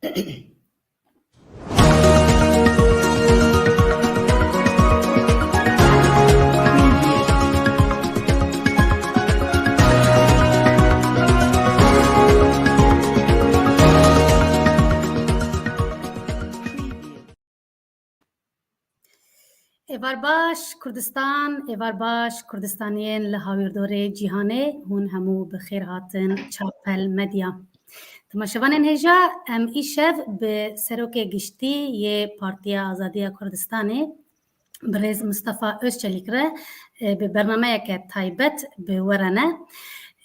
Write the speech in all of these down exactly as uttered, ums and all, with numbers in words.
Êvar baş Kurdistan, êvar baş Kurdistaniyên li hawirdorê cîhanê, hûn hemû bi xêr hatin Çarpel Medya. Temaşevanên hêja, em îşev bi Serokê Giştî yê Partiya Azadiya Kurdistanê, birêz Mustafa Özçelik re, e, bi bernameyeke taybet bi we re ne.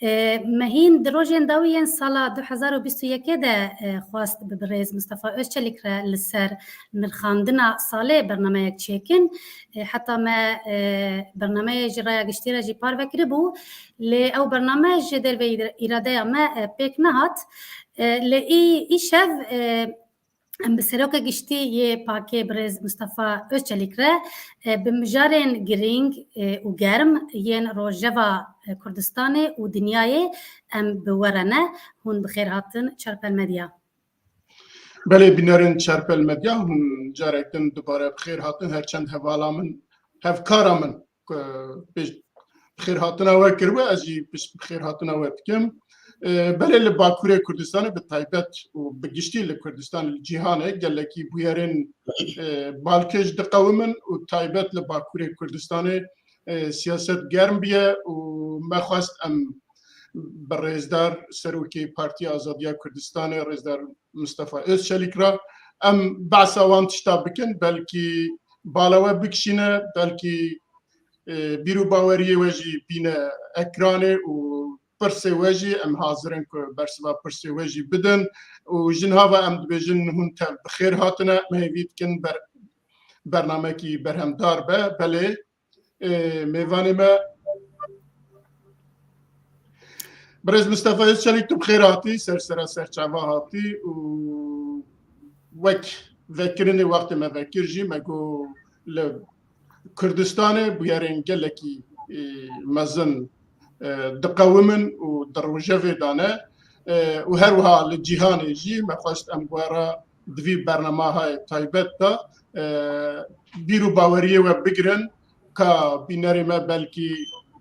E, me hîn di rojên dawî yên sala du hezar û bîst û yekê de, e, xwest bi birêz Mustafa Özçelik re li ser nirxandina salê bernameyek çêkin. E, heta me, e, bernameyê ji raya giştî re jî parve kiribû, lê ew bername ji derveyî îradeya me, e, pêk nehat. E, lê î-, îşev, e, Em bi Serokê Giştî yê pakê birêz Mustafa Özçelik re, e, bi mijarên girîng, e, û germ yên rojeva, e, Kurdistanê û dinyayê em bi we re ne. Hûn bi xêr hatin Çarpel Medya. Belê, bînerên Çarpel Medya, hûn carek din dubare bi xêr hatin. Her çend hevala min, hevkara min ku pêş bi xêrhatina we kiribe, ez jî pişt bi xêrhatina we dikim. E, belê li Bakurê Kurdistanê bi taybet û bi giştî li Kurdistan, li cîhanê gelekî bûyerên, e, balkêş diqewimin û taybet li Bakurê Kurdistanê, e, siyaset germ biye û me xwest em bi rêzdar Serokê Partiya Azadiya Kurdistanê, rêzdar Mustafa Özçelik re em behsa wan tişta bikin, belkî bala we bikişîne, belkî, e, bîr û baweriyê we jî bîne ekranê û pirsê we jî, em hazir in ku bersiva pirsê we jî bidin û ji niha ve em dibêjin hûn tev bi xêr hatine, me hêvî dikin ber-, bernamekî berhemdar be. Belê, e, mêvanê me Birêz Mistefa Özçelik, tu bi xêr hatî, ser sera serçava hatî û wek vekirinê wextê me vekir jî me got li Kurdistanê bûyerên gelekî, e, mezin, e, diqewimin û di rojevê de ne, e, û her wiha li cîhanê jî me xwest em bi we re di vî bernamehayê taybet de, e, bîr û baweriyê we bigirin, ka bînerê me belkî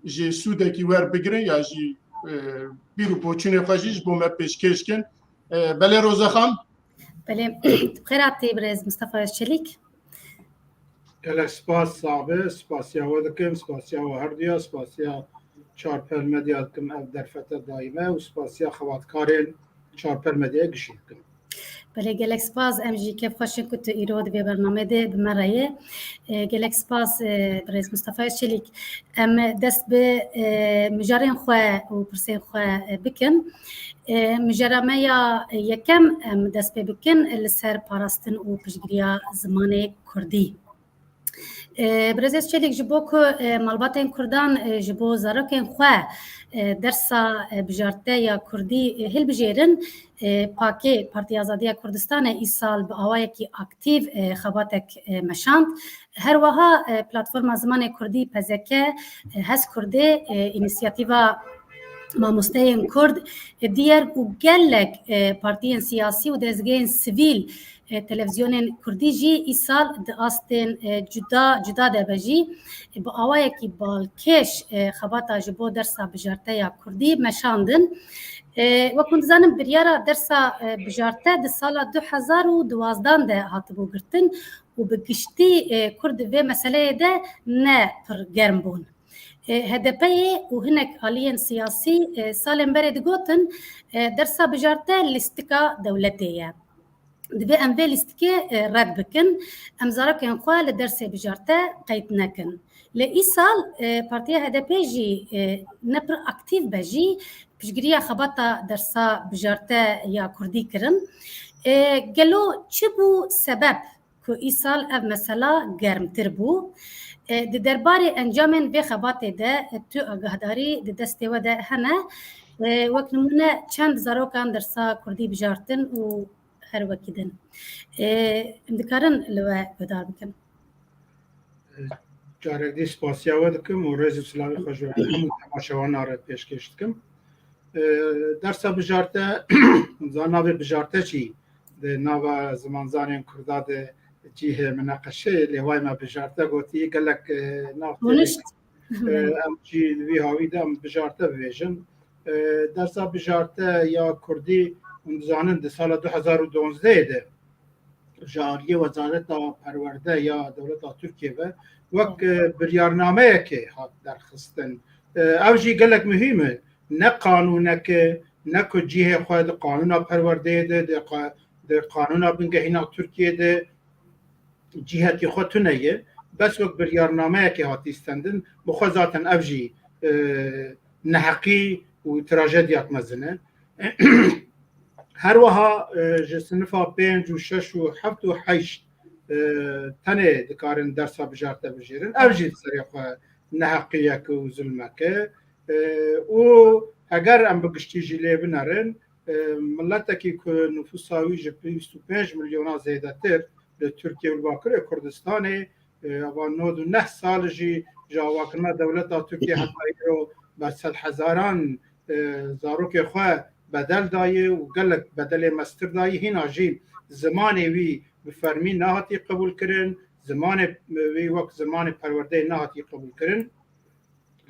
jê sûdekî werbigirin ya jî, e, bîr û boçûnê xwe jî ji bo me pêşkêş kin. E, belê Roza Xan? Belê, bi xêr hatî birêz Mistefa Özçelik. Gelek spas sabe, spasiya we dikim, spasiya we herduya, spasiya Çarpel Medya dikim ev derfete dayî me û spasiya xebatkarên Çarpel Medyayê gişî dikim. Belê, gelek spas. Em jî kêfxweş in ku tu îro di vê bernameyê de bi me re yê. E, gelek spas, e, birêz Mistefa Özçelik. Em dest bi, e, mijarên xwe û pirsên xwe, e, bikin. E, mijara me ya yekem em dest pê bikin li ser parastin û piştgiriya zimanê kurdî. E, Birêz Özçelik, ji bo ku, e, malbatên Kurdan, e, ji bo zarokên xwe, e, dersa, e, bijarte ya Kurdî, e, hilbijêrin, e, pakê Partiya Azadiya Kurdistanê îsal bi awayekî aktîf, e, xebatek, e, meşand. Her wiha, e, Platforma Zimanê Kurdî, P Z K, e, Hez Kurdê, e, Înîsiyatîva Mamosteyên Kurd, e, diyer û gelek, e, partiyên siyasî û dezgehên sivîl, e, televîzyonên kurdî jî îsal di astên, e, cuda cuda de be jî, e, bi awayekî balkêş, e, xebata ji bo dersa bijarte ya kurdî meşandin. E, wek hûn dizanin, biryara dersa, e, bijarte di sala du hezar û duwazdan de hatibû girtin û bi giştî, e, kurd di vê meseleyê de ne pir germ bûn. E, H D P'yê û hinek aliyên siyasî, e, salên berê digotin, e, dersa bijarte lîstika dewletê ye. Divê em vê lîstikê, e, red bikin. Em zarokên xwe li dersê bijarte qeyd nekin. Lê îsal, e, Partiya H D P jî, e, ne pir aktîf be jî piştgiriya xebata dersa bijarte ya kurdî kirin. E, gelo çi bû sebeb ku îsal ev mesela germtir bû? E, di derbarê encamên vê xebatê de, e, tu agahdarî di destê we de hene? E, wek nimûne çend zarokan dersa kurdî bijartin û her wekî din. E, em dikarin li we guhdar bikin. E, carek dî spasiya we dikim û rêz û silavê xwe ji hemû temaşevanan re pêşkêş dikim. E, dersa bijarte, za navê bijarte jî di nava zimanzanên Kurda de cihê minaqeşeyê lê way me bijarte gotî gelek, e, nav têrê, e, em jî li vî hawî de em bijarte bibêjin. E, dersa bijarte ya Kurdî hûn dizanin di sala du hezar û duwazdehê de ji aliyê Wezareta Perwerde ya dewleta Tirkiyê ve wek, e, biryarnameyekê hat derxistin. E, ev jî gelek muhîm e. Ne qanûnek e, ne ku cihê xwe di qanûna perwerdeyê de, di qa-, di qanûna bingehîna Tirkiyê de cihekî xwe tune ye. Bes wek biryarnameyekê hatî stendin, bi xwe zaten ev jî, e, neheqî û trajediyek mezin e. Her wiha, e, ji sinifa pênc û şeş û heft û heşt, e, tenê dikarin dersa bijarte bijêrin. Ev jî di serê xwe neheqiyek û zulmek e. E, û heger em bi giştî jî lê binerin, e, miletekî ku nifûsa wî ji bîst û pênc milyona zêdetir li Tirkiye û li Bakurê Kurdistanê, e, ava nod û neh sal jî ji avakirina dewleta Tirkiye heta îro ber sedhezaran, e, zarokê xwe bedel daye û gelek bedelê mestir daye. Hîna jî zimanê wî bi fermî nehatî qebûlkirin, zimanê wî wek zimanê perwerdeyê nehatî qebûlkirin.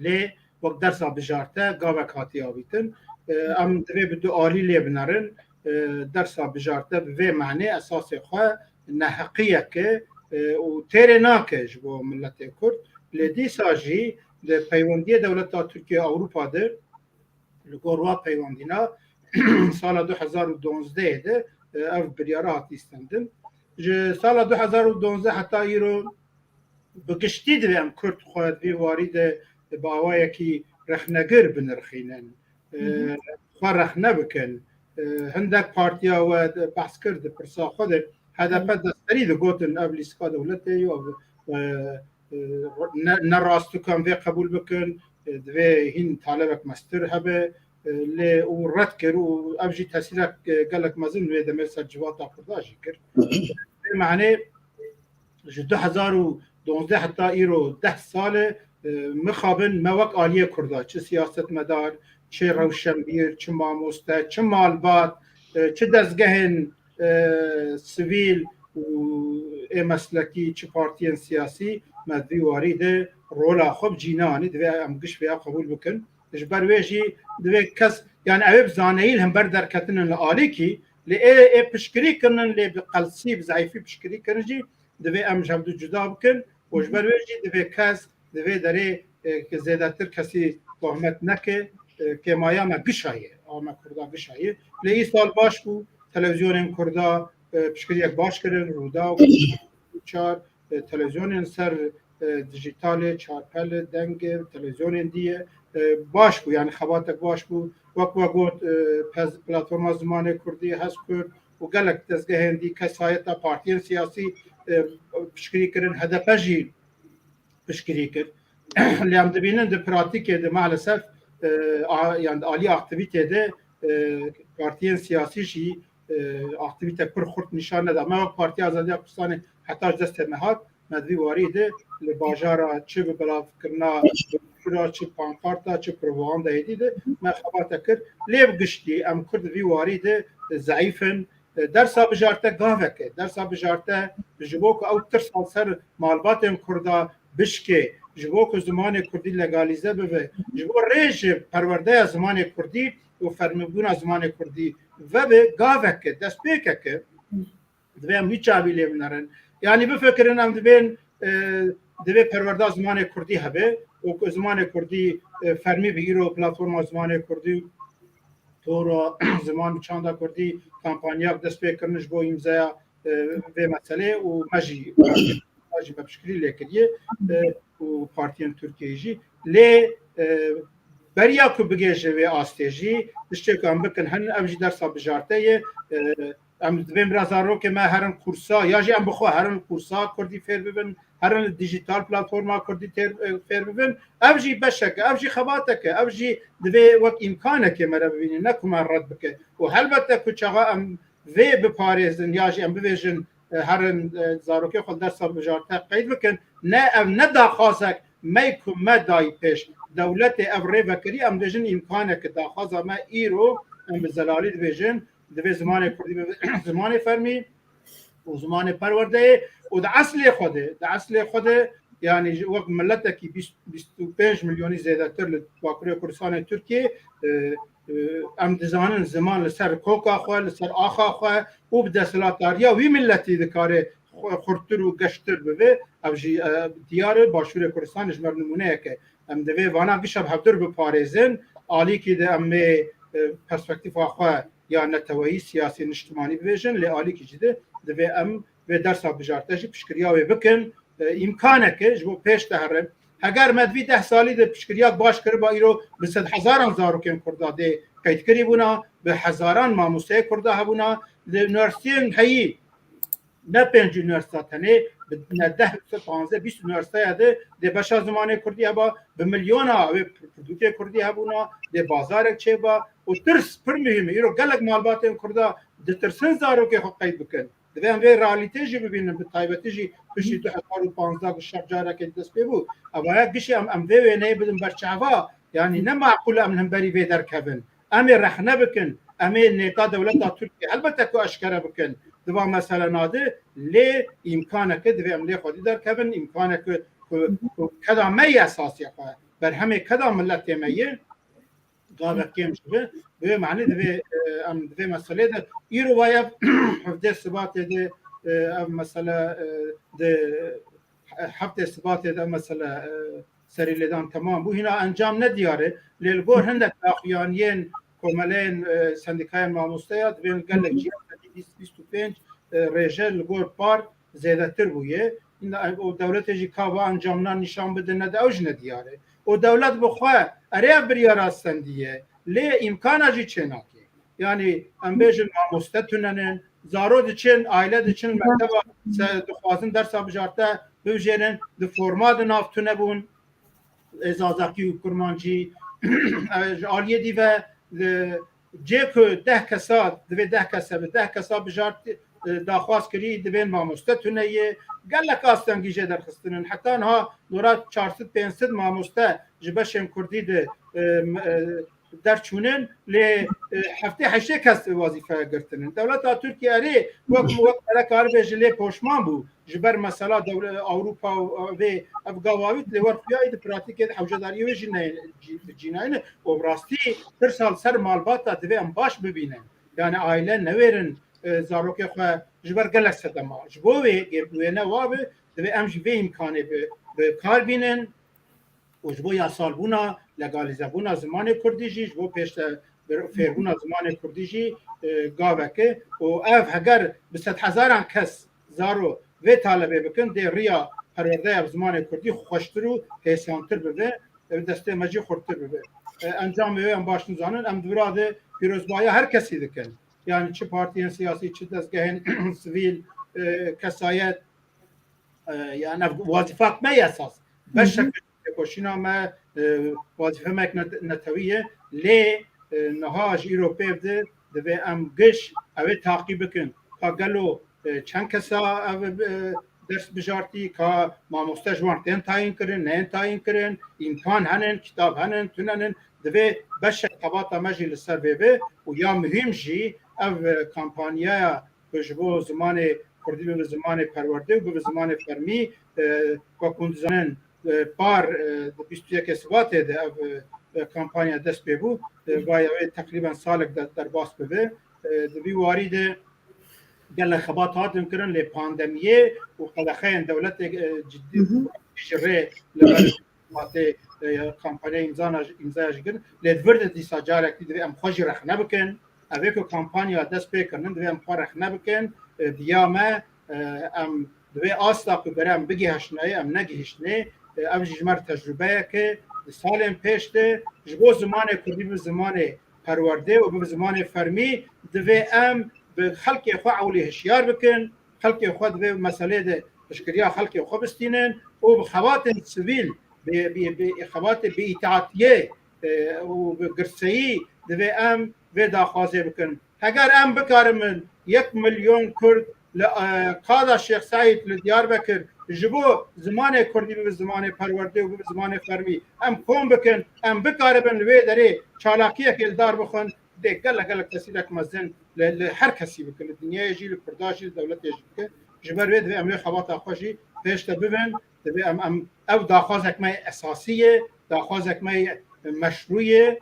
Lê wek dersa bijarte gavek hatiye avîtin. E, em divê bi du alî lê binerin. E, dersa bijarte bi vê manê esasê xwe neheqiyek e, e, û têrê nake ji bo miletê Kurd. Lê dîsa jî di peywendiyê dewleta Tirkiye Ewropa de li gor wa peywendîna sala du hezar û duwazdehê de, e, ev biryara hatî stendin. Ji sala du hezar û duwazdeh heta îro bi giştî divê em Kurd xwe di vî warî de bi awayekî rexnegir binirxînin. E, Hı hı. Xwe rexne bikin. E, hindek partiya we de behs kir di pirsa xwe de H D P Hı. destberî digotin ev lîstika dewletê yo, ev, e, e, ne, ne rast dikan vê qebûl bikin, e, divê hîn talebek mestir hebe, e, lê û red kir û ev jî tesîrek, e, gelek mezin wê demê ser civata Kurda jî kir. Vê manê ji du hezar û duwazdeh heta îro deh sal e, e, mixabin me wek aliyê Kurda, çi siyasetmedar, çi rewşenbîr, çi mamoste, çi malbat, e, çi dezgehên, e, sivîl û ê meslekî, çi partiyên siyasî, me di vî warî de rola xwe bi cî neanî, divê em giş vêya qebûl bikin. Ji ber wê jî divê kes, yani ew ê bi zaneyî li hember derketinin li alîkî, lê ê, ê piştgirî kirinin, lê bi qelsî, bi zeîfî piştgirî kirin jî divê em ji hevdu cuda bikin û ji ber wê jî divê kes di vê derê, e, ki zêdetir kesî tohmet neke, e, kêmaya me gişa ye, a me Kurda gişa ye. Lê îsal baş bû, televîzyonên Kurda, e, piştgiriyek baş kirin, Rûdaw, çar, e, televîzyonên ser, e, dijîtalê, Çarpel, Deng, televîzyonên dî ye, e, baş bû, yani xebatek baş bû. Wek we got, e, pez-, platforma zimanê Kurdî, Hezkurd û gelek dezgehên dî, kesayeta partiyên siyasî, e, piştgirî kirin, H D P jî piştgirî kir. Lê em dibînin di pratîkê de maalesef, e, a, yani alî aktivîtê de, e, partiyên siyasî jî, e, aktivîte pir xurt nîşan neda. Me wek Partiya Azadiya Kurdistanê heta ji destê me hat, me di vî warî de li bajara çi bi belavkirina broşûra, çi pankarta, çi propaganda êdî de me xebate kir. Lê bi giştî em Kurd di vî warî de zeîf in. E, dersa bijarte gavek e. Dersa bijarte ji bo ku ew tirsa li ser malbatên Kurda bişkê, ji bo ku zimanê Kurdî legalîze bibe, ji bo rê ji perwerdeya zimanê Kurdî û fermîbûna zimanê Kurdî vebe, gavek e, destpêkek e. Divê em wî çavî lê binerin. Yanî bifikirin, em dibên, e, divê perwerda zimanê Kurdî hebe û ku zimanê Kurdî, e, fermî bi. Îro platforma zimanê Kurdî, Tora Ziman û Çanda Kurdî kampanyak dest pê kirin ji bo îmzaya, e, vê meselê û me jî, me jî me piştgirî lê kiriye, e, û partiyên Tirkiyeyê jî. Lê, e, beriya ku bigêje vê astê jî, tiştê ku em bikin hene, ev jî dersa bijarte ye. E, em divê mira zarokê me herin kursa, ya jî em bi xwe herin kursa Kurdî fêr bibin, herin li dijîtal platforma Kurdî têr, e, fêr bibin. Ev jî beşek e, ev jî xebatek e, ev jî divê wek îmkanekê me re bibîne, ne ku me red bike. Û helbete ku çaxa em vê biparêzin ya jî em bibêjin, e, herin, e, zarokê xwe li dersa bijarte qeyd bikin, ne, ev ne daxwazek me ku me dayî pêş. Dewletê ev rê vekirî, em dibêjin îmkaneke, daxwaza me îro, em bi zelalî dibêjin, Divê zimanê kurdî bibe zimanê fermî û zimanê perwerdeyê û di eslê xwe de, di eslê xwe de, yanî ji wek miletekî bîst, bîst û pênc milyonî zêdetir li Bakurê Kurdistanê Tirkiyê, e, e, em dizanin ziman li ser koka xwe, li ser axa xwe û bi desthilatdariya wî miletî dikare xwe xurttir û geştir bibe. Ev jî, e, diyar e, Başûrê Kurdistanê ji me re nimûneyek e. Em divê vana gişa bi hevdu re biparêzin. Alîkî de em ê, e, perspektîfa xwe ya neteweyî, siyasî, niştimanî bibêjin, lê alîkî jî de divê em vê dersa bijarte jî piştgiriya wê bikin. E, îmkanek e ji bo pêş de herin. Heger me di vî deh salî de piştgiriyak baş kiriba, îro bi sedhezaran zarokên Kurda dê qeydkirî bûna, bi hezaran mamosteyê Kurda hebûna, li unîversîteyên heyî, ne pênc unîversîta tenê, bi ne deh, panzdeh, bîst unîversîteya de dê beşa zimanê kurdî heba, bi milyona wê pir-, pirtûkê kurdî hebûna, dê bazarek çêba û tirs pir muhîm e. Îro gelek malbatên Kurda ditirsin zarokê xwe qeyd bikin. Divê em vê realîtê jî bibînin, bi taybetî jî piştî du hezar û panzdeh ku şer carekê dest pê bû. Evaya gişê em, em vê wêneyê bidin ber çava, yanî ne maqûl em li hemberî vê derkevin. Em ê rexne bikin, em ê nêka dewleta Tirkiye helbete ku eşkere bikin di va meselena de, lê îmkaneke divê em lê xwedî derkevin, îmkaneke ku, ku keda me yê esasî ye xwe, berhemê keda miletê me ye, gavek kêm ji bi. Bi vê manî divê, e, em di vê meselê de, îro vay ev hevdeh Sibatê de, e, ev mesele, e, di heftê Sibatê de ev mesele, e, serî lêdan temam bû. Hîna encam ne diyar e, lê li gor hindek daxuyaniyên komeleyên, e, sendîkayên mamosteya dibên gelek cî bîst, bîst û pênc, e, rêje li gor par zêdetir bûye. Hîna, e, û dewletê jî ka va encamnan nîşan bide ne de ew jî ne diyar e. Û dewlet bi xwe erê ev biryara sendiye, lê îmkana jî çênake. Yanî em bêjin mamoste tunenin, zaro diçin, aile diçin mekteba, se-, dixwazin dersa bijarte bibijêrin, di forma de nav tune bûn, ê zazakî û kurmancî, e, ji aliyê dî ve, e, cê ku deh kesa, divê deh kese bi deh kesa bijart, e, daxwaz kirî, divên mamoste tune ye. Gelek astengî jê derxistinin. Heta niha dora çar sed pênc sed mamoste ji beşên kurdî de, e, m-, e, derçûnin, lê, e, heftê heştê kes wazîfe girtinin. Dewleta Tirkiye erê wek, wek mere karibêje lê poşman bû. Ji ber mesela dewle-, Ewropa û vê ev gava wît lê wer xuya yî di pratîkê de hewcedariyê wê jî ne, cî-, cînayî ne. Û bi rastî tirsa li ser malbata divê em baş bibînin. Yani aile newêrin, e, zarokê xwe ji ber gelek sedema. Ji bo wê, gê wêne wa be, divê em jî vê îmkanê bi, bi kar bînin. Û ji bo yasalbûna, legalîzebûna zimanê kurdî jî, ji bo pêşde fêrbûna zimanê kurdî jî, e, gavek e. Û ev heger bi sedhezaran kes zaro vê talebê bikin, dê riya perwerdeya bi zimanê kurdî xweştir û hêsantir bibe, e, destê me jî xurttir bibe. E, encamê wê em baş nizanin, em di vira de pîrozbahiya her kesî dikin. Yani çi partiyên siyasî, çi dezgehên sivîl, e, kesayet, e, yani ev wazîfak me ye esas. Beşek têkoşîna me, e, wazîfe me yek net-, netewî ye. Lê, e, niha ji îro pê ve divê em giş ew ê taqî bikin. Ka gelo, e, çend kesa ev, e, ders bijartî, ka mamoste ji wan tên tayîn kirin, neyên tayîn kirin, îmkan henin, kitab henin, tunenin. Divê beşek xebata me jî li ser vê be û ya muhîm jî ev, e, kampanyaya ku ji bo zimanê kurdî bibe zimanê perwerdê û bibe zimanê fermî, e, wek hûn dizanin, e, par, e, di bîst û yekê Sibatê de ev, e, kampanya dest pê bû. E, vaya wê teqrîben salek de derbas bibe. E, di vî warî de gelek xebat hatin kirin, lê pandemiyê û qedexeyên dewletê, e, cidî Hı hı. ji rê li ber Sibatê, e, kampanya îmzana, îmzaya jî kirin. Lê di vir de dîsa carekî divê em xwe jî rexne bikin. Ev ê ku kampanya dest pê kirinin, divê em xwe rexne bikin. E, bi ya me, e, em divê asta ku bere em bigihiştinê, em negihiştinê. E, ev jî ji me re tecrubeyek e. Di salên pêş de ji bo zimanê kurdî bi zimanê perwerdê û bi zimanê fermî divê em bi xelkê xwe ewlî hişyar bikin. Xelkê xwe di vê meselê de piştgiriya xelkê xwe bistînin û bi xebatên sivîl, bi, bi, bi xebatê bi îtaatiyê, e, û bi girseyî divê em vê daxwazê bikin. Heger em bikaribin yek milyon Kurd li, e, qada Şêx Seîd li Diyarbekir ji bo zimanê Kurdî bibe zimanê perwerdê û bibe zimanê fermî, em kom bikin, em bikaribin li wê derê çalakiyekê li dar bixin, Tê gelek, gelek tesîrek mezin li, li her kesî bike, li dinyayê jî, li Kurda jî, li dewletê jî bike. Ji ber wê divê em wê xebata xwe jî pêş de bibin. Divê em, em ev daxwazek me yê esasî ye, daxwazek me yê meşrû ye.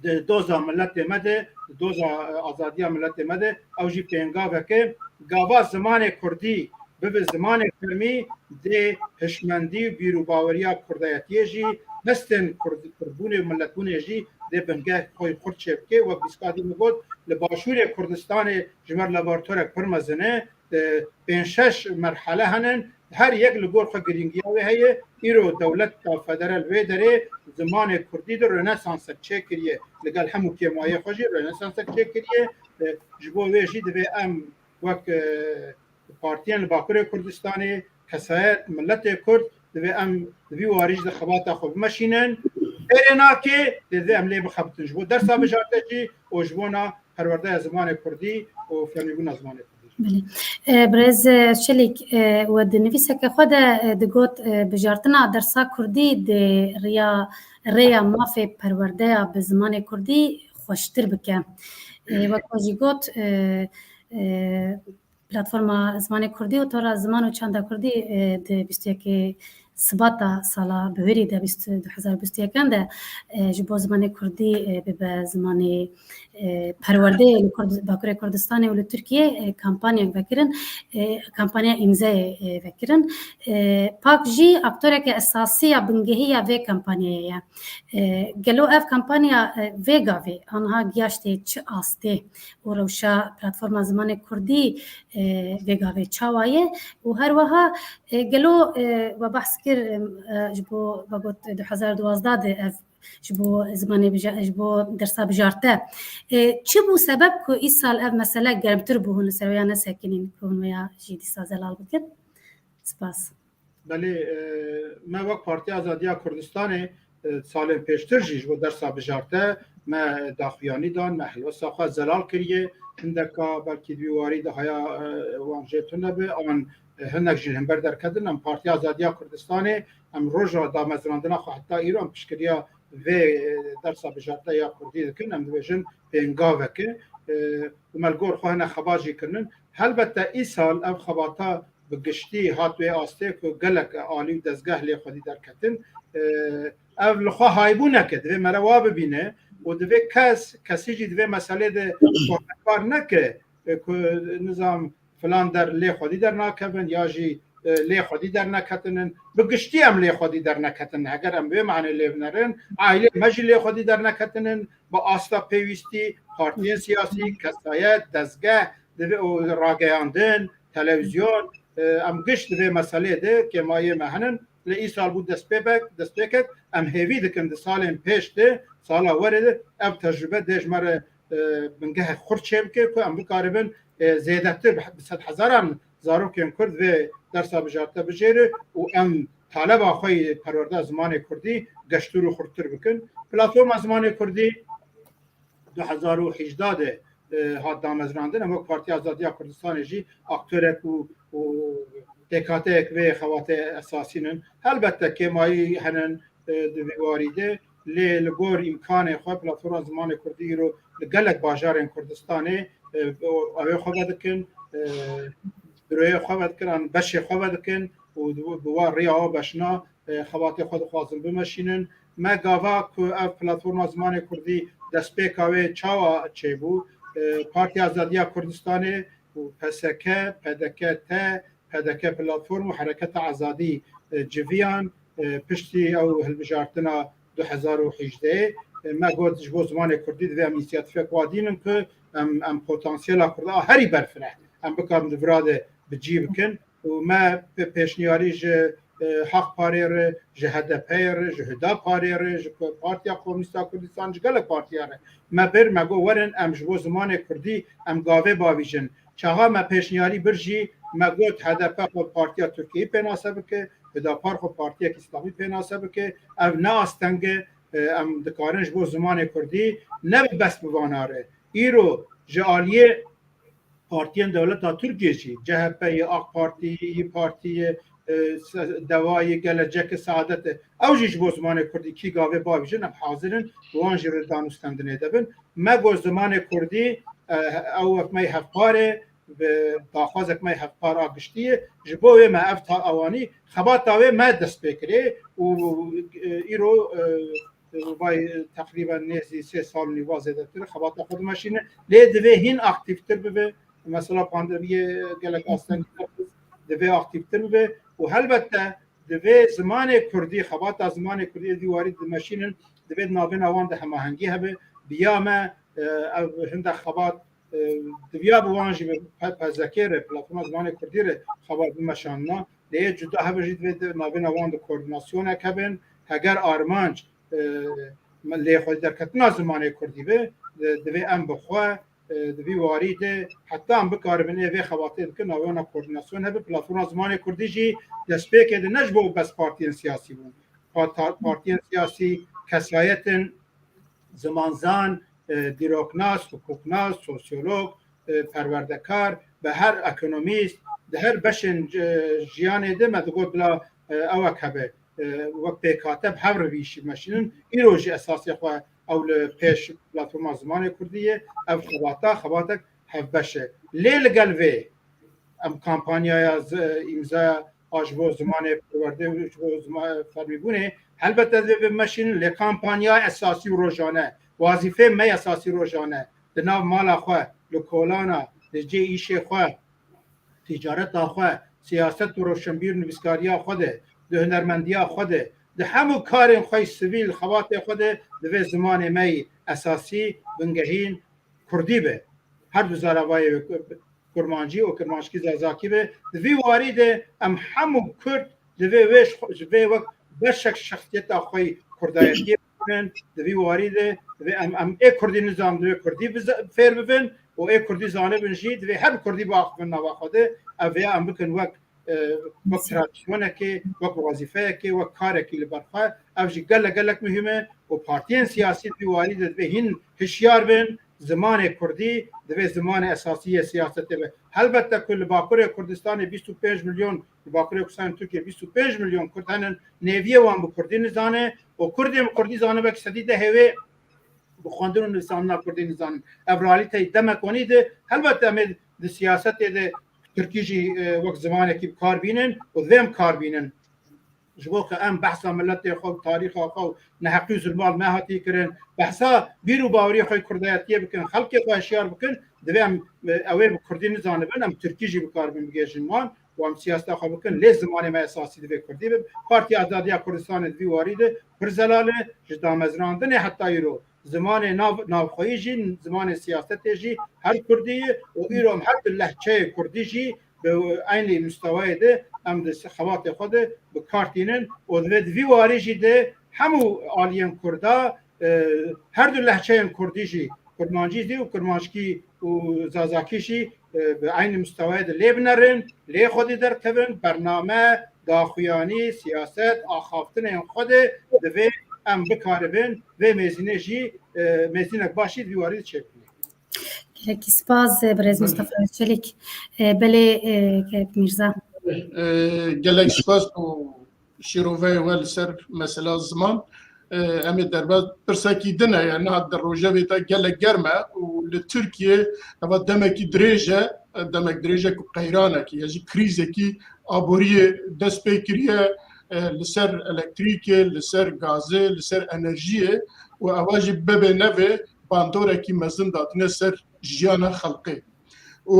Di doza miletê me de, di doza, e, azadiya miletê me de, ew jî pêngavek e. Gava zimanê kurdî bibe zimanê fermî, dê hişmendî û bîr û baweriya kurdayetiyê jî, hestên kurd-, kurdbûnê û miletbûnê jî dê bingeh xwe xurt çêbike. Wek bîska dî min got, li başûrê Kurdistanê ji ber laboratorek pir mezin e, e, pênc şeş merhele hene, her yek li gor xwe girîngiya wê heye. Îro dewleta federal vê derê zimanê kurdî de rönesansek çêkiriye, li gel hemû kêmayê xwe jî rönesansek çêkiriye. E, ji bo wê jî divê em wek, e, partiyên li Bakurê Kurdistanê, kesayet, miletê Kurd, divê em di vî warî jî de xebata xwe bimeşînin. Pêrê nake, divê em lê bixebitin. Ji bo dersa bijarte jî û ji bona perwerdeya zimanê kurdî û fermîbûna zimanê kurdî. Belê. E, birêz, e, Çelîk, e, we di nivîseke xwe de, e, digot, e, bijartina dersa kurdî di riya, rêya mafê perwerdeya bi zimanê kurdî xweştir bike. E, wek we jî got, e, e, Platforma Zimanê Kurdî û Tora Ziman û Çanda Kurdî, e, di bîst û yekê Sibata sala bihurî de, bîst, du hezar bîst û yek de, e, ji bo zimanê kurdî, e, bibe zimanê, e, perwerdeyê li Kurd-, Bakurê Kurdistanê û li Tirkiyê, e, kampanyayek vekirin, e, kampanya îmzeyê, e, vekirin. E, pak jî aktoreke esasî ya bingehî ya vê kampanyayê ye. E, gelo ev kampanya, e, vê gavê aniha giyaştê çi astê û rewşa Platforma Zimanê Kurdî, e, vê gavê çawa ye? Û her wiha, e, gelo, e, we behs kir, e, ji bo, we got du hezar duwazdeh de ev ji bo zimanê bija-, ji bo dersa bijarte. E, çi bû sebeb ku îsal ev mesele germtir bû, hûn li ser wê ya nesekinîn, ku hûn wê ya jî dîsa zelal bikin? Spas. Belê, e, me wek Partiya Azadiya Kurdistanê, e, salên pêştir jî ji bo dersa bijarte me daxuyanî dan, me helwesta xwe zelal kiriye. Hindeka belkî di wî warî de haya, e, wan jê tune be, an, e, hinek jî li hember derketin. Em Partiya Azadiya Kurdistanê, em roja damezrandina xwe heta îro em piştgiriya vê, e, dersa bijarte ya kurdî dikin. Em dibêjin pêngavek e, e, û me li gor xwe hinek xebat jî kirinin. Helbette îsal ev xebata bi giştî hat wê astê ku gelek alî û dezgeh lê xwedî derketin. E, ev li xwe haybûnek e, divê mere wa bibîne û divê kes, kesî jî di vê meselê de xwe hevpar neke, e, ku nizam filan der lê xwedî dernakevin ya jî, e, lê xwedî derneketinin. Bi giştî em lê xwedî derneketinin. Heger em bi vê manê lê binerin, aîlê me jî lê xwedî derneketinin. Bi asta pêwîstî, partiyên siyasî, kesayet, dezgeh, divê û rageyandin, televîzyon, e, em giş di vê meselê de kêmayê me henin. Lê îsal bû destpêbek-, destpêkek, em hêvî dikin di salên pêş de, sala werê de ev tecrube dê ji me re, e, bingehek xurt çêbike ku em bikaribin, e, zêdetir bi, bi sedhezaran zarokên Kurd vê dersa bijarte bijêre û em taleba xwe yê perwerdeya zimanê Kurdî geştir û xurttir bikin. Platforma Zimanê Kurdî du hezar û hejdeh de, e, hat damezrandin. Em wek Partiya Azadiya Kurdistanê jî aktorek û, û pêkhateyek vê xebatê esasî nin. Helbette kêmayî henin, e, di vî warî de, lê li gor îmkanê xwe Platforma Zimanê Kurdî îro li gelek bajarên Kurdistanê, e, o, ew ê xwe vedikin, e, büroyê xwe vedikin, an beşê xwe vedikin û bi wa riya wa beşna, e, xebatê xwe dixwazin bimeşînin. Me gava ku ev Platforma Zimanê Kurdî destpêka wê çawa çêbû, e, Partiya Azadiya Kurdistanê û P S K, P D K T, P D K Platform û Hereketa Azadî, e, civiyan, e, piştî ew hilbijartina du hezar û hejdeh, e, me got ji bo zimanê Kurdî divê em însiyatîfek wa dînin ku em, em potansiyela Kurda a herî berfireh em bikarin di vira de bi cî bikin. Û me pe-, pêşniyarî ji, e, Haq Parê re, ji H D P re, ji Hüda Parê re, ji Ko-, Partiya Komûnîst a Kurdistan, ji gelek partiya re me bir, me got werin em ji bo zimanê Kurdî em gavê bavîjin. Çaxa me pêşniyarî bir jî me got H D P xwe partiya Tirkiyeyî pênase bike, Hüdapar xwe partiyek îslamî pênase bike. Ev ne asteng e, e, em dikarin ji bo zimanê Kurdî ne bi bes bi vana re. Îro ji aliyê partiyên dewleta Tirkiyê jî, C H P yê, AK Partî, İYİ Partî yê, e, se-, dewayê gelecekê saadetê. Ew jî ji bo zimanê kurdî kî gavê bavêjin, em hazir in, wan jî re danûstendinê de bin. Me got zimanê kurdî, e, ew wek me yê hevpar e, bi daxwazek me yê hevpar a giştî ye. Ji bo wê me ev ta ewanî xebata wê me dest pê kirê û, e, îro, e, vay, teqrîben nêzî sê sal û nîva zêdetir xebata xwe dimeşîne. Lê divê hîn aktîftir bibe. Mesela pandemiyê gelek astengî divê aktîftir bibe û helbette divê zimanê kurdî, xebata zimanê kurdî di warî dimeşînin, divê di navêna wan de hemahengî hebe. Bi ya me, e, ev hindek xebat, e, diviya bi wan jî bi P-, P Z K re, Platforma Zimanê Kurdî re xebat bimeşanina. Lê yê cuda hebe jî divê di navêna wan de koordînasyonek hebin. Heger armanc, e, lêxwedî derketina zimanê kurdî be, di-, divê em bi xwe, e, di vî warî de heta em bikaribin ê vê xebatê bikin, navêna koordînasyon hebe. Platforma Zimanê Kurdî jî destpêkê de ne ji bo bes partiyên siyasî bûn. Pa-, ta-, partiyên siyasî, kesayetin, zimanzan, e, dîroknas, hukuknas, sosyolog, e, perwerdekar, bi her ekonomîst, di her beşên, e, jiyanê de me digot bila, e, ewek hebe, e, wek pêkhate bi hev re vî îşî meşînin. Îro jî esasê xwe ew li pêş Platforma Zimanê Kurdî ye. Ev xebata, xebatek hevbeş e. Lê li gel vê em kampanyaya z-, îmzaya a ji bo zimanê perwerdê û ji bo zima-, fermîbûnê, helbet ez vê bimeşînim, lê kampanya esasî û rojane, wazîfeyê me esasî rojane, di nav mala xwe, li kolana, li cê îşê xwe, ticareta xwe, siyaset û rewşenbîr nivîskariya xwe de, di hunermendiya xwe de, di hemû karên xwe yê sivîl, xebatê xwe de divê zimanê me yê esasî, bingehîn, kurdî be. Her du zaravayê kurmancî û kurmanckî zazakî be. Di vî warî de em hemû kurd divê wê ji xwe, ji vê wek beşek şexsiyeta xwe yî kurdayetiyê bibin. Di vî warî de divê em, em ê kurdî nizanin, divê kurdî bize-, fêr bibin û ê kurdî zanibin jî divê her bi kurdî biaxivin nava xwe de. Ev vêya em bikin wek, e, wek tradisyonekê, wek wazîfeyekê, wek karekî li ber xwe. Ev jî gelek, gelek muhîm e û partiyên siyasî di vî warî de divê hîn hişyar bin. Zimanê kurdî divê zimanê esasî yê siyasetê be. Helbette ku li Bakurê Kurdistanê bîst û pênc milyon, li Bakurê Kurdistanê Tirkiye bîst û pênc milyon kurd henin, nêviyê wan bi kurdî nizane û kurdên bi kurdî zanibe ki sedî dehê wê bi xwendin û nivîsandina kurdî nizanin. Ev realîteyê demek wenî de, helbette em ê di siyasetê de tirkî jî, e, wek zimanekî bi kar bînin û divê em kar bînin. Ji bo ku em behsa miletê xwe û tarîxa xwe û neheqî û zulma li me hatî kirin, behsa bîr û baweriyê xwe yê kurdayetiyê bikin, xelkê xwe hişyar bikin, divê em, e, ew ê bi kurdî nizanibin, em tirkî jî bikaribin bigihêjin wan û em siyaseta xwe bikin, lê zimanê me esasî divê kurdî be. Partiya Azadiya Kurdistanê di vî warî de pir zelal e, ji damezrandinê heta îro zimanê nav-, navxweyî jî, zimanê siyasetê jî her kurdî ye û îro em her du lehçeyê kurdî jî bi eynî mistewayê de em di xebatê xwe de bi kar tînin û divê di vî warî jî de hemû aliyên kurda, e, her du lehçeyên kurdî jî, kurmancî jî û kurmanckî û zazakî jî, e, bi eynî mistewayê de lê binerin, lê xwedî derkevin, bername, daxuyanî, siyaset, axaftinên xwe de divê em bikaribin vê mêzînê jî, e, mêzînek baş jî di vî warî de çêbikin. Gelekî spas, e, birêz Belê. Mustafa Çelik. E, belê, e, Kek Mîrza. E, gelek spas bo şîroveyê we li ser mesela ziman. E, em ê derbas pirsekî din e, yani niha di rojevê de gelek germ e û li Tirkiye eva demekî dirêj e, e, demek dirêj e ku qeyranekî ya jî krîzekî aboriyê dest pê kiriye, e, li ser elektrîkê, li ser gazê, li ser enerjiyê û eva jî bebe nevê bandorekî mezin datine ser jiyana xelkê. Û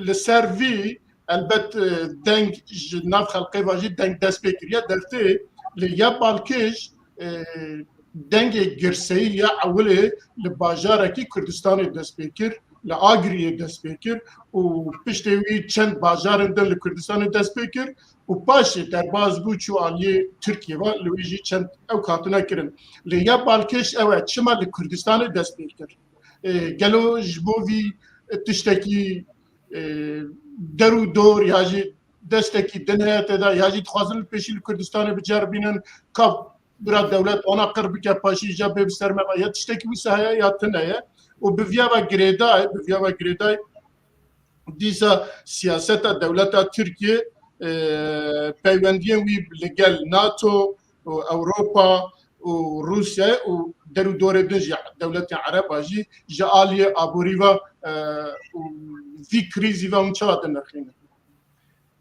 li ser vî, elbet, e, deng ji nav xelkê ve jî deng dest pê kiriye. Dertê li ya balkêş, e, dengê girseyî ya ewilê li bajarekî Kurdistanê dest pê kir, li Agiriyê dest pê kir û piştê wî çend bajarên din li Kurdistanê dest pê kir û paşê derbas bû çû aliyê Tirkiye ve, li wê jî çend ew hatine kirin. Lê ya balkêş ew e, çima li Kurdistanê dest pê kir? E, gelo ji bo vî tiştekî, e, der û dor ya jî destekî din heye tê de, ya jî dixwazin li pêşî li Kurdistanê biceribînin, ka bira dewlet wana qir bike, paşî îca bê bi ser me ve, ya tiştekî wisa heye ya tune ye. Û bi viya ve girêdayê, bi viya ve girêdayê, dîsa siyaseta dewleta Tirkiye e, peywendiyên wî li gel NATO û Ewropa û Rûsya û der û dorê din jî dewletên Ereba jî ji aliyê aborî ve, e, û vî krîzî ve hûn çawa dinirxînin?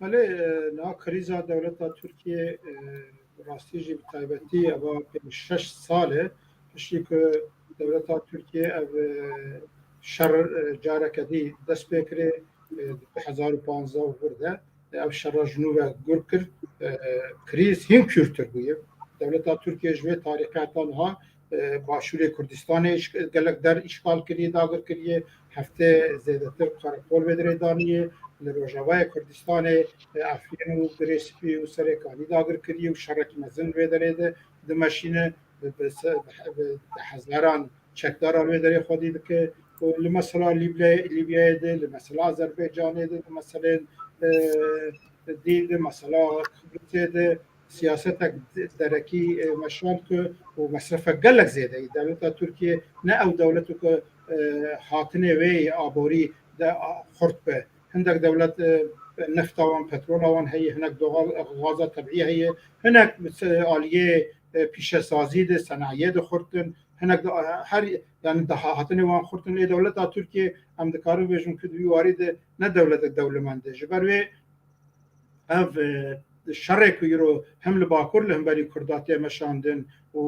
Belê, e, niha krîza dewleta Tirkiyê, e, rastî jî bi taybetî eva pênc şeş sal e, piştî ku dewleta Tirkiyê ev, e, şer, e, careke dî dest pê kirê, e, du hezar û panzdeh û vir de, e, ev şera ji nû ve gur kir, e, krîz hîn kûrtir bûye. Dewleta Tirkiyê ji vê tarîxê heta niha, e, Başûrê Kurdistanê îş-, gelek der îşgal kiriye, dagir kiriye, heftê zêdetir karekol vê derê daniye, li Rojavayê Kurdistanê, e, Efrîn û Girê Spî û Serêkanî dagir kiriye û şerekî mezin vê derê de dimeşîne, bi, bi se-, bi he-, bi hezaran çekdara vê derê xwedî dike. Û li mesela Lîbya-, Lîbyayê de, li mesela Azerbaycanê de, li meselên, e, dî de, mesela Kıbrısê de siyasetek de-, derekî, e, meşand ku û mesrefe gelek zêde ye. Dewleta Tirkiye ne ew dewlet ku, e, hatinê wê yê aborî de, a, xurt be. Hindek dewlet, e, nefta wan, petrola wan heye, hinek doğal gaza tebî heye, hinek, e, aliyê, e, pîşesazî de, senayiyê de xurt in, hinek de, e, her, yani daha hatinê wan xurt in. Lê dewleta Tirkiye, em dikarin bêjin ku di vî warî de ne dewletek dewlemend e. Ji ber wê ev, e, şerê ku îro hem li Bakur li hemberî Kurda tê meşandin û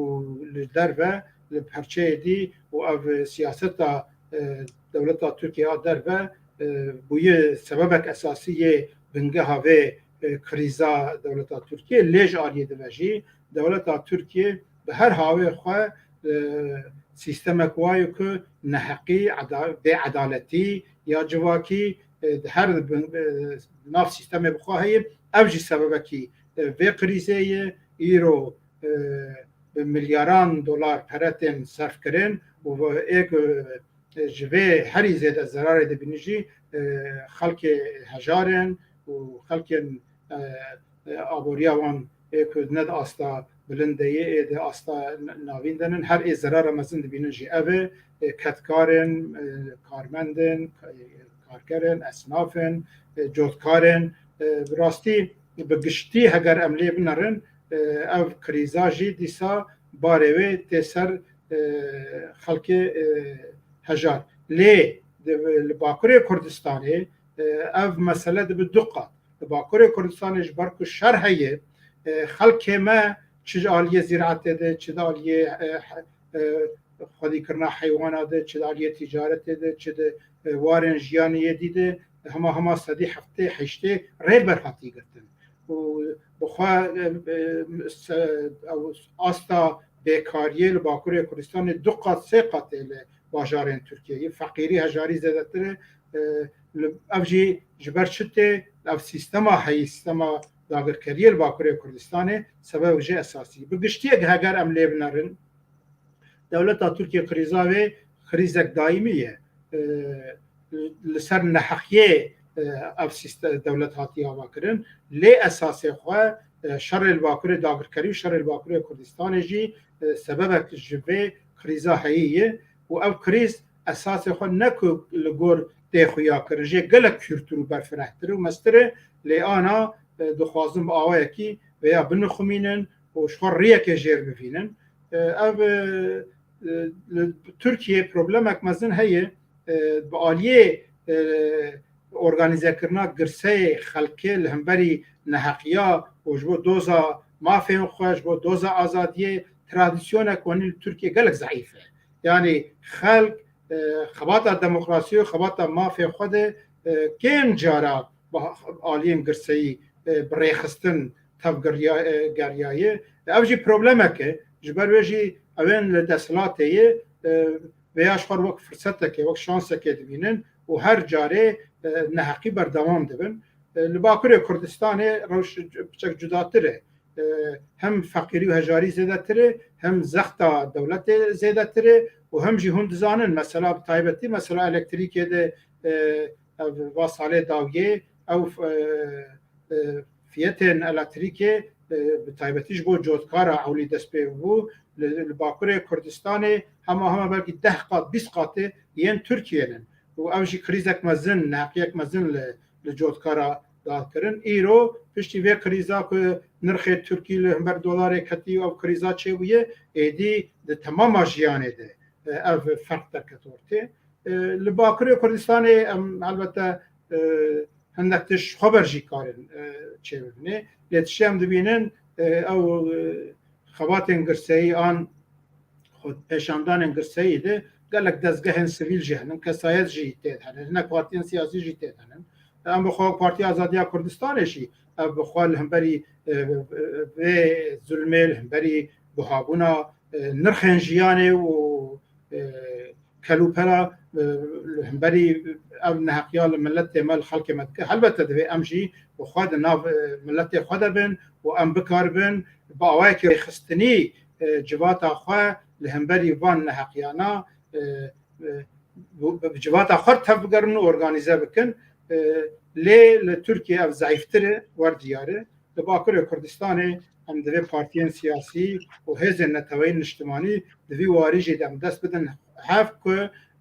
li derve, li perçeyê dî û ev, e, siyaseta, e, dewleta Tirkiye a derve, e, bûye sebebek esasî yê bingeha vê, e, krîza dewleta Tirkiye. Lê ji aliyê dive jî dewleta Tirkiye bi her hawê xwe, e, sîstemek wa ye ku neheqî, eda-, bêedaletî ya civakî, e, di her bin, e, nav sîstemê bi xwe heye. Ev jî sebebekî, e, vê krîzê ye. Îro, e, bi milyaran dolar pere tên serfkirin û ê ku, e, ji vê herî zêde zerarê dibînin jî, e, xelkê hejar in û xelkên, e, e, aboriya wan ê ku ne di asta bilind de ye, ê di asta n-, navîn de nin, her ê zerara mezin dibînin jî ev e, e, kedkar in, e, karmend in, ka-, karker in, esnaf in, e, cotkar in. E, bi rastî, bi giştî heger em lê binerin, e, ev krîza jî dîsa barê wê tê ser, e, xelkê, e, hejar. Lê di, li Bakurê Kurdistanê, e, ev mesele dibe du qat. Li Bakurê Kurdistanê ji ber ku şer heye, e, xelkê me çi di aliyê zîraetê de, çi di aliyê, e, he-, e, xwedîkirina heywana de, çi di aliyê ticaretê de, çi di, e, warên jiyanê yê dî de, hema hema sedî heftê heştê rê ber hatî girtin. Û bi xwe, e, e, se-, ew asta bêkariyê li Bakurê Kurdistanê du qat, sê qat tê li bajarên Tirkiyeyê. Feqîrî, hejarî zêdetir e. E, li, ev jî ji ber çi tê? Ev sîstema heyî, sîstema dagirkeriyê li Bakurê Kurdistanê sebeb jê esasî. Bi giştiyek heger em lê binerin, dewleta Tirkiye krîza wê krîzek daîmî ye. E, li ser neheqiyê, e, ev sîste-, dewlet hatiye avakirin. Lê esasê xwe, e, şerê li Bakurê dagirkerî û şerê li Bakurê Kurdistanê jî, e, sebebek ji vê krîza heyî ye û ev krîz esasê xwe ne ku li gor tê xuya kirin, jê gelek kûrtir û berfirehtir û mestir e, lê ana, e, dixwazin bi awayekî vêya binixumînin û ji xwe riyekê jêr bivînin. E, ev, e, e, li Tirkiyê problemek mezin heye, e, bi aliyê, e, organîzekirina girseyê xelkê li hemberî neheqiya û ji bo doza mafên xwe, ji bo doza azadiyê, tradisyonek wanî li Tirkiyê gelek zeîf e. Yanî xelk, e, xebata demokrasiyê û xebata mafê xwe de, e, kêm cara bi aliyên girseyî, e, bi rêxistin tevgeriya-, e, geriyaye. Ev jî problemek e. Ji ber wê jî ewên li desthilatê ye, e, vêya ji xwe wek firsetekê, wek şansekê dibînin û her carê, e, neheqî berdewam dibin. E, li Bakurê Kurdistanê rewş piçek cudatir e. E, hem feqîrî û hejarî zêdetir e, hem zexta dewletê zêdetir e û hem jî hûn dizanin, mesela bi taybetî mesela elektrîkê de, e, ev va salê dawiyê ew, e, e, fiyetên elektrîkê, e, bi taybetî ji bo cotkara ewlî dest pê bû, li, li Bakurê Kurdistanê hema hema belkî deh qat, bîst qatê yên Tirkiyê nin. Û ew jî krîzek mezin, neheqiyek mezin li, li cotkara da kirin. Îro piştî vê krîza ku nirxê Tirkî li hember dolarê ketî û ev krîza çêbûye, êdî di temama jiyanê de, e, ev ferq derket ortê. E, li Bakurê Kurdistanê em helbete, e, hindek tişt xweber jî karin, e, çêbibîne. Lê tiştê em dibînin, e, ew, e, xebatên girseyî an xwe pêşandanên girseyî de gelek dezgehên sivîl jî henin, kesayet jî tê de henin, hinek partiyên siyasî jî tê de henin. Em bi xwe Partiya Azadiya Kurdistanê jî ev bi xwe li hemberî, e, vê zulmê, li hemberî buhabûna, e, nirxên jiyanê û, e, kelûpela, e, li hemberî ev neheqiya li miletê me, li xelkê me dike. Helbete divê em jî bi xwe di nav, e, miletê xwe de bin û em bikaribin bi awayekî rêxistinî, e, civata xwe li hemberî van neheqiyana, e, e, bi, bi civata xwe tev bigerin û organîze bikin. E, lê li Tirkiye ev zeîftir e, wer diyar e. Li Bakurê Kurdistanê em divê partiyên siyasî û hêzên neteweyî niştimanî di vî warî jî de em dest bidin hev ku,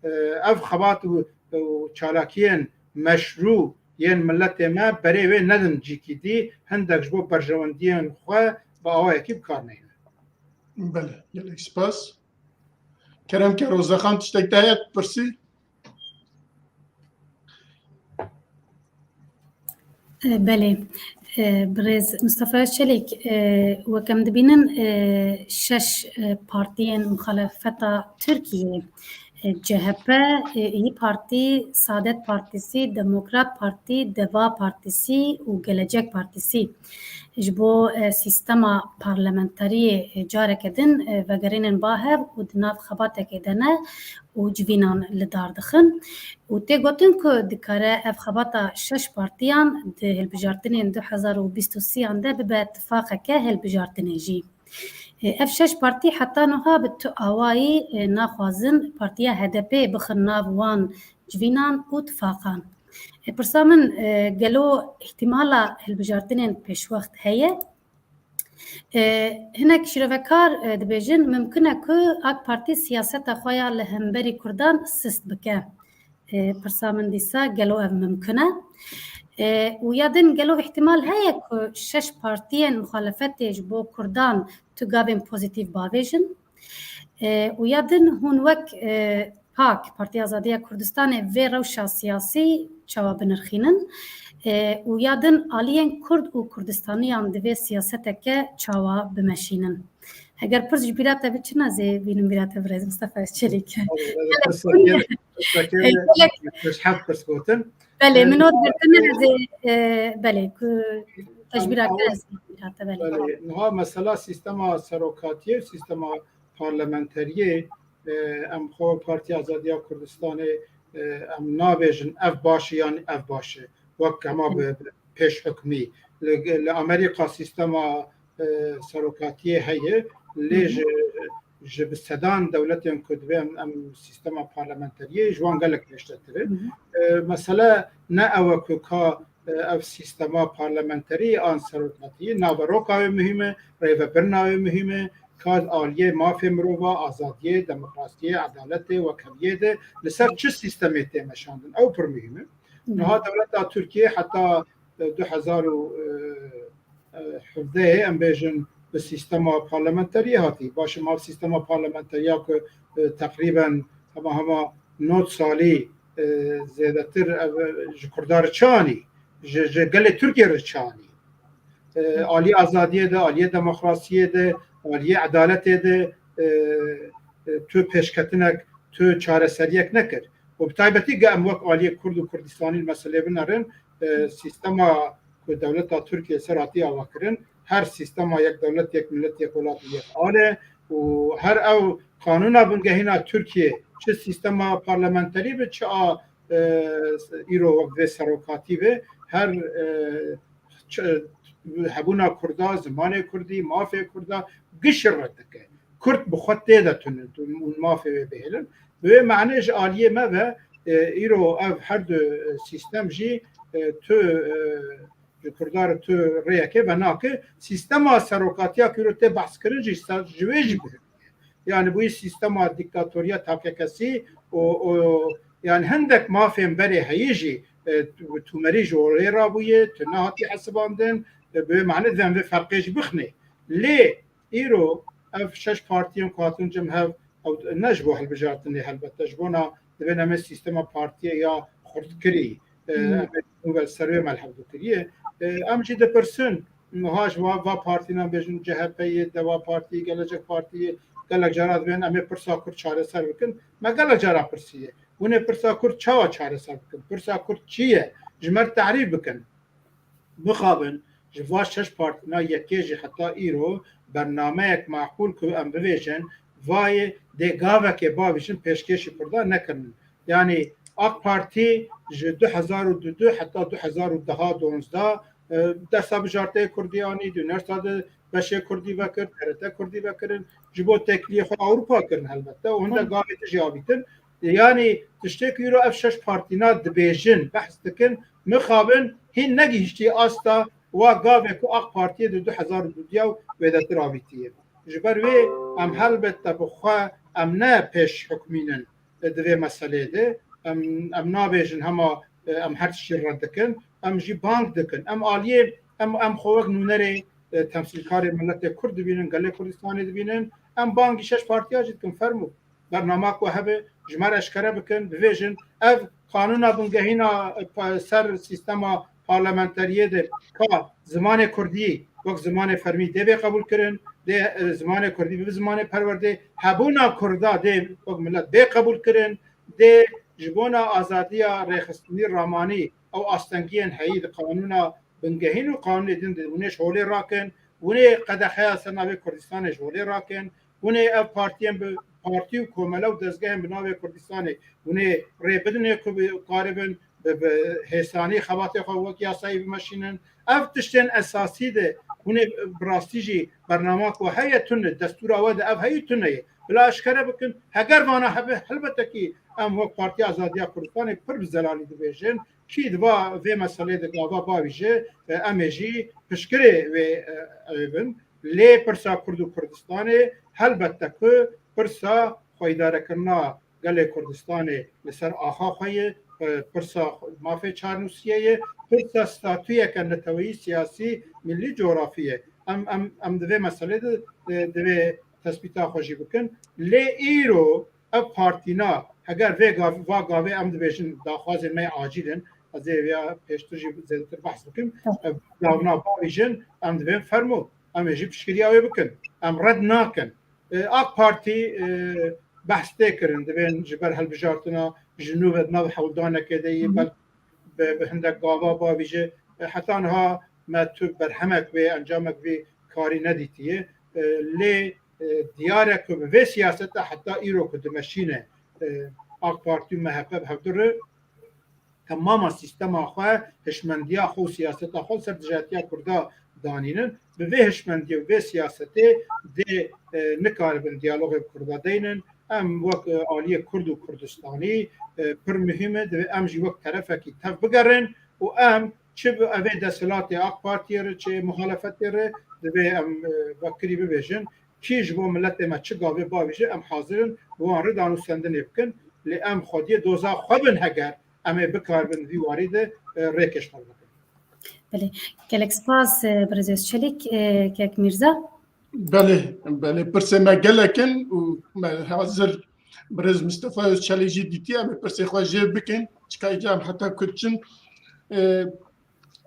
e, ev xebat û, û çalakiyên meşrû yên miletê me berê wê nedin cîkî dî, hindek ji bo berjewendiyên xwe bi awayekî bi kar neynin. Belê, gelek spas. Kerem ke Rozexan tiştek te heye pirsî? E, belê. E, birêz Mustafa Özçelik, e, wek em dibînin, e, şeş, e, partiyên muxalefeta Tirkiyê, e, C H P, e, İYİ Parti, Saadet Partisi, Demokrat Parti, Deva Partisi û Gelecek Partisi ji bo, e, sîstema parlamenteriyê, e, careke din, e, vegerînin ba hev û di nav xebatekê de ne û civînan li dar dixin. Û tê gotin ku dikare ev xebata şeş partiyan di hilbijartinên du hezar û bîst û sêyan de bibe tifaqeke hilbijartinê jî. E, ev şeş partî heta niha bi tu awayî, e, naxwazin partiya H D P bixin nav wan civînan û tifaqan. E, pirsa min, e, gelo îhtimala hilbijartinên pêşwext heye? E, hinek şîrovekar, e, dibêjin, mimkun e ku AK Partî siyaseta xwe ya li hemberî Kurdan sist bike. E, pirsa min dîsa gelo ev mimkun e? E, û ya din gelo îhtimal heye ku şeş partiyên muxalefetê ji bo Kurdan tu gavên pozîtîf bavêjin? E, û ya din hûn wek, e, PAK, Partiya Azadiya Kurdistanê vê rewşa siyasî çawa binirxînin? E, û ya din aliyên Kurd û Kurdistaniyan divê siyaseteke çawa bimeşînin? Heger pirs ji bîra te bi çi ne zê bînim bîra te birêz Mustafa Özçelik. Pirseke, pirseke, Gelek, gelek, pêşhev pirs gotin. Belê, e, min ot girtin, e, ez ê, e, belê, ku te ji bîra kir ez bîra te, belê. Belê, niha mesela sîstema serokatiyê, sîstema parlamenteriyê, e, em xwe Partiya Azadiya Kurdistanê, e, em nabêjin ev baş e yan ev baş e. Wek hema bi, bi pêşhukmî. Li, li Amerîka sîstema, e, serokatiyê heye, lê ji, ji bi sedan dewletên ku divê em, em sîstema parlamenteriyê ji wan gelek pêşdetir e. E, mesele ne ew e ku ka, e, ev sîstema parlamenterî an serokatiyê, naveroka wê muhîm e, rêvebirina wê muhîm e, ka aliyê mafê mirova, azadiyê, demokrasiyê, edaletê, wekheviyê de li ser çi sîstemê tê meşandin, ew pir muhîm e. Niha dewleta Tirkiyê heta, e, du hezar û hevdehê, em bêjin, bi sîstema parlamenteriyê hatî. Baş e, ma sîstema parlamenteriya ku, e, teqrîben hema hema nod salî, e, zêdetir ev, e, ji Kurda re çi anî? Ji, ji gelê Tirkiyê re çi anî? E, aliyê azadiyê de, aliyê demokrasiyê de, aliyê edaletê de, e, e, tu pêşketinek, tu çareseriyek nekir. Û bi taybetî ge em wek aliyê Kurd û Kurdistanî li meselê binerin, e, sîstema ku dewleta Tirkiyê ser hatiye avakirin, her sîstema yek dewlet, yek milet, yek welat û yek al e û her ew qanûna bingehîna Tirkiyê, çi sîstema parlamenterî be, çi a, e, îro wek vê serokatî be, her, e, çi, hebûna Kurda, zimanê Kurdî, mafê Kurda gişi red dike. Kurd bi xwe tê de tune û mafê wê bihêlin. Bi wê manê ji aliyê me ve, e, îro ev her du, e, sîstem jî, e, tu, e, ji Kurda re tu rêyekê venake. Sîstema serokatiya ku îro tê behskirin jî ser ji wê jî guhê. Yani bûyî sîstema dîktatoriya takekesî û, û yani hindek mafên berê heyî jî e, tu-, tûmerî ji holê rabûye, tu nehatî hesibandin, e, bi wê mane divê em vê ferqê jî bixinê. Lê îro ev şeş partiyên ku hatin cem hev, ew ne ji bo hilbijartinê helbete, ji bona divê em ê sîstema partiyê ya xurtkirî, e, Hmm. em ê nû ve ser wê me li hevdû kiriye. E, em jî dipirsin, niha ji va, va partînan bêjin C H P yê, Deva Partî, Gelecek Partî, gelek cara dibên em ê pirsa Kurd çareser bikin. Me gelek cara pirsiye. Hûn ê pirsa Kurd çawa çareser bikin? Pirsa Kurd çi ye? Ji me re tehrîf bikin. Mixabin, ji va şeş partîna yekê jî heta îro bernameyek maqûl ku em bivêjin, vayê dê gavekê bavêjin pêşkêşî Kurdan nekirin. Yanî AK Partî ji du hezar û du heta du hezar û deh, duwazdeh, e, dersa bijarteyê Kurdî anî, di üniversita de beşê Kurdî vekir, T R T Kurdî vekirin, ji bo têkiliyê xwe Ewropa kirin helbette, û hinde Hı. gavê din jî avîtin. Yanî tiştê ku îro ev şeş partîna dibêjin, behs dikin, mixabin hîn negihiştiye asta wa gavê ku AK Partiyê di du hezar û du ya û wêdetir avîtiye. Ji ber wê em helbette bi xwe em ne pêş hukmînin, e, di vê meseleyê de. Em, em nabêjin hema, e, em her tiştî red dikin, em jî bang dikin. Em aliyê, em, em xwe wek nûnerê, e, temsîlkarê miletê Kurd dibînin, gelê Kurdistanê dibînin. Em bangî şeş partiya jî dikin, fermû. Bernama ku hebe, ji me re eşkere bikin, bivêjin, ev qanûna bingehîna, e, pa-, ser sîstema parlamenteriyê de ka zimanê Kurdî wek zimanê fermî dê bê qebûl kirin, dê, e, zimanê Kurdî bibe zimanê perwerdê, hebûna Kurda dê wek milet bê qebûl kirin, dê ji bona azadiya rêxistinî ramanî ew astengiyên heyî di qanûna bingehîn û qanûnê din de hûn ê ji holê rakin, hûn ê qedexeya ser navê Kurdistanê ji holê rakin, hûn ê ev partiyên bi partî û komele û dezgehên bi navê Kurdistanê hûn ê rê bidinê ku bi-, karibin bi, bi hêsanî xebatê xwe wek yasayî bimeşînin. Ev tiştên esasî de hûn ê bi rastî jî bernama ku heye tune, destûra we de ev heyî tune ye. Bila eşkere bikin, heger vana hebe, helbete kî em wek Partiya Azadiya Kurdistanê pir bi zelalî dibêjin, kî di va vê meselê de gava bavîje, e, em ê jî piştgirê wê, e, ew bin. Lê pirsa Kurd û Kurdistanê helbette ku pirsa xweydarekirina gelê Kurdistanê li ser axa xwe ye, e, pirsa mafê çarnûsiyê ye, pirsa statuyeke neteweyî, siyasî, milî, coğrafî ye. Em, em, em di vê meselê de, e, divê tespîta xwe jî bikin. Lê îro ev partîna, heger vê gav-, va gavê em dibêjin daxwazên me acîl in, ez ê vêya pêştir jî zêdetir behs bikim, Tamam. ev gavna bavêjin, em divên fermo, em ê jî piştgiriya wê bikin. Em red nakin. E, AK Partî, e, behs tê kirin, divên ji ber hilbijartina ji nû ve di nav hewldanekê de yî, Hı hı. belk bi, bi hindek gava bavêje. E, heta niha me tu berhemek vê, encamek vê karî nedîtiye. E, lê, e, diyar e ku bi vê siyaseta heta îro ku dimeşîne, e, AK Partî û M H P bi hevdu re temama sîstema xwe, hişmendiya xwe û siyaseta xwe li ser dijatiya Kurda danînin. Bi vê hişmendiyê û vê siyasetê dê, e, nikaribin diyalogê bi Kurda deynin. Em wek, e, aliyê Kurd û Kurdistanî, e, pir muhîm e, divê em jî wek terefekî tev bigerin û em çi bi evê desthilatê AK Partiyê re, çi muhalefetê re, divê em, e, vekirî bibêjin, kî ji bo miletê me çi gavê bavêje, em hazir in bi wan re danûstendinê bikin. Lê em xwediyê doza xwe bin heger em ê bikaribin vî warî de, e, rêkê ji xwe bikin. Belê. Gelek spas, e, Birêz Çelîk, e, kek Mîrza. Belê, belê. Pirsê me gelek in û me hazir Birêz Mistefa Özçelîk jî dîtiye, em ê pirsê xwe jê bikin. Çika îca em heta ku diçin, e,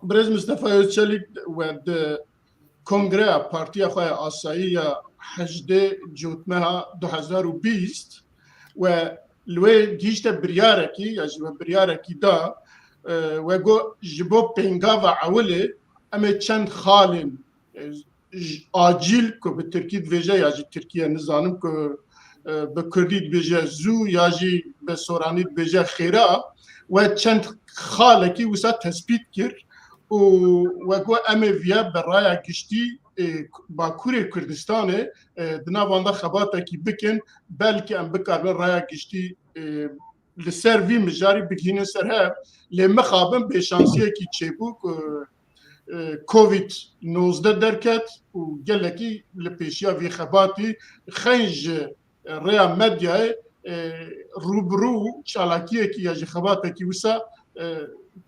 Birêz Mistefa Özçelîk we di kongreya partiya xwe ya Asayî ya hejdê Cotmeha du hezar û bîst we li wê gihîşte biryarekî ya jî we biryarekî da, e, we got ji bo pêngava ewilê em ê çend xalên, e, j-, acîl ku bi tirkî dibêje ya jî tirkiye nizanim ku, e, bi kurdî dibêje zû ya jî bi soranî dibêje xêra, we çend xalekî wisa tespît kir û we got em ê viya bi raya giştî, e, Bakurê Kurdistanê, e, di nav wan de xebatekî bikin, belkî em bikaribin raya giştî, e, li ser vî mijarî bigihînin ser hev, lê mixabin bêşansiyekî çêbû ku, e, Covid nozdeh derket û gelekî li pêşiya vî xebatî xeyn ji, e, rêya medyayê, e, rûbirû çalakiyekî ya jî xebatekî wisa, e,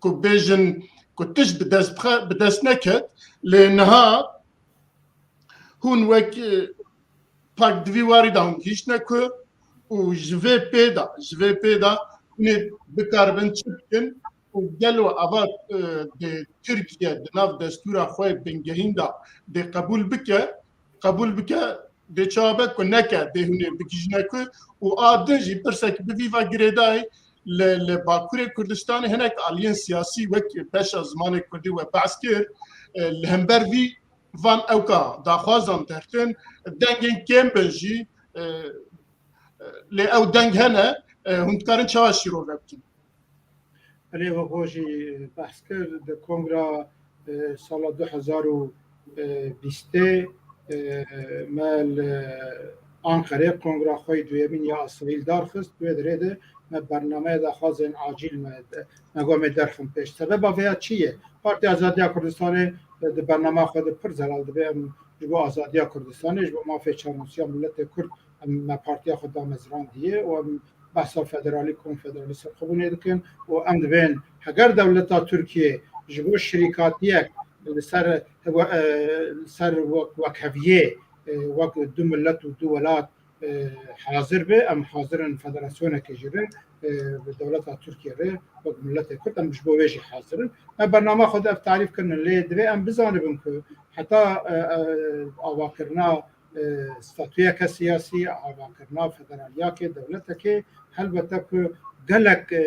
ku bêjin ku tişt bi dest bixe-, bi dest neket, lê niha hûn wek, e, pak di vî warî de hûn gihîştine ku û ji vê pê de, ji vê pê de hûn ê bikaribin çi bikin û gelo eva, e, dê Tirkiye di nav destûra xwe bingehîn de dê qebûl bike, qebûl bike, dê çawa be ku neke, dê hûn ê bigihîjine ku û a din jî pirsek bi vî ve girêdayî li, li Bakurê Kurdistanê hinek aliyên siyasî wek beşa zimanê kurdî we behs kir, e, li hember vî van ewka daxwazan dertin, dengên kêm bin jî, e, e, lê ew deng hene, e, hûn dikarin çawa şîrove bikin? Erê, wek we jî behs kir, di kongra, e, sala du hezar û bîstê, e, me li Anqerê kongra xwe yê duyemîn ya asayî li dar xist. Wê dirê de me bernameya daxwazên acîl me, me got em ê derxin pêş. Sebeba vêya çi ye? Partiya Azadiya Kurdistanê, e, di bernama xwe de pir zelal dibe, em ji bo azadiya Kurdistanê, ji bo mafê çarnûsiya miletê Kurd, em, me partiya xwe damezirandiye û em behsa federalî, konfederalî serxwebûnê dikin û em dibên heger dewleta Tirkiyê ji bo şirîkatiyek li ser, e, li ser wek-, wekheviyê, e, wek du milet û du welat, e, hazir be, em hazir in federasyonekê jî re, e, bi dewleta Tirkiye re wek miletê Kurd em ji bo wê jî hazir in. Me bernama xwe de ev tarîf kirine, lê divê em bizanibin ku heta, e, e, avakirina e, statuyeke siyasî, avakirina federaliyakê, dewletekê, helbete ku gelek, e,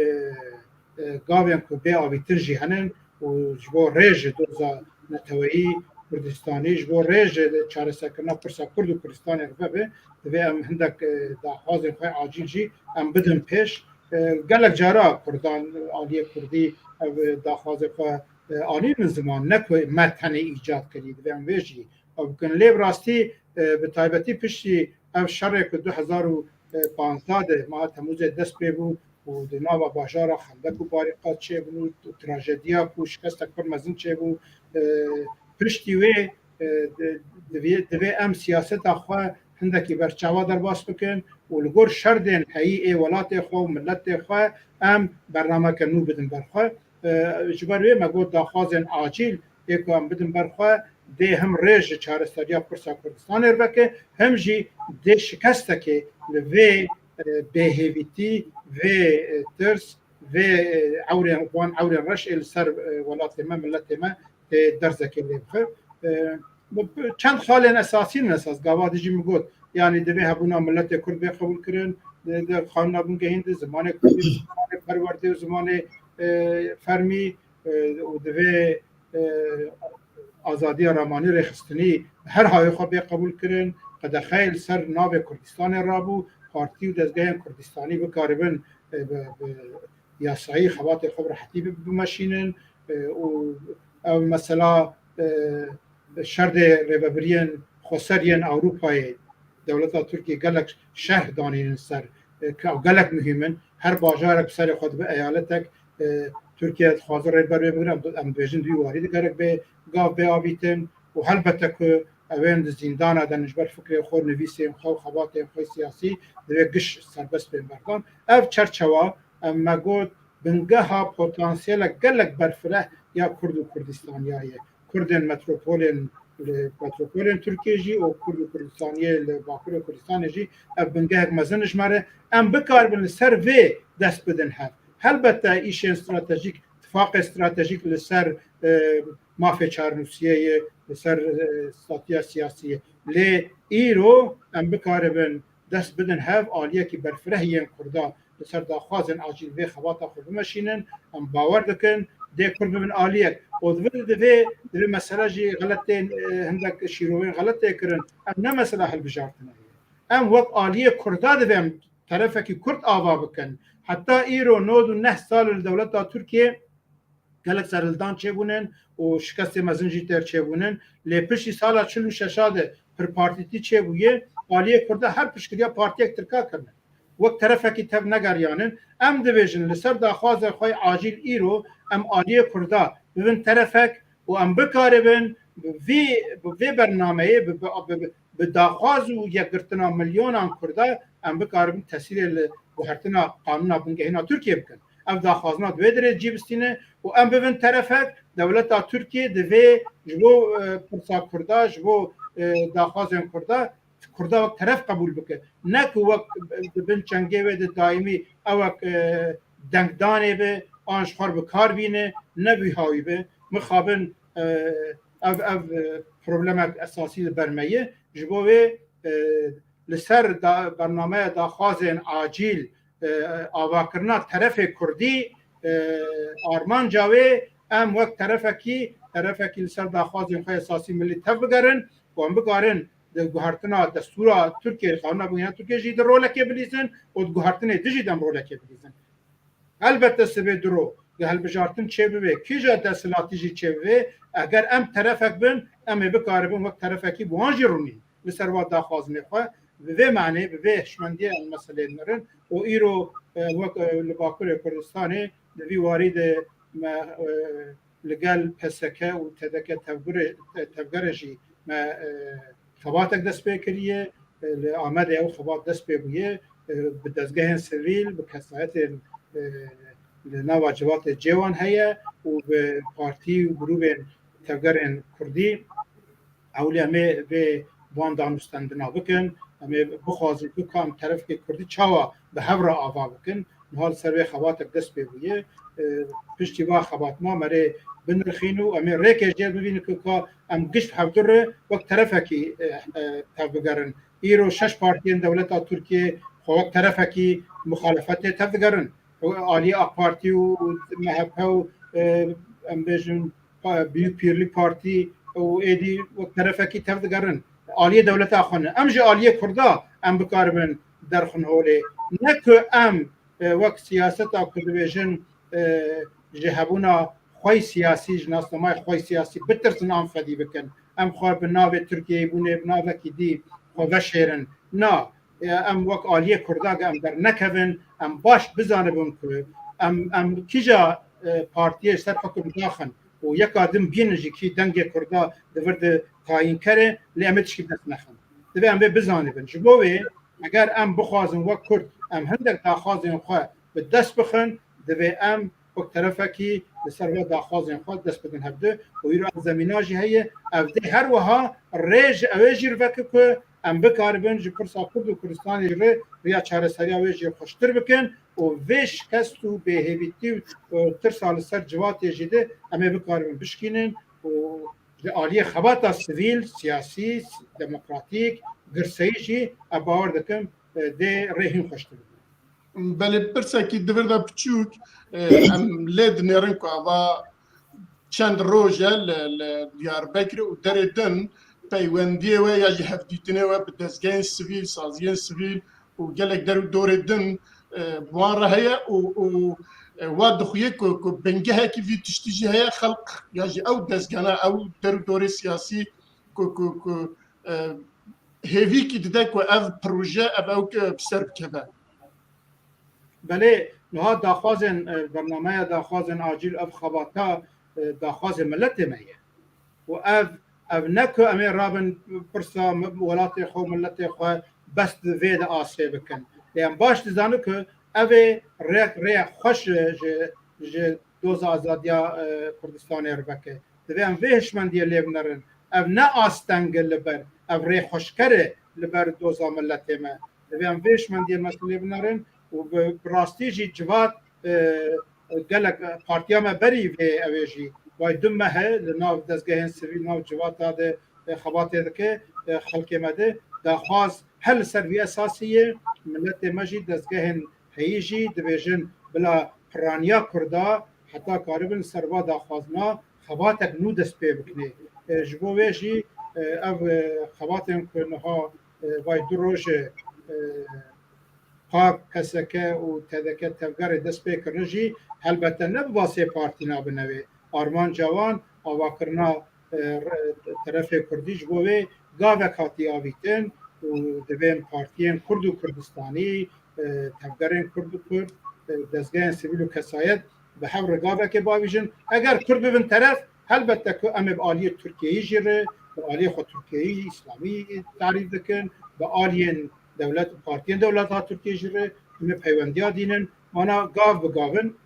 e, gavên ku bê avîtin jî henin û ji bo rê ji doza neteweyî Kurdistanî, ji bo rê ji çareserkirina pirsa Kurd û Kurdistanê re vebe, divê em hindek, e, daxwazên xwe acîl jî em bidin pêş. E, gelek cara Kurdan, aliyê Kurdî ev, e, daxwazê xwe, e, anînin ziman, ne ku me tenê îcad kirî, divê em vê jî ew bikin. Lê bi rastî, e, bi taybetî piştî ev şerê ku du hezar û panzdeh de meha Temûzê dest pê bû û di nava bajara Xendek û Barîqat çêbû û trajediya ku şikestek pir mezin çêbû, e, piştî wê, e, di-, divê, divê em siyaseta xwe hindekî berçava derbas bikin û li gor şerdên heyî ê welatê xwe û miletê xwe em bernameke nû bidin ber xwe. E, ji ber wê me got daxwazên acîl ê ku em bidin ber xwe dê him rê ji çareseriya pirsa Kurdistanê re veke, him jî dê şikestekê li vê, e, bêhêvîtî, vê, e, tirs, vê, e, ewrên, wan ewrên reş ê li ser, e, welatê me, miletê me tê derzekê lê bixe. E, bi, bi çend xalên esasî ne esas, gava dijî min got, yanî divê hebûna miletê Kurd bê qebûlkirin, di, di qanûna bingehîn de zimanê Kurdî, zimanê perwerdê û zimanê, e, fermî, e, û divê, e, azadiya ramanî rêxistinî her havê xwe bê qebûlkirin, qedexeyê li ser navê Kurdistanê rabû, partî û dezgehên Kurdistanî bikaribin, e, bi, bi yasayî xebatê xwe bi rehetî bi-, bimeşînin, e, û ev mesela, e, şerdê rêvebiriyên xweser yên Ewropayê, dewleta Tirkiyê gelek şerh danînin ser, e, ke ew gelek muhîm in. Her bajarek bi serê xwe dibe eyaletek, e, Tirkiye dixwaze rê ber wê bigire, em, em dibêjin di wî warî de gerek bê gav bê avîtin û helbete ku ew ên di zîndana de ne ji ber fikrê xwe, nivîsên xwe û xebatên xwe siyasî divê giş serbest bên berdan. Ev çerçewa, em, me got, bingeha potansiyelek gelek berfireh ya Kurd û Kurdistaniya ye. Kurdên metropolên, li metropolên Tirkiyê jî û Kurd û Kurdistaniyê li Bakurê Kurdistanê jî ev bingehek mezin ji me re. Em bikaribin li ser vê dest bidin hev. Helbete îşên stratejîk, tifaqê stratejîk li ser, e, mafê çarnûsiyê ye, li ser, e, statiya siyasî ye. Lê îro em bikaribin dest bidin hev, aliyekî berfireh yên Kurda li ser daxwazên acîl vê xebata xwe bimeşînin. Em bawer dikin dê Kurd bibin aliyek. Û divê, divê, divê mesele jî xelet tên, e, hindek şîrovên xelet tê kirin. Em ne mesela hilbijartine ye. Em wek aliyê Kurda divê em terefekî Kurd ava bikin. Heta îro nod û neh sal li dewleta Tirkiyê gelek serhildan çêbûnin û şikestê mezin jî têr çêbûnin. Lê piştî sala çil û şeşa de pirpartîtî çêbûye, aliyê Kurda her piştgiriya partiyek Tirka kirine. Wek terefekî tev negeriyanin. Em dibêjin li ser daxwazên xwe yê acîl îro em aliyê Kurda bibin terefek û em bikaribin bi vî, bi vê bernameyê, bi, bi, bi, bi daxwaz û yekgirtina milyonan Kurda em bikaribin tesîrê li guhertina qanûna bingehîna Tirkiyê bikin. Ev daxwazina di wê dirê cî bistîne û em bibin terefek, dewleta Tirkiyê divê ji bo, e, pirsa Kurda, ji bo, e, daxwazên Kurda, Kurda wek teref qebûl bike. Ne ku wek, e, di bin çengê wê de daîmî ew wek, e, dengdanê be, an ji xwe bi kar bîne, ne wî hawî be. Mixabin, e, ev, ev, e, problemek esasî li ber me ye. Ji bo wê, e, li ser da-, bernameya daxwazên acîl, e, avakirina terefê Kurdî, e, armanca wê em wek terefekî, terefekî li ser daxwazên xwe esasî milî tev bigerin û em bikarin di guhertina destûra Tirkiyê, qanûna bingehîna Tirkiyê jî di rolekê bilîzin û di guhertinê dijî de em rolekê bilîzin. Elbette sibê diro di hilbijartin çêbibe, kîja desthilatî jî çêbibe, eger em terefek bin, em ê bikaribin wek terefekî bi wan jî rûnîn li ser wa daxwazinê xwe. Bi vê manê, bi vê hişmendiyê em meseleyê dinirin û îro, e, wek, e, li Bakurê Kurdistanê di vî warî de me, e, li gel P S K û T D K tevgurê-, tevgerê jî me, e, xebatek dest pê kiriye. E, li Amedê ew xebat dest pê bûye. E, bi dezgehên sivîl, bi kesayetên, e, li nava civatê cê wan heye û bi partî û grûbên tevgerên Kurdî. Ewlî em ê vê van danûstendina bikin, em ê bixwazin ku kam terefkê Kurdî çawa bi hev re ava bikin. Niha li ser vê xebatek dest pê bûye. E, piştî va xebatna me rê binirxîn û em ê rêkê jê bibînin ku ka em giş hevdu re wek terefekî, e, e, tev bigerin. Îro şeş partiyên dewleta Tirkiyê xwe wek terefekî muxalefetê tev digerin. Aliyê A K Partî û M H P û, e, em bêjin, pa-, Büyük Birlik Partî û êdî wek terefekî tev digerin. Aliyê dewleta xwe ne. Em ji aliyê Kurda em bikaribin derxin holê. Ne ku em, e, wek siyaseta ku dibêjin, e, ji hebûna xwe siyasî, ji nasnameya xwe siyasî bitirsin an fedî bikin. Em xwe bi navê Tirkiyeyê bûnê, bi navekî dî xwe veşêrin. Na, e, em wek aliyê Kurda ge em dernekevin, em baş bizanibin ku em, em kîja, e, partiyê ser hukum daxin û yeka din bînin jî kî dengê Kurda di vir de tayîn kere, lê em ê tişkî dest nexin. Divê em vê bizanibin. Ji bo wê eger em bixwazin wek Kurd em hindek daxwazên xwe bi dest bixin, divê em wek terefekî li ser vê daxwazên xwe dest bidin hevdu û îro ev zemîna jî heye. Ev dê her wiha rê ji ewê jî veke ku em bikaribin ji pirsa Kurd û Kurdistanê jî re riya çareseriya wê jî xweştir bikin û vê şikest û bêhêvîtî û, e, tirsa li ser civatê jî de em ê bikaribin bişkînin û ji aliyê xebata sivîl, siyasî, demokratîk, girseyî jî ez bawer dikim, e, dê rê hîn xweştir bibin. Belê, pirsekî di vir de piçûk, e, em lê dinêrin ku ava çend roj e li, li Diyarbekirê û derê din peywendiyê we ya jî hevdîtinê we bi dezgehên sivîl, saziyên sivîl û gelek der û dorê din, e, bi wan re heye û, û, e, wa dixuye ku, ku bingehekî vî tiştî jî heye, xelq ya jî ew dezgehna, ew der û dorê siyasî ku, ku, ku, e, hêvîkî dide ku ev proje, ev ew, e, bi ser bikeve. Belê, niha daxwazên, e, bernameya daxwazên acîl, ev xebata, e, daxwazê miletê me ye. Û ev, ev ne ku em ê rabin pirsa mi-, welatê xwe, miletê xwe bes di vê de asê bikin. Lê em baş dizanin ku ev ê rêk, rêya xweş ji, ji, ji doza azadiya, e, Kurdistanê re veke. Divê em vê hişmendiyê lê binerin. Ev ne asteng e li ber, ev rêxweşker e li ber doza miletê me. Divê em vê hişmendiyê meselê binerin û bi, bi rastî jî civat, e, gelek, e, partiya me berî vê ew ê jî. Vay du meh e li nav dezgehên sivîl, nav civata de, e, xebatê dike, e, xelkê me de daxwaz her li ser vî esasî ye. Miletê me jî, dezgehên heyî jî dibêjin bila piraniya Kurda heta karibin ser va daxwazina xebatek nû dest pê bikinê. E, ji bo wê jî, e, ev, e, xebatên ku niha, e, vay du roj e, e, PAK, P S K û T D K tevgerê dest pê kirin jî helbette ne bi va sê partî nabine wê. Armanca wan avakirina, e, re-, terefê Kurdî ji bo wê gavek hatî avîtin û divên partiyên Kurd û Kurdistanî, e, tevgerên Kurd û Kurd, e, dezgehên sivîl û kesayet bi hev re gavekê bavîjin. Eger Kurd bibin teref, helbette ku em ê bi aliyê Tirkiyeyî jî re, bi aliyê xwe Tirkiyeyî, Îslamî tarîf dikin, bi aliyên dewlet û partiyên dewleta Tirkiyê jî re em ê peywendiya dînin. Wana gav bi gav in.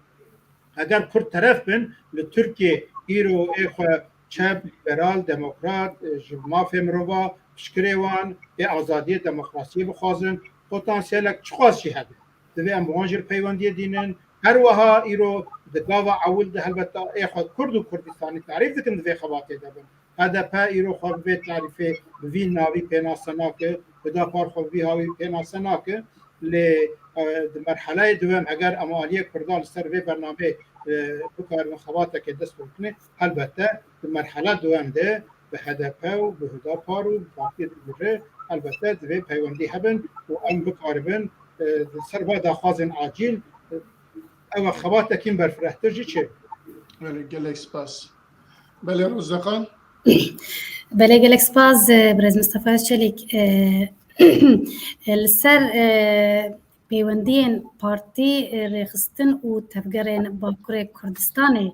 Eger Kurd teref bin, li Tirkiyê îro ê xwe çep, liberal, demokrat, e, ji mafê mirova, piştgirê wan, ê azadiyê, demokrasiyê bixwazin, potansiyelek çiqas jî hebe. Divê em bi wan jî peywendiyê dînin. Her wiha îro di gava ewil de helbet ê xwe Kurd û Kurdistanî tarîf dikin, di vê xebatê de bin. H D P îro xwe bi vê tarîfê, bi vî navî pênase nake, Hüdapar xwe bi vî hawî pênase nake. Lê, e, di merheleyê duwem, eger em aliyê Kurdan li ser vê bernameyê, e, bikaribin xebateke dest pê bikine, helbete di merhela duwem de bi H D P û bi Hüdapar û bi partiyê digire, helbete divê peywendî hebin û em bikaribin, e, di ser va daxwazên acîl, e, ew xebatekî berfirehtir jî çêbin. Belê, gelek spas. Belê, Roza Xan. Belê, gelek spas, e, birêz Mistefa Çelîk. E, e, li ser, e, peywendiyên partî, e, rêxistin û tevgerên Bakurê Kurdistanê,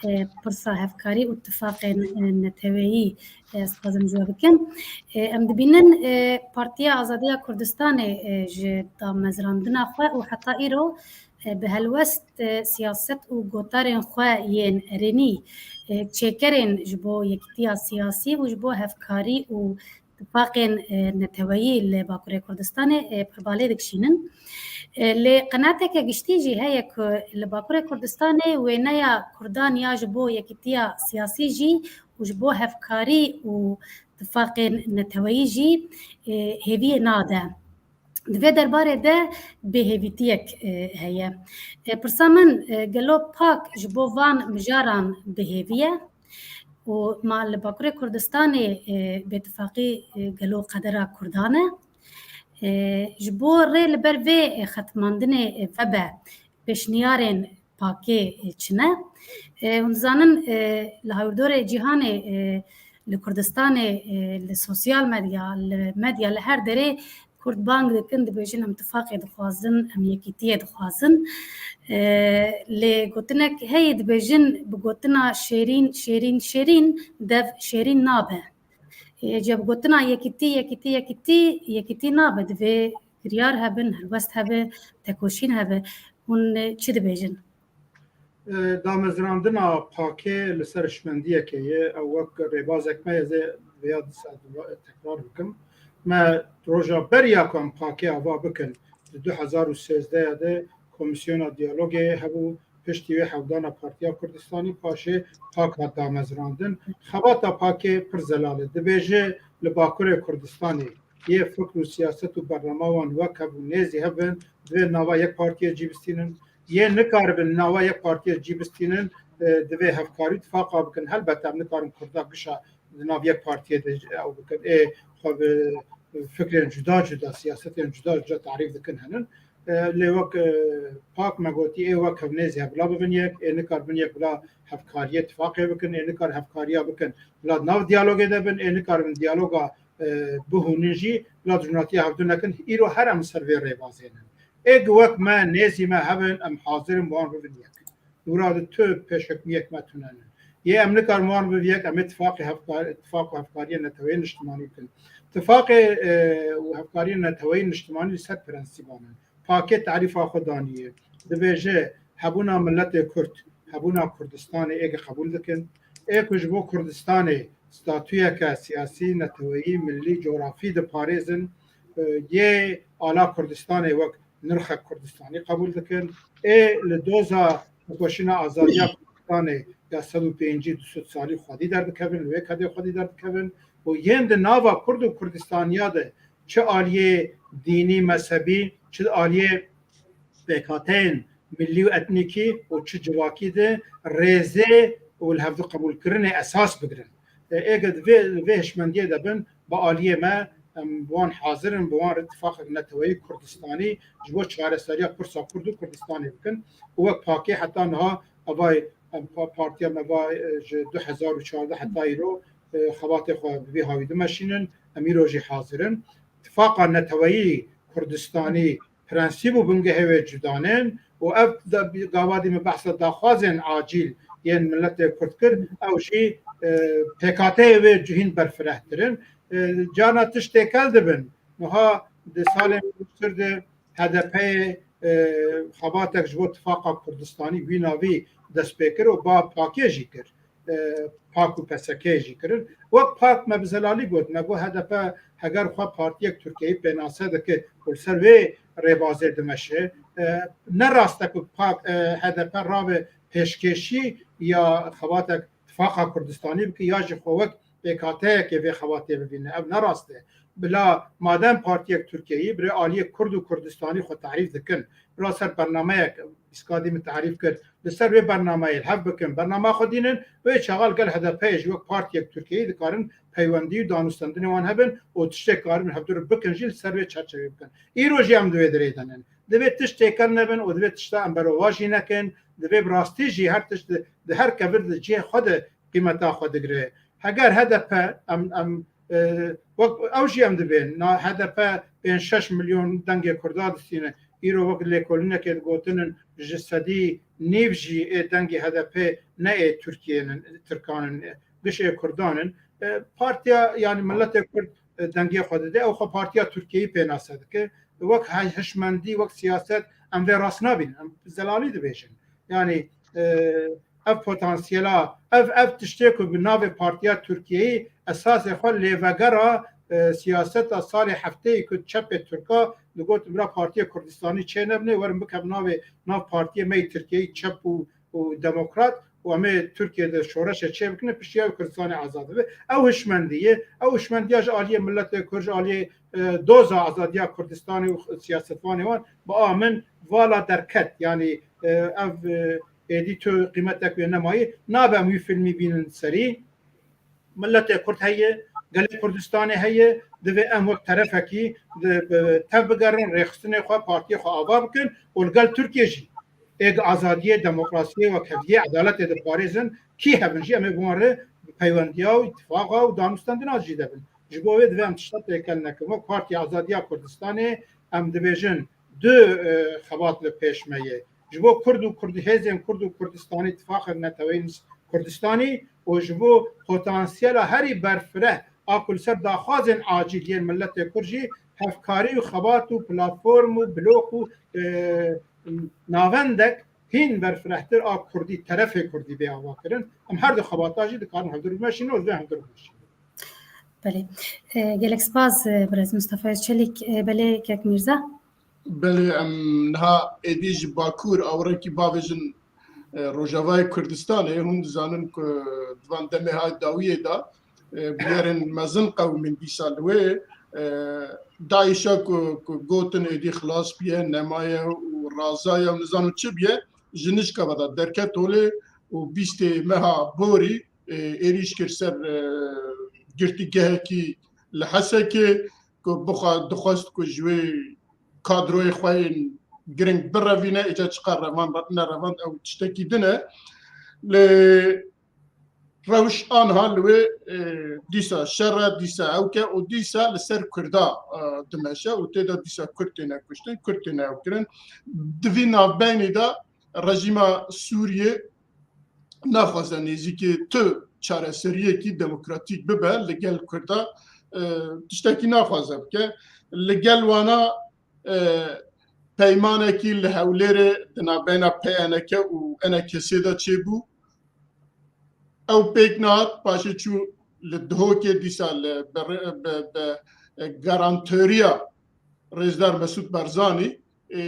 e, pirsa hevkarî û tifaqên, e, neteweyî, e, ez dixwazim ji we bikim. E, em dibînin, e, Partiya Azadiya Kurdistanê, e, ji damezrandina xwe û heta îro, e, bi helwest, e, siyaset û gotarên xwe yên erênî, e, çêkerên ji bo yekitiya siyasî û ji bo hevkarî û tifaqên, e, neteweyî li Bakurê Kurdistanê, e, pir balê dikişînin. E, lê qenateke giştî jî heye ku li Bakurê Kurdistanê wêneya Kurdan ya ji bo yekitiya siyasî jî û ji bo hevkarî û tifaqên neteweyî jî, e, hêviyê nade. Di vê derbarê de bêhêvîtiyek, e, heye. E, pirsa min, e, gelo PAK ji bo van mijaran bi hêvî ye? Û ma li Bakurê Kurdistanê, e, bêtifaqî, e, gelo qedera Kurdan e? E, ji bo rê li ber vê, e, xetmandinê, e, vebe pêşniyarên PAKê, e, çi ne? E, hûn dizanin, e, li hawirdorê cîhanê, e, li Kurdistanê, e, li sosyal medya, li medya, li her derê Kurd bang dikin, dibêjin, em tifaqê dixwazin, em yekîtiyê dixwazin. E, lê gotinek heye, dibêjin, bi gotina şêrîn, şêrîn, şêrîn, dev şêrîn nabe. E, ce bi gotina yekîtî, yekîtî, yekîtî, yekîtî nabe. Divê kiryar hebin, helwest hebe, tekoşîn hebe. Hûn, e, çi dibêjin? E, damezrandina PAKê li ser hişmendiyekê ye. Ew wek rêbazek me, ez ê vêya dîsa tekrar bikim. Me roja beriya ku em PAKê ava bikin, di du hezar û sêzdeh de Komîsyona Diyalogê hebû, piştî wê hewldana Partiya Kurdistanî, paşê PAK hat damezrandin. Xebata PAKê pir zelal e. Dibêje li Bakurê Kurdistanê yê fikr û siyaset û bernama wan wek hev û nêzî hev in, divê nava yek partiyê cî bistînin. Yê nikaribin nava yek partiyê cî bistînin, e, divê hevkarî tifaqa bikin. Helbet em nikarin Kurda gişa di nav yek partiyê de ew bikin. Ê xwe bi fikrên cuda cuda, siyasetên cuda cuda tarîf dikin henin. E, lê wek, e, PAK me gotî, ê wek hev nêzî hev bila bibin yek, ê nikar bin yek bila hevkariyê tifaqê bikin, ê nikar hevkariya bikin bila nav diyalogê de bin, ê nikar bin diyaloga, e, bihûnin jî bila dijminatiya hevdu nekin. Îro her em ser vê rêbazê ne. Ê gi wek me nêzî me hebin, em hazir in bi wan bibin yek. Dûra di tu pêşhikmiyek me tune ne. Yê em nikarin wan bibin yek, em ê tifaqê hevkar-, tifaq û hevkariyê neteweyê niştimanî bikin. Tifaqê, e, û hevkariyê neteweyê niştimanî li ser prensîban in. PAKê tarîfa xwe daniye. Dibêje hebûna miletê Kurd, hebûna Kurdistanê ê ki qebûl dikin. Ê ku ji bo Kurdistanê statuyeke siyasî, neteweyî, milî, cografî diparêzin, e, yê ala Kurdistanê wek nirxek Kurdistanî qebûl dikin. Ê li doza tekoşîna azadiya Kurdistanê ya sed û pêncî du sed salî xwedî derdikevin, li wê kedê xwedî derdikevin û yên di nava Kurd û Kurdistaniya de çi aliyê dînî, mezhebî, çi aliyê pêkhateyên milî û etnîkî û çi civakî de rêzê û li hevdu qebûlkirinê esas bigrin. E, êge di vê, vê hişmendiyê de bin, bi aliyê me, em bi wan hazir in, bi wan re tifaqek neteweyî Kurdistanî ji bo çareseriya pirsa Kurd û Kurdistanê bikin. Û wek PAKê heta niha evay, em pa-, partiya me va, e, ji du hezar û çardeh heta îro, e, xebatê xwe bi vî hawî dimeşînin. Em îro jî hazir in. Tifaqa neteweyî Kurdistanî prensîb û bingehê wê cuda ne û ev da-, gavadî min behsa daxwazên acîl yên miletê Kurd kir, ew jî, e, pêkhateyê wê cihîn berfirehtir in. E, carna tişt têkel dibin. Niha di salên piştir de H D P'yê, e, xebatek ji bo Tifaqa Kurdistanî wî navî dest pê kir û ba pakê jî kir. E, pak û P S K jî kirin. Wek pak me bi zelalî got, me got H D P heger xwe partiyek Tirkiyeyî pênase dike û li ser wê rêbazê dimeşe, e, ne rast e ku pak, e, H D P rabe pêşkêşî ya xebatek Tifaqa Kurdistanî bike ya jî xwe wek pêkhateyekê vê xebatê bibîne. Ev ne rast e. Bila madem partiyek Tirkiyeyî, bi rê aliyê Kurd û Kurdistanî xwe tarîf dikin. Bila ser bernameyek, îskadî min tarîf kir, li ser wê bernameyê li hev bikin, bernama xwe dînin, wê çaxa li gel H D P yê jî wek partiyek Tirkiyeyî dikarin peywendî û danûstendinê wan hebin û tiştê karin hevdû re bikin jî li ser wê çerçevê bikin. Îro jî em di wê dirê de nin. Divê tişt têkel nebin û divê tişta em berovajî nekin. Divê bi rastî jî her tişt di, di her kevir di cihê xwe de qîmeta xwe digire. Heger H D P em, em, e, wek ew jî em dibên, na H D P pênc şeş milyon dengê Kurda distîne. Îro wek lêkolînekê digotinin ji sedî nîv jî ê dengê H D P ne ê Tirkiyê nin, Tirkan in, giş ê Kurdan in. E, partiya, yani milletê Kurd, e, dengê xwe dide, ew xwe partiya Tirkiyeyî pênase dike. Wek he-, hişmendî, wek siyaset em vê rast nabînin. Em zelalî dibêjin. Yani, e, ev potansiyela, ev, ev tiştê ku bi navê Partiya Tirkiyeyî esasê xwe lêvegera, e, siyaseta salê hefteyî ku çepê Tirka digot, bira Partiya Kurdistanî çênebine, werin bikevin navê, nav partiyê me yê Tirkiyeyî çep û, û demokrat û em ê Tirkiyê de şoreşê çêbikine, piştî ew Kurdistanê azad bibe. Ew hişmendî ye, ew hişmendiya ji aliyê miletê Kurd, ji aliyê, e, doza azadiya Kurdistanê û siyasetvanê wan, bi a min vala derket. Yani, e, ev, e, êdî tu qîmetek wê nemayî. Nabe em wî fîlmî bînin serî. Miletê Kurd heye, gelê Kurdistanê heye, divê em wek terefekî di, bi, tev bigerin, rêxistinê xwe, partiyê xwe ava bikin û li gel Tirkiye jî ê di azadiyê, demokrasiyê, wekheviyê, edaletê diparêzin, kî hebin jî em ê bi wan re bi peywendiya û îtifaqa û danûstendina jî de bin. Ji bo wê divê em tişta têkel nekin. Wek Partiya Azadiya Kurdistanê em dibêjin du, e, xebat li pêş me ye. Ji bo Kurd û Kurd, hêzên Kurd û Kurdistanî, Tifaqek Neteweyî Kurdistanî û ji bo potansiyela herî berfireh a ku li ser daxwazên acîl yên miletê Kurd jî hevkarî û xebat û platform û blok û, e, navendek hîn berfirehtir a Kurdî, terefê Kurdî bê avakirin. Em her du xebata jî dikarin hevdûr bimeşînin û divê hevdûr bimeşînin. Belê. E, gelek spas, e, birêz Mustafa Çelîk. E, belê kek Mîrza? Belê, em niha êdî ji Bakur, awirekî bavêjin, e, Rojavayê Kurdistanê, hûn dizanin ku di van demê hay dawiyê de, e, bûyerên mezin qewimîn dîsa li wê, e, DAIŞa ku, ku gotin êdî xilas bûye, nemaye û razaye û nizanim çi bûye, ji nişka ve de derket holê û bîstê meha borî, e, êrîş kir ser, e, girtîgehekî li Hesekê ku bixwe-, dixwest ku ji wê kadroyê xwe yên giring birevîne, îca çiqas revan re-, nerevand ew tiştekî din e. Lê rewş aniha li wê, e, dîsa şer e, dîsa ewk e û dîsa li ser Kurda, e, dimeşe û tê de dîsa Kurd têne kuştin, Kurd têne ewkirin. Di vî navbeynî de rejîma Sûriyê naxwaze nêzîkî tu çareseriyekî demokratîk bibe li gel Kurda, e, tiştekî naxwaze bike. Li gel wana, e, peymanekî li Hewlêrê di navbeyna P N K û N K S de çêbû. Ew pêk nehat, paşê çû li Duhokê dîsa li bi, bi, bi, e, garantoriya Rêzdar Mesûd Barzanî, e,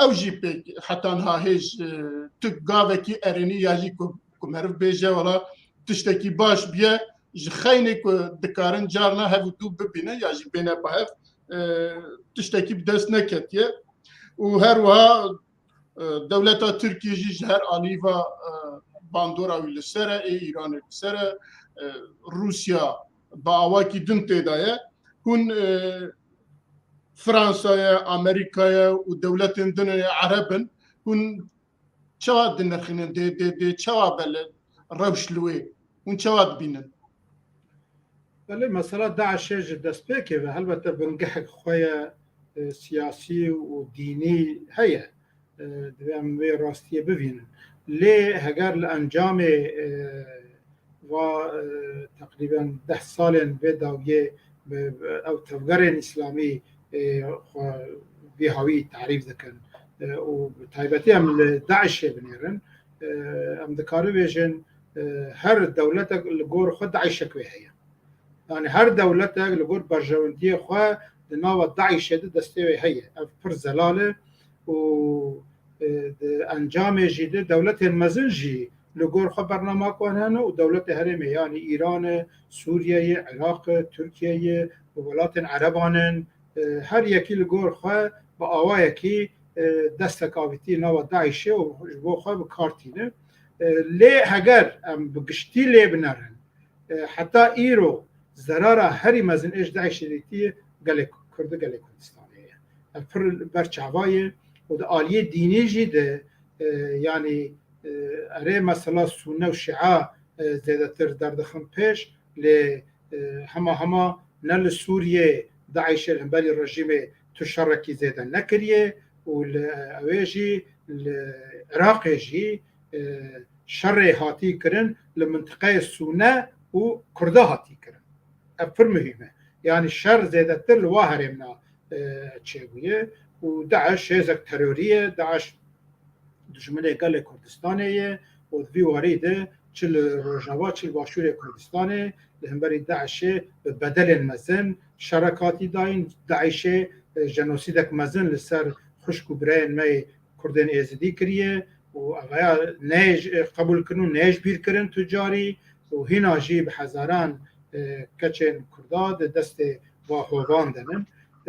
ew jî pêk heta niha hêj, e, tu gavekî erênî ya jî ku, ku meriv bêje wela tiştekî baş bûye, ji xeynê ku dikarin carna hev û dû bibîne ya jî bêne bi hev, e, tiştekî bi dest neketiye. Û her wiha, e, dewleta Tirkiyê jî ji her alî ve, e, bandora wî li ser e, ê Îranê li ser e, e, Rûsya bi awakî din tê de ye. Hûn, e, Fransa ye, Amerîka ye û dewletên din ê Ereb in. Hûn çawa dinirxînin? Dê, dê, dê çawa be li rewş li wê? Hûn çawa dibînin? Belê, mesela DAIŞê ji destpêkê ve helbete bingehek xwe ye, e, siyasî û dînî heye. E, divê em vê rastiyê bivînin. Lê heger li encamê, e, va, e, teqrîben deh salên vê dawiyê bi, bi ew tevgerên îslamî, e, xwe vî hawî tarîf dikin. e, û bi taybetî em li DAIŞ'ê binêrin, e, em dikarin bêjin, e, her dewletek li gor xwe DAIŞ'ek wê heye. Yani her dewletek li gor berjewendiyê xwe di nava DAIŞ'ê de destê wê heye. Ev pir zelal e û, e, di encamê jî de dewletên mezin jî li gor xwe bernama ku hene û dewletê herêmê, yani Îran e, Sûriye ye, Iraq e, Tirkiye ye û welatên Ereban in, e, her yekî li gor xwe bi awayekî, e, destek avîtî nava DAIŞ'ê û ji bo xwe bi kar tîne. E, lê heger em bi giştî lê binerin, e, heta îro zerara herî mezin ê ji DAIŞ'ê dîtî gelê Kurd, gelê Kurdistanê ye. Ev pir ber çava ye û di aliyê dînî jî de, e, yanî, e, erê mesela Sûne û Şia, e, zêdetir derdixin pêş, lê, e, hema hema ne li Sûriyê DAIŞ'ê li hemberî rejîmê tu şerekî zêde nekiriye û li, e, ew ê jî li Iraqê jî, e, şerê hatî kirin li mintiqeyê Sûne û Kurda hatî kirin. Ev pir muhîm e. Yani şer zêdetir li wa herêmna, e, çêbûye û DAIŞ hêzek terorî ye. DAIŞ dijminê gelê Kurdistanê ye û di vî warî de çi li Rojava, çi li Başûrê Kurdistanê li hemberî DAIŞ'ê bi bedelên mezin şerek hatî dayîn. DAIŞ'ê, e, jenosîdek mezin li ser xwişk û birayên me yê Kurdên Êzidî kiriye û evaya neyê ji, e, qebûl kirin û neyê ji bîr kirin tu carî û hîna jî bi hezaran, e, keçên Kurda di destê va hovan de ne.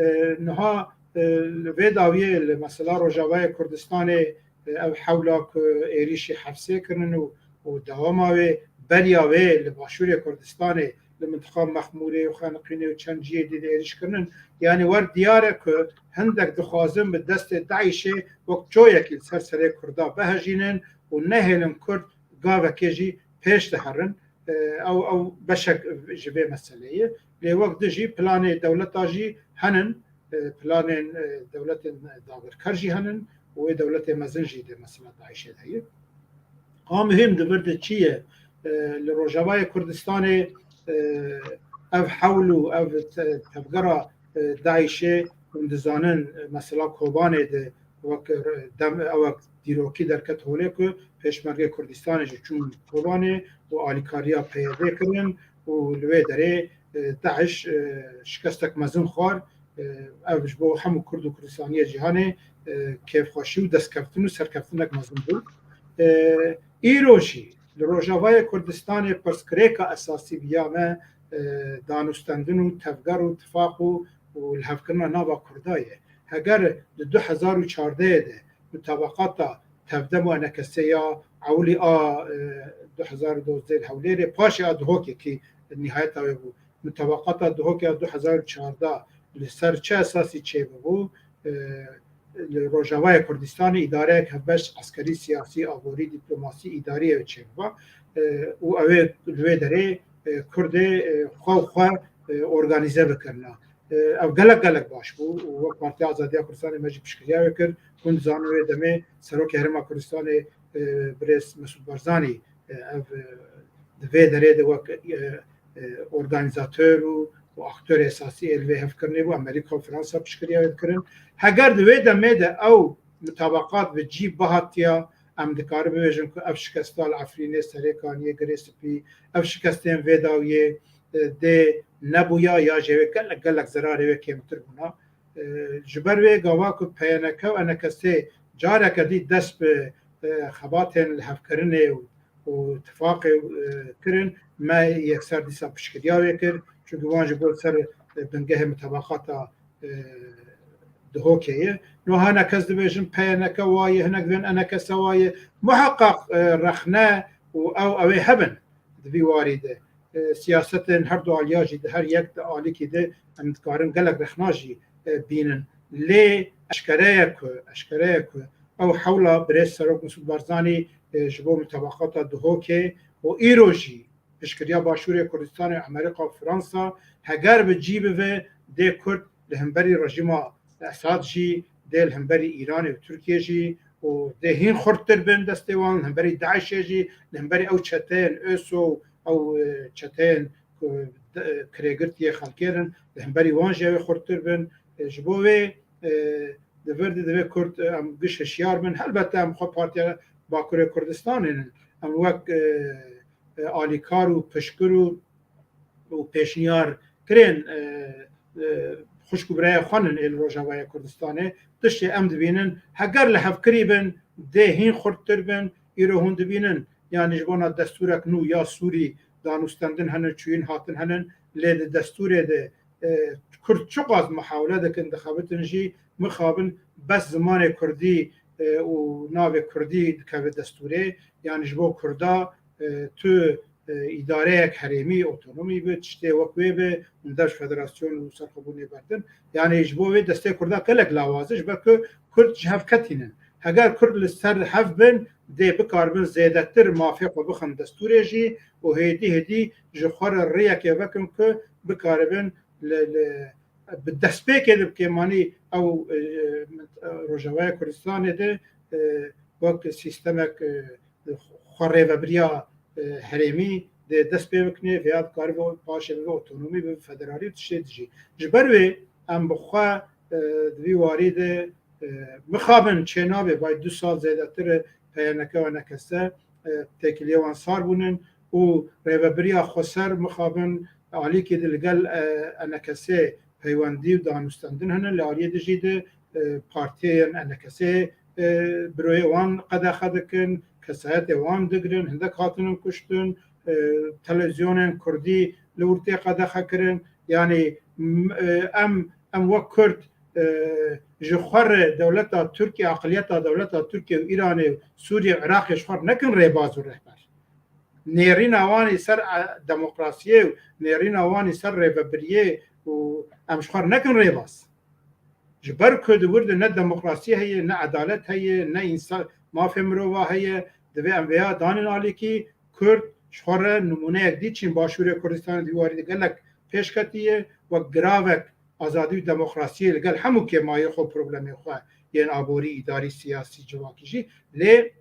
E, niha, e, li vê dawiyê li mesela Rojavayê Kurdistanê, e, ev hewla ku êrîşî Hefsê kirin û, û dewama wê beriya wê li Başûrê Kurdistanê li mintiqa Mexmûrê û Xeniqînê û çend cihê dî de êrîş kirinin. Yani wer diyar e ku hindek dixwazin bi destê DAIŞ'ê wek çoyekî li ser serê Kurda bihejînin û nehêlin Kurd gavekê jî pêş de herin. E, ew, ew beşek ji vê meseleyê. Lê wek di jî planê dewleta jî henin, e, planên, e, dewletên dagirker jî henin û wê dewletê mezin jî di mesela DAIŞ'ê de ye. A muhîm di vir de çi ye? E, li Rojavayê Kurdistanê, e, ev hewl û ev te-, tevgera, e, DAIŞ'ê hûn dizanin, e, mesela Kobanê de wek, e, dem, ewek dîrokî derket holê ku Pêşmergê Kurdistanê jî çûn Kobanê û alîkariya P Y D kirin û li wê derê, e, DAIŞ, e, şikestek mezin xwar. E, ev ji bo hemû Kurd û Kurdistaniyê cîhanê, e, kêfxweşî û destkeftin û serkeftinek mezin bû. E, îro jî li Rojavayê Kurdistanê pirsgirêka esasî bi ya me, e, danûstendin û tevger û tifaq û, û lihevkirina nava Kurda ye. Heger di du hezar û çardehê de mutabaqata tevdem û enekesê ya ewilî a, e, du hezar û dozdeh li Hewlêrê, paşê a Duhokê kî nihayeta wê bû. Mutabaqata Duhokê ya du hezar û çardeh li ser çi esasî çêbibû? E, li Rojavayê Kurdistanê îdareyek hevbeş eskerî, siyasî, aborî, dîplomasî, îdarî ew çêbiba. E, û ew ê li wê derê, e, Kurdê, e, xwe û xwe, e, organîze bikirina. E, ev gelek, gelek baş bû û wek Partiya Azadiya Kurdistanê me jî piştgiriya wê kir. Hûn dizanin wê demê Serokê Herêma Kurdistanê, e, Birêz Mesûd Barzanî, e, ev, e, di vê derê de wek, e, e, organîzator û, û aktorê esasî ê li vê hevkirinê bû. Amerîka û Fransa piştgiriya wê dikirin. Heger di wê demê de ew mutabaqat bi cî bihatiya, em dikarin bibêjin ku ev şikesta li Efrînê, Serêkaniyê, Girê Spî, ev şikestên vê dawiyê, e, dê nebûya ya jê wê gelek, gelek zerarê wê kêmtir bûna. E, ji ber wê gava ku P Y N K û enekesê careke dî dest bi, e, xebatên lihevkirinê û, û tifaqê, e, kirin, me yekser dîsa piştgiriya wê kir. Çunku wan ji bo li ser, e, bingehê mutabaqata, e, Duhokê ye. No hene kes dibêjin P Y N K wa ye, hinek dibên enekese wa ye. Muheqeq, e, rexne û ew, ew ê hebin di vî warî de. E, siyasetên her du aliya jî di her yek di alîkî de em dikarin gelek rexna jî, e, bînin. Lê eşkere ye ku, eşkere ye ku ew hewla birêz Serok Mesûd Barzanî, e, ji bo mutabaqata Duhokê û îro jî piştgiriya Başûrê Kurdistanê, Amerîka û Fransa heger bi cî bive, dê Kurd li hemberî rejîma Esad jî, dê li hemberî Îranê û Tirkiyê jî û dê hîn xurttir bin destê wan, li hemberî DAIŞ'ê jî, li hemberî ew çeteyên ÖSO û ew, e, çeteyên ku, e, kirêgirtiyê xelkê rin, li hemberî wan jî ew ê xurttir bin. E, ji bo wê, e, Di vir de divê Kurd, e, em giş hişyar bin. Helbette em xwe Partiya Bakurê Kurdistanê ne. Em wek, e, e, alîkar û piştgir û, û pêşniyar kirên, e, e, xwişk û birayê xwe nin ê li Rojavaya Kurdistanê. Tiştê em dibînin, heger li hevkirî bin, dê hîn xurttir bin. Îro hûn dibînin, yanî ji bona destûrek nû ya Sûrî danûstendin hene, çûyîn hatin hene, lê di destûrê de, e, Kurd çiqas muhawele dikin, dixebitin jî, mixabin bes zimanê Kurdî, e, û navê Kurdî dikeve destûrê. Yanî ji bo Kurda, e, tu, e, îdareyek herêmî, otonomî bi, tiştê wek wê bi, hûn dev ji federasyon û serxwebûnê berdin. Yanî ji bo wê destê Kurda gelek lawaz e, ji ber ku Kurd ji hev ketînin. Heger Kurd li ser hev bin, dê bikaribin zêdetir mafê xwe bixin destûrê jî û hêdî hêdî ji xwe re rêyekê vekin ku bikaribin li, li, bi destpêkê de bi kêmanî ew, e, Rojavaya Kurdistanê de, e, wek sîstemek, e, xwe rêvebiriya, e, herêmî dê dest pê bikine, vêya dikaribe paşê bibe otonomî, bibe federalî û tiştê dijî. Ji ber wê em bi xwe, e, di vî warî de, e, mixabin çênabe, bay du sal zêdetir e P Y N K û E N K S, e, têkiliyê wan sar bûnin û rêvebiriya xweser mixabin alîkê de li gel, e, E N K S peywendî û danûstendin hene, li aliyê dijî de, e, partiyên E N K S, e, biroyê wan qedexe dikin, kesayetê wan digirin, hindek hatinin kuştin, e, televîzyonên kurdî li wir tê qedexe kirin. Yanî, m-, e, em, em wek Kurd, e, ji xwe re dewleta Tirkiye, aqiliyeta dewleta Tirkiye û Îranê û Sûriye û Iraqê ji xwe re nekin rêbaz û rehber. Nêrîna wan î ser, e, demokrasiyê û nêrîna wan î ser rêvebiriyê û em ji xwe re nekin rêbaz. Ji ber ku di wir de ne demokrasî heye, ne edalet heye, ne însan, mafê mirova heye, divê em vêya danin alîkî. Kurd ji xwe re nimûneyek dî çîn Başûrê Kurdistanê di wî warî de gelek pêşketiye, wek giravek azadî û demokrasiyê li gel hemû kêmayê xwe, problemê xwe yên aborî, îdarî, siyasî, civakî jî. Lê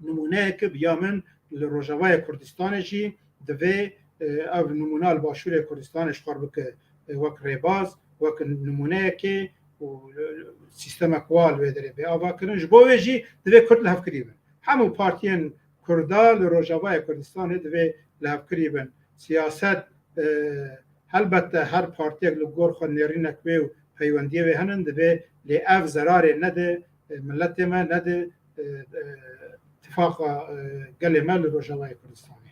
nimûneyeke bi ya min li Rojavayê Kurdistanê jî divê, e, ev nimûna li Başûrê Kurdistanê ji xwe re bike, e, wek rêbaz, wek nimûneyekê û, e, sîstemek wa li wê derê bê avakirin. Ji bo wê jî divê Kurd lihevkirî bin. Hemû partiyên Kurda li Rojavayê Kurdistanê divê lihevkirî bin. Siyaset, e, helbette her partiyek li gor xwe nêrînek wê û peywendiyê wê henin divê, lê ev zerarê nede, e, miletê me, nede, e, e, tifaqa, e, gelê me li Rojavayê Kurdistanê.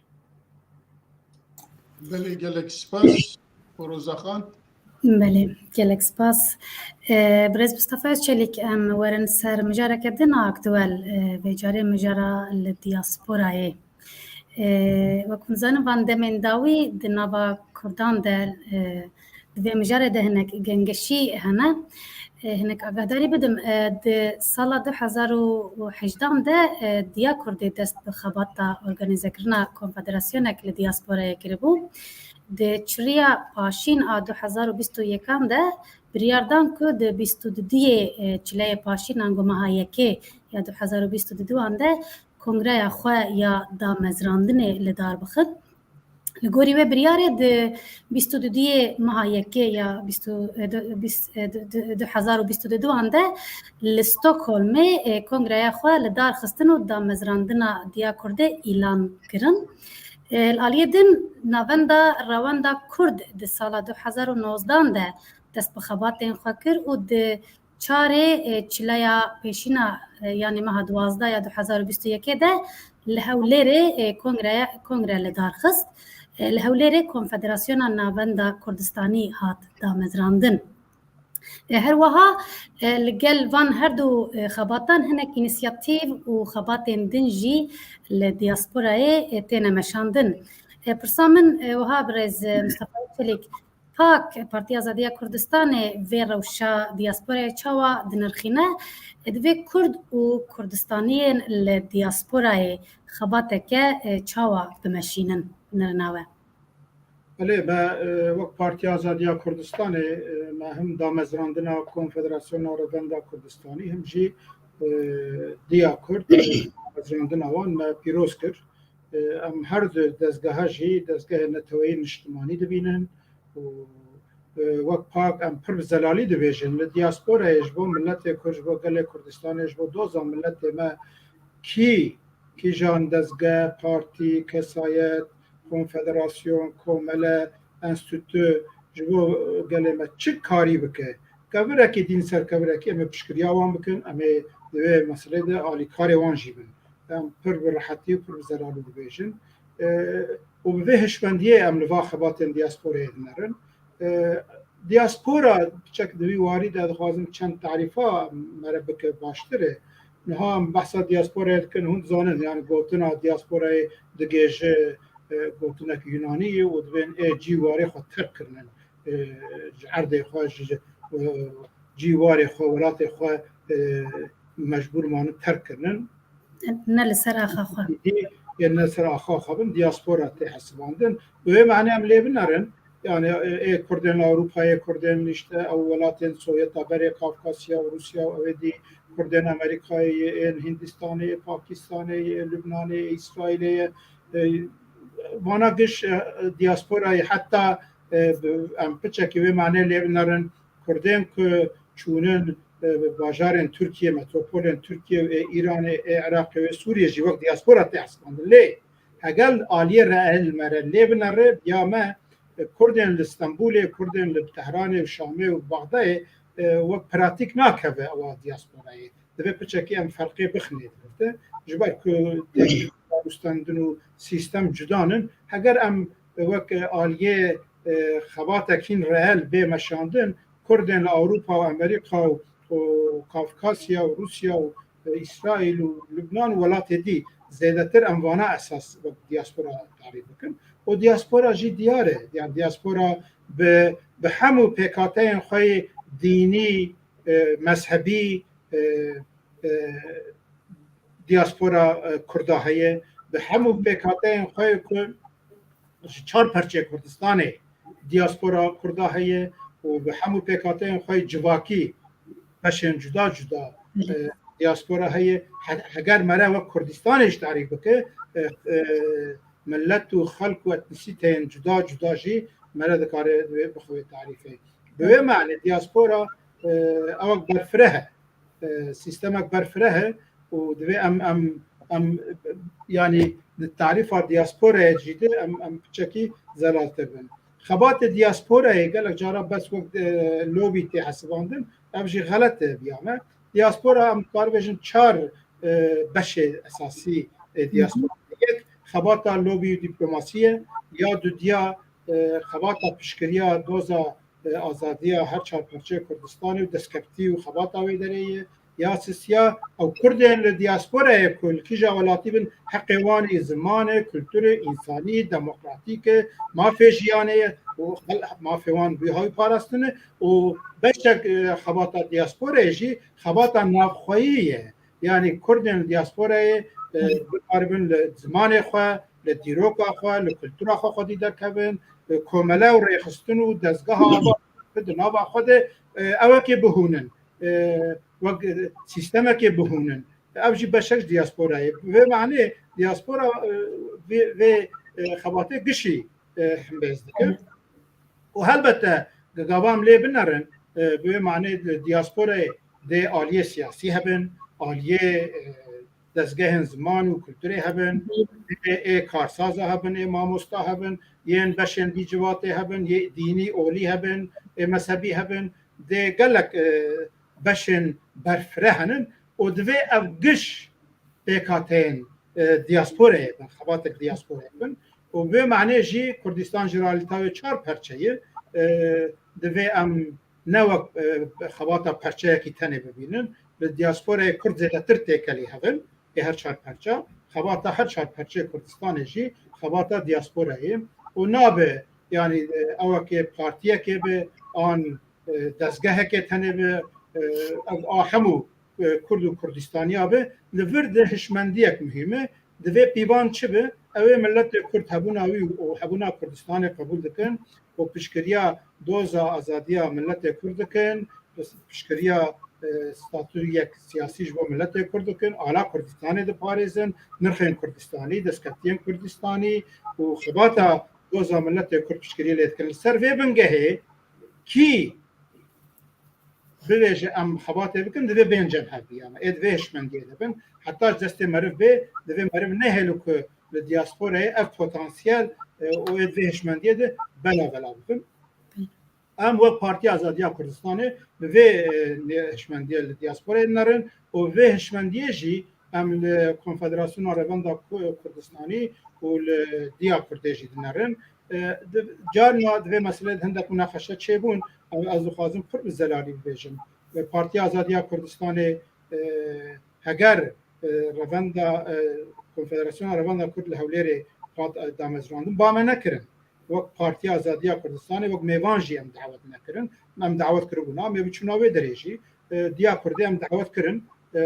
Belê, gelek spas, Firoza Xan. Belê, gelek spas. E, Birêz Mustafa Özçelik, em werin ser mijareke din a aktuel, e, vê carê mijara li diasporayê. E, wek hûn zanin, van demên dawî di nava Kurdan de, e, di vê mijarê de hinek gengeşî hene. E, hinek agahdarî bidim, e, di sala du hezar û hejdehan de, e, diya Kurdê dest bi xebata organîzekirina konfederasyonek li diasporayê kiribû. Di çiriya paşîn a du hezar û bîst û yekan de biryar dan ku di bîst û duduyê, e, çileyê paşîn ango meha yekê ya du hezar û bîst û duduan de kongreya xwe ya damezrandinê li dar bixin. Li gorî wê biryarê di bîst û duduyê meha yekê ya bîst û, e, du, bîst, e, du, du, du hezar û bîst û duduan de li Stockholmê, e, kongreya xwe li dar xistin û damezrandina diya Kurdê îlan kirin. E, li aliyê din Navenda Rewenda Kurd di sala du hezar û nozdehan de dest bi xebatên xwe kir û di çarê, e, çileya pêşîna, e, yanî meha duwazdeh ya du hezar û bîst û yekê de li Hewlêrê, e, kongre, kongre li dar xist. E, li Hewlêrê Konfederasyona Navenda Kurdistanî hat damezrandin. E, her wiha, e, li gel van her du, e, xebatan hinek înîsiyatîv û xebatên din jî li diasporayê, e, têne meşandin. E, pirsa min, e, wiha birêz, e, Mistefa Çelîk, PAK, Partiya Azadiya Kurdistanê vê rewşa diasporayê çawa dinirxîne? E, divê Kurd û Kurdistaniyên li diasporayê xebateke, e, çawa bimeşînin? Nirina we. Belê, me, e, wek Partiya Azadiya Kurdistanê, e, me him damezrandina Konfederasyona Revenda Kurdistanî, him jî, e, diya Kurd, e, damezrandina wan me pîroz kir. E, em her du dezgeha jî dezgehê neteweyî niştimanî dibînin û e, wek pak em pir bi zelalî dibêjin, li diasporayê ji bo miletê Kurd, ji bo gelê Kurdistanê, ji bo doza miletê me kî, kîjan dezge, partî, kesayet, konfederasyon, komele, enstîtu ji bo gelê me çi karî bike, kevirekî dîn ser kevirekî em ê piştgiriya wan bikin, em ê di wê meselê de alîkarê wan jî bin. Em pir bi rehetî û pir bi zelalî dibêjin. E, û bi vê hişmendiyê em li va xebatên diasporayê dinerin. E, diaspora piçek di vî warî de dixwazim çend tarîfa me re bike baştir e. Niha em behsa diasporayê dikin, hûn dizanin, yani gotina diasporayê digêje, e, gotinek Yunanî ye û dibên ê cî warê xwe terk kirinin. E, ji erdê xwe, ji, ji, e, cî warê xwe, welatê xwe, e, mecbûr manin terk kirinin. Ne li ser axa xwe. Êdî yên ne ser axa xwe bin, diaspora tê hesibandin. Bi wê manê em lê binerin, yani, ê, ê Kurdên li Ewropayê, Kurdên li işte ew welatên Sovyeta berê, Kafkasya û Rûsya û ew ê dî Kurdên Amerîkayê ye, ên Hindistanê ye, Pakistanê ye, Lubnanê ye, Îsraîlê ye. E, vana giş, e, diasporayê heta, e, bi, em piçekî wê manê lê binerin, Kurdên ku çûnin, e, bajarên Tirkiye, metropolên Tirkiye û ê Îranê, ê Iraqê û ê Sûriyê jî wek diaspora tê hesibandin. Lê heger aliyê reel me re lê binere, ya me, e, Kurdên li Stenbolê, Kurdên li Tehranê û Şamê û Baxdayê, e, wek pratîk nakeve ewa diasporayê. Divê piçekî em ferqê bixinê di vir de. Ji ber ku têkil danûstendin û sîstem cuda nin, heger em wek aliyê, e, xebatek hîn reel bê meşandin, Kurdên li Ewropa û Amerîka û, û Kafkasya û Rûsya û, e, Îsraîl û Lubnan û welatê dî zêdetir em vana esas wek diaspora tarîf bikin. Û diaspora jî diyar e. Yani diaspora bi, bi hemû pêkhateyên xwe yê dînî, e, mezhebî, e, e, diaspora, e, Kurda heye. Bi hemû pêkhateyên xwe ku ji çar perçê Kurdistanê diaspora Kurda heye û bi hemû pêkhateyên xwe civakî beşên cuda cuda, e, diaspora heye. He-, heger mere wek Kurdistanê jî tarîf bike, e, e, millet û xelk û etnisîteyên cuda cuda jî mere dikare bi xwe tarîfê. Bi wê manê diaspora, e, ewek berfireh e. E, sîstemek berfireh e û divê em, em, em, yani di tarîfa diasporayê jî de em, em piçekî zelaltir bin. Xebatê diasporayê gelek cara bes wek, e, lobî tê hesibandin, ev jî xelet e biya me. Diaspora em dikare bêjin çar, e, beşê esasî, e, diaspora. Yek xebata lobî û dîplomasî ye, ya dudiya, e, xebata piştgiriya doza e, azadiya her çar parçeyê Kurdistanê û destkeftî û xebata wê derê ye. Ya sisiya ew Kurdên li diasporayê ku li kîja welatî bin heqê wan ê zimanê, kulturê, însanî, demokratîk e, mafê jiyanê ye û xel-, mafê wan bû hawî parastine û beşek, e, xebata diasporayê jî xebata navxweyî ye. Yani Kurdên li diasporayê, e, bikaribin li zimanê xwe, li dîroka xwe, li kultura xwe xwedî derkevin, e, komele û rêxistin û dezgeha ava di nava xwe de, e, ewekê bihûnin, e, wek, e, sîstemekê bihûnin. Ev jî beşek ji diasporayê. Bi vê manê diaspora, e, vê, vê, e, xebatê gişî, e, hembêz dike. Û helbete gava em lê binerin, e, bi wê manê di diasporayê dê aliyê siyasî hebin, aliyê, e, dezgehên ziman û kulturê hebin, ê, ê karsaza hebin, ê mamosta hebin, yên beşên dî civatê hebin, yê dînî olî hebin, ê mezhebî hebin, dê gelek, e, beşên berfireh henin û divê ev giş pêkhateyên, e, diasporayê bin, xebatek diasporayê bin. Û bi vê manê jî Kurdistan jî realîta wê çar perçe ye. E, divê em ne wek, e, xebata perçeyekî tenê bibînin. Li diasporayê Kurd zêdetir têkelî hev in, ê her çar perça. Xebata her çar perçeyê Kurdistanê jî xebata diasporayê. Û nabe, yani, e, ewekê partiyekê be, an, e, dezgehekê tenê be, e, ev a hemû, e, Kurd û Kurdistaniya be, li vir de hişmendiyek muhîm e. Divê pîvan çi be? Ew ê miletê Kurd hebûna wî û hebûna Kurdistanê qebûl dikin û piştgiriya doza azadiya miletê Kurd dikin, piştgiriya, e, statuyek siyasî ji bo miletê Kurd dikin, ala Kurdistanê diparêzin, nirxên Kurdistanî, destkeftiyên Kurdistanî û xebata doza miletê Kurd piştgiriyê lê dikin. Li ser vê bingehê kî bibêje em xebatê bikin, divê bên cem hev biyane. Ê divê hişmendiyê de bin. Heta ji destê meriv bê, divê meriv nehêlo ku li diasporayê ev potansiyel, e, û ê divê hişmendiyê de bela bela bibin. Em wek Partiya Azadiya Kurdistanê bi vê, e, nê-, hişmendiyê li diasporayê dinerin û vê hişmendiyê jî em li Konfederasyona Revenda Ku-, Kurdistanî û li Diya Kurdê jî dinerin. E, di-, carna di vê meseleyê de hindek munaqeşe çêbûn. Em, ez dixwazim pir bi zelalî bibêjim. E, Partiya Azadiya Kurdistanê, e, heger, e, revenda, e, Konfederasyona Revenda Kurd li Hewlêrê hat, e, damezrandin, ba me nekirin. Wek Partiya Azadiya Kurdistanê, wek mêvan jî em dawet nekirin. Em dawet kiribûna, em ê biçûna wê derê jî. E, Diya Kurdê em dawet kirin, e,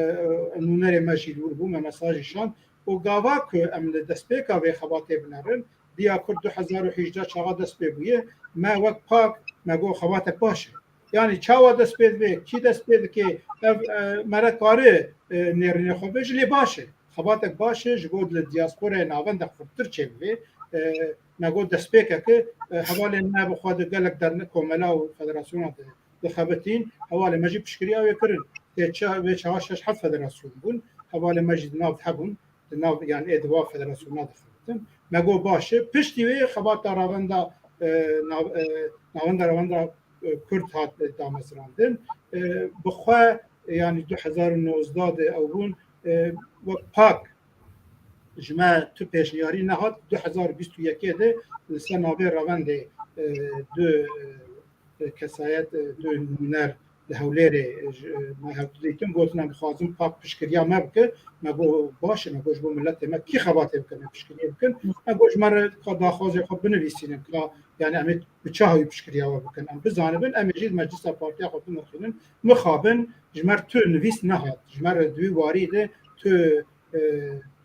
nûnerê me jî li wir bû, me mesajî şand. Û gava ku em li destpêka vê xebatê binerin, Diya Kurd du hezar û hejdeh çaxa dest pê bûye, me wek pak, me got xebatek baş e. Yanî çawa dest pê dibe, kî dest pê dike, ev, e, mere kare, e, nêrînê xwe bêje, lê baş e. Xebatek baş e, ji bo li diasporayê navendek xurttir çêbibe. E, me got destpêkeke, e, hevalên me bi xwe di gelek derne-, komela û federasyona di, dixebitîn, hevalên me jî piştgiriya wê kirin. Tê çi, wê çawa şeş heft federasyon bûn, hevalên me jî di nav de hebûn, di nav, yani ê di va federasyona dixebitin. Me got baş e. Piştî wê xebata ravenda, e, nav-, e, navenda ravenda, e, Kurd hat, e, damezrandin. E, bi xwe, e, yani du hezar û nozdeh de ew bûn, e, wek pak ji me tu pêşniyarî nehat, du hezar û bîst û yekê de li ser navê ravendê, e, du, e, kesayet, e, du nûner li Hewlêrê, e, ji, e, me hevdu dîtin, gotin em dixwazin pak piştgiriya me bike. Me got baş e, me got ji bo miletê me kî xebatê bike, me piştgiriyê bikin. Me got ji me re ka daxwazê xwe binivîsînin, ka, yani em ê bi çi hawî piştgiriya we bikin. Em bizanibin, em ê jî di meclisa partiya xwe binirxînin. Mixabin, ji me re tu nivîs nehat. Ji me re di wî warî de tu, e,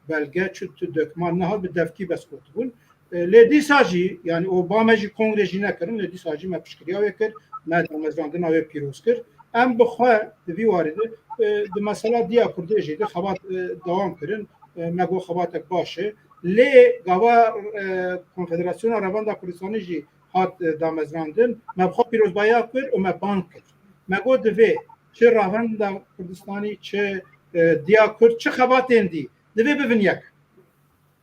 belge, çi tu dokman nehat, bi devkî bes gotibûn. E, lê dîsa jî, yani o ba me jî kongre jî nekirin, lê dîsa jî me piştgiriya wê kir, me damezrandina wê pîroz kir. Em bi xwe di vî warî de, e, di mesela Diya Kurdê jî de xebat, e, dewam kirin. E, me got xebatek baş e. Lê gava, e, Konfederasyona Revenda Kurdistanê jî hat, e, damezrandin. Me bi xwe pîrozbahiya kir û me bang kir. Me got divê çi Ravenda Kurdistanî, çi, e, Diya Kurd, çi xebatên dî, divê bibin yek.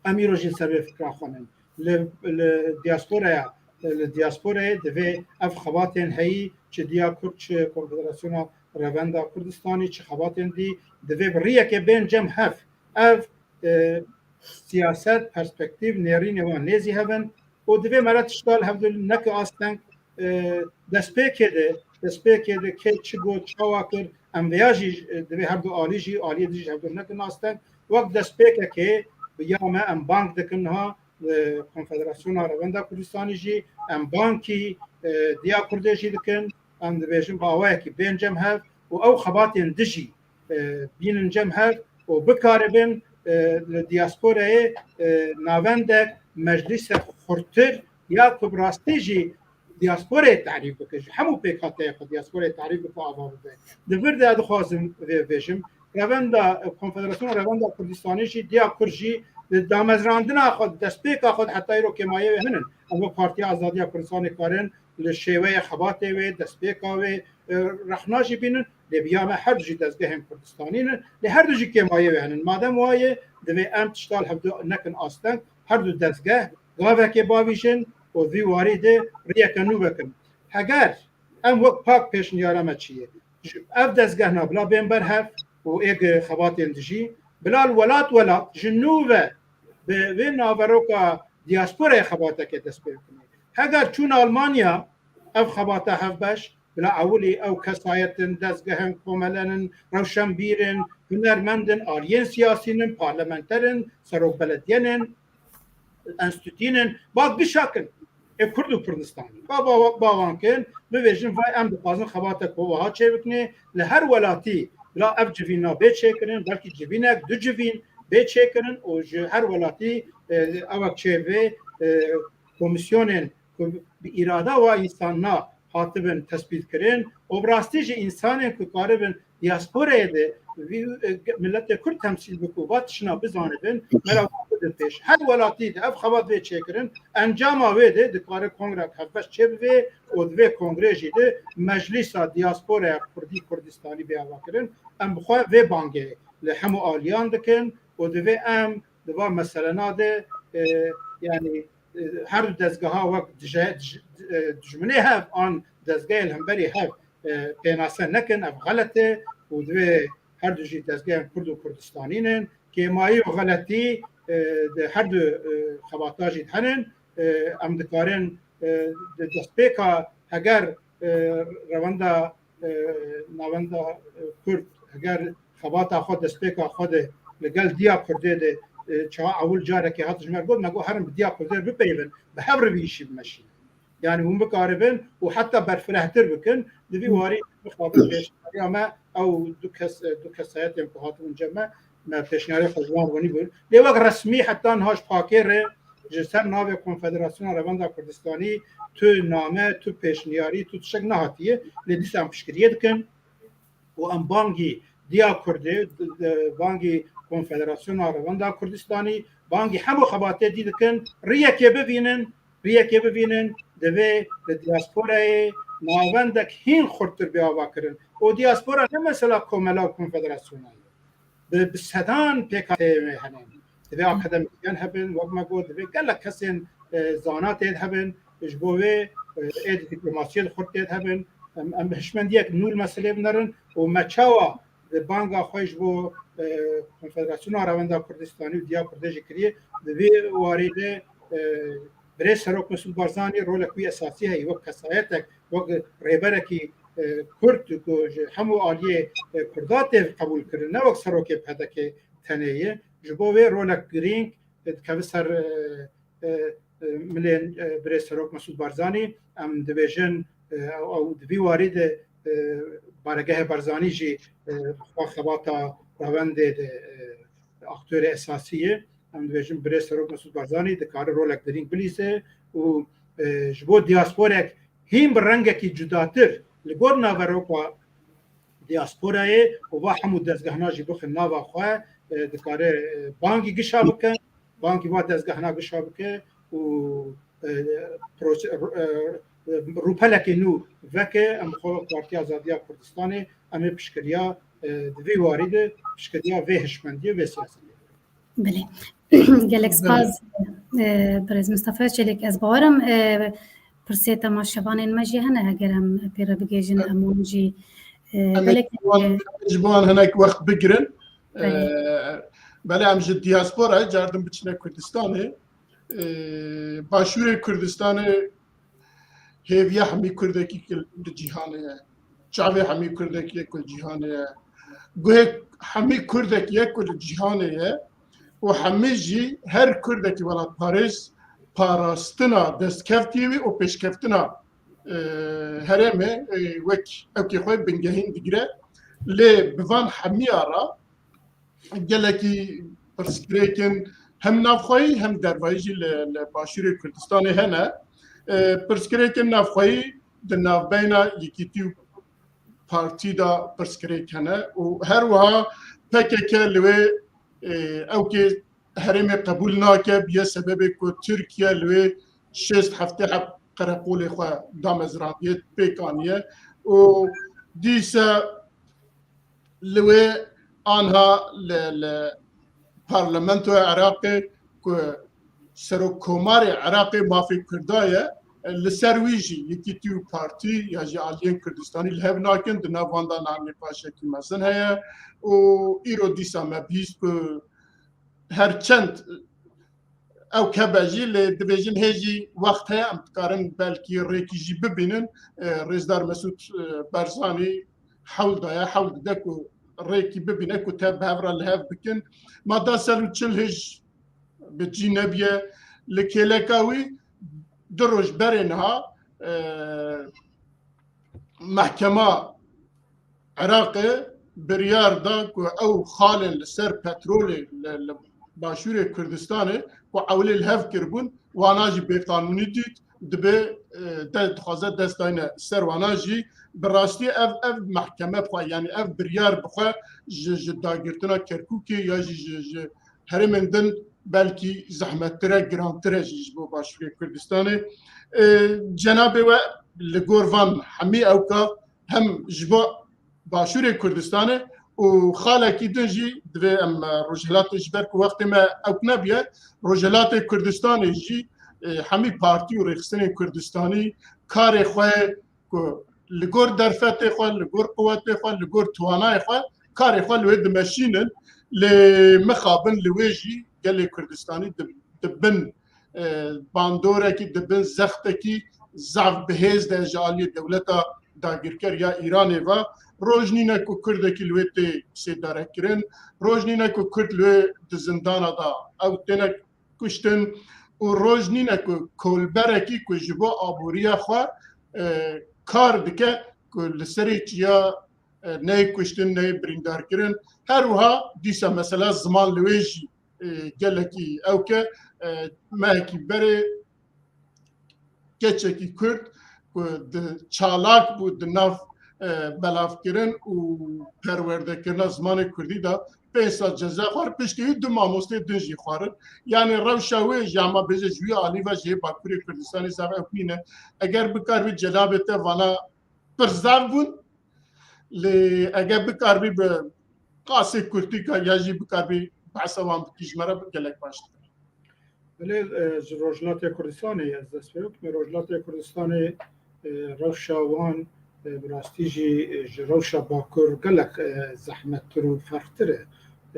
Em îro jî li ser vê fikra xwe nin. Li, li diasporaya, li diasporayê divê ev xebatên heyî, çi Diya Kurd, çi Konfederasyona Revenda Kurdistanî, çi xebatên dî, divê bi riyekê bên cem hev. Ev, e, siyaset, perspektîf, nêrînê wan nêzî hev in û divê me re tişta li hevdû neke asteng, e, destpêkê de, destpêkê de kê çi got, çawa kir, em vêya jî, e, divê her du alî jî, aliyê dijî hevdû nekin asteng. Wek destpêkekê bi ya me em bang dikin niha, e, Konfederasyona Revenda Kurdistanî jî, em bangkî, e, Diya Kurdê jî dikin, em dibêjin bi awayekî bên cem hev û ew xebatên dijî, e, bînin cem hev û bikaribin, e, li diasporayê, e, navendek, meclîsek xurtir ya ku bi rastî jî diasporayê tarîf bike, ji hemû pêkhateyê xwe diasporayê tarîf bike, ava bibe. Di vir de dixwazim vê bêjim, revenda, Konfederasyona Revenda Kurdistanê jî, Diya Kurd jî di damezrandina xwe, di destpêka xwe de heta îro kêmayê wê hene. Em wek Partiya Azadiya Kurdistanê karin li şêweyê xebatê wê, destpêka wê, e, rexna jî bînin. Lê bi ya me her du jî dezgehên Kurdistanî ne, lê her du jî kêmayê wê hene. Madem waye, divê em tişta li hevdu nekin asteng, her du dezgeh gavekê bavîjin û vî warî de riyeke nû vekin. Heger em wek pak pêşniyara me çi ye? Ji, ev dezgehna bila bên ber hev û ê gi xebatên dijî, bila li welat welat ji nû ve bi vê naveroka diasporayê xebatekê dest pê bikine. Heger çûn Almanya, ev xebata hevbeş, bila ewilî ew kesayet in, dezgeh in, komele in, rewşenbîr in, hunermend in, aliyên siyasî in, parlamenter in, serok belediyen in, enstîtûyên in, ba gişa kin. Ê Kurd û Kurdistanî. Ba, ba, ba wan kin, bibêjin, vay, em dixwazin xebatek wiha çêbikine, li her welatî bila ev civîna bê çêkirin, belkî civînek, du civîn bê çêkirin û ji her welatî, e, ewek çêbê, e, komîsyonên ku bi îrada wa însanna hatibin tespîtkirin û bi rastî jî însanên ku karibin diasporayê de vî, e, miletê Kurd temsîl bike û va tişna bizanibin, mera bide pêş. Her welatî de ev xebat vê çêkirin, encama wê de dikare kongrek hevbeş çêbibe û di vê kongrê jî de Meclîsa Diasporaya Kurdî Kurdistanî bê avakirin. Em bi xwe vê bangê li hemû aliyan dikin û divê em di va meselena de, e, yanî, e, her du dezgeha wek dije-, dij-, e, dijminê hev an dezgehê li hemberî hev, e, pênase nekin, ev xelet e û divê her du jî dezgehên Kurd û Kurdistanî ne. Kêmayî û xeletî, e, di her du, e, xebata jî de hene. E, em dikarin, e, di destpêka heger, e, rewenda, e, navenda, e, Kurd, heger xebata xwe destpêka xwe de li gel diya Kurdê de, e, çawa ewil carekê hat ji me re got, me got herin bi diya Kurdê re bipeyivin, bi hev re vî îşî bimeşînin. Yani hûn bikaribin û heta berfirehtir bikin, di vî warî mixabin pêşniyariya me ew du kes, du kesayetên ku hatibûn cem me, me pêşniyariya xwe ji wan ronî bûn. Lê wek resmî heta niha ji pakê re ji ser navê Konfederasyona Revenda Kurdistanî tu name, tu pêşniyarî, tu tiştek nehatiye. Lê dîsa em piştgiriyê dikin û em bangî diya Kurdê, di, di, bangî Konfederasyona Revenda Kurdistanî, bangî hemû xebatê dî dikin, riyekê bivînin, riyekê bivînin, divê li diasporayê navendek hîn xurttir bê avakirin. Û diaspora ne mesela komela û konfederasyona ye. Bi, bi sedan P K K hene. Divê akademîsyen hebin, wek me got, divê gelek kesên, e, zana tê de hebin, ji bo wê, e, êdî dîplomasiyê de xurt tê de hebin. Em, em hişmendiyek nû li meselê binerin û me çawa di banga xwe ji bo, e, Konfederasyona Revenda Kurdistanî û Diya Kurdê jî kiriye, di vê warî de, e, Birêz Serok Mesûd Barzanî rolek wî esasî heye, wek kesayetek, wek rêberekî, e, Kurd ku ji hemû aliyê, e, Kurda tê qebûl kirin, ne wek serokê P D K tenê ye. Ji bo wê rolek girîng, e, dikeve ser, e, e, e, milên, e, Birêz Serok Mesûd Barzanî. Em dibêjin, e, ew, ew di vî warî de, e, Baregehê Barzanî jî, e, xwe xebata revendê de, e, aktorê esasî ye. Em dibêjin Birêz Serok Mesûd Barzanî dikare rolek girîng bilîze û, e, ji bo diasporek hîn bi rengekî cudatir li gor naveroka diasporayê û va hemû dezgehna jî bixin nava xwe, e, dikare, e, bangî gişa bike, bangî va dezgehna gişa bike û, e, prose-, e, e, rûpelekê nû veke, em xwe Partiya Azadiya Kurdistanê, em ê piştgiriya, e, di vê warî de piştgiriya vê hişmendiyê, vê siyasetê. Belê. Gelek spas, e, Birêz Mistefa Çelik. Ez bawerim, e, pirsê temaşevanên me jî hene, heger em pê re bigihêjin, Evet. em wan jî, e, Em ê gelek, wan, e, ji bo wan hinek wext bigirin. Belê. E, belê em ji diaspora cardin biçine Kurdistanê. E, Başûrê Kurdistanê hêviya hemî Kurdekî ki li cîhanê ye. Çavê hemî Kurdekî ye ku li cîhanê ye. Guhê hemî Kurdekî ye ku li cîhanê ye. Û hemî jî her Kurdekî welatparêz parastina destkeftiye wî û pêşkeftina, e, herêmê, e, wek ewkê xwe bingehîn digire. Lê bi van hemiya re gelekî pirsgirêkên hem navxweyî hem dervayî jî li, li Başûrê Kurdistanê hene. E, pirsgirêkên navxweyî di navbeyna Yekîtî û Partî de pirsgirêk hene û her wiha P K K li wê, e, ewkê herêmê qebûl nake, biye sebebê ku Tirkiye li wê şêst heftê heb qereqolê xwe damezrandiye, pêk aniye û dîsa li wê anha li, li Parlamentoya Iraqê ku Serokkomarê Iraqê mafê Kurda ye, li ser wî jî Yekîtî û Partî ya jî aliyên Kurdistanî li hev nakin, di nav wan de navnîqaşekî mezin heye û îro dîsa me bihîst ku her çend ew kebe jî, lê dibêjin hê jî wext heye, em dikarin belkî rêkî jî bibînin. E, Rêzdar Mesûd, e, Barzanî hewl daye, hewl dide ku rêkî bibîne ku tev bi hev re li hev bikin. Ma da sed û çil hêj bi cî nebiye. Li kêleka wî du roj berê niha, e, mehkema Iraqê biryar da ku ew xalên li ser petrolê li, li Başûrê Kurdistanê ku ewlê li hev kiribûn, wana jî bêqanûnî dît. dibe, e, de dixwaze dest dayne ser wana jî, bi rastî ev, ev mehkeme bixwe, yanî ev biryar bixwe ji, ji dagirtina Kerkûkê ya jî ji, ji herêmên din belkî zehmettir e, girantir e jî ji bo Başûrê Kurdistanê. E, cenabê we li gor van hemî ewka hem ji bo Başûrê Kurdistanê û xalekî din jî divê em, e, Rojhilatê, ji ber ku wextê me ewk nebiye, Rojhilatê Kurdistanê jî, e, hemî partî û rêxistinên Kurdistanî karê xwe ku li gor derfetê xwe, li gor quwetê xwe, li gor towanayê xwe karê xwe li wê dimeşînin. Lê mixabin li wê jî gelê Kurdistanî di, di bin, e, bandorekî, di bin zextekî zaf bihêz de ji aliyê dewleta dagirker ya Îranê ve. Roj nîne ku Kurdekî li wê tê sêdarekirin, roj nîne ku Kurd li wê di zindana de ew têne kuştin û roj nîne ku kolberekî ku ji bo aboriya xwe, e, kar dike ku li serê çiya, e, neyê kuştin, neyê birîndarkirin. Her wiha dîsa mesela ziman li wê jî, e, gelekî ewk e, e, mehekî berê keçekî Kurd ku di çalak bû di nav, e, belavkirin û perwerdekirina zimanê Kurdî de pênc sed ceza xwar, piştî wî du mamostê din jî xwarin. Yanî rewşa wê jî, hema bêje ji wî alî ve jî Bakurê Kurdistanê zaf ewk nîne. Eger bikaribî cenabê te vana pir zaf bûn, lê eger bikaribî bi qasê kurtîka ya jî bikaribî behsa wan bikî, ji me re gelek baş dibe. Belê, e, ji Rojhilatê Kurdistanê ez dest pê bikim. Rojhilatê Kurdistanê, e, rewşa wan, e, bi rastî jî, e, ji rewşa Bakur gelek, e, zehmettir û ferqtir e.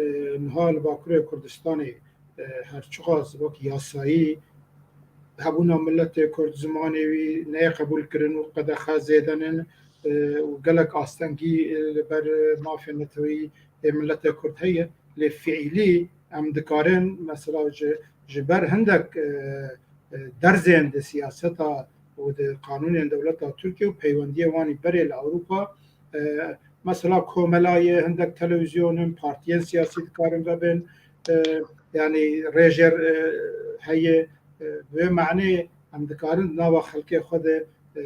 E, niha li Bakurê Kurdistanê, e, her çiqas wek yasayî hebûna miletê Kurd, zimanê wî neyê qebûlkirin û qedexe zêde nin, e, û gelek astengî, e, li ber mafê neteweyî ê miletê Kurd heye. Lê fiîlî em dikarin, mesela ji, ji ber hindek, e, e, derzên di siyaseta û di qanûnên dewleta Tirkiye û peywendiyê wan î berê li Ewropa, e, mesela komelayê, hindek televîzyonin, partiyên siyasî dikarin vebin, e, yanî rêjêr, e, heye, e, bi wê manê em dikarin di nava xelkê xwe de, e,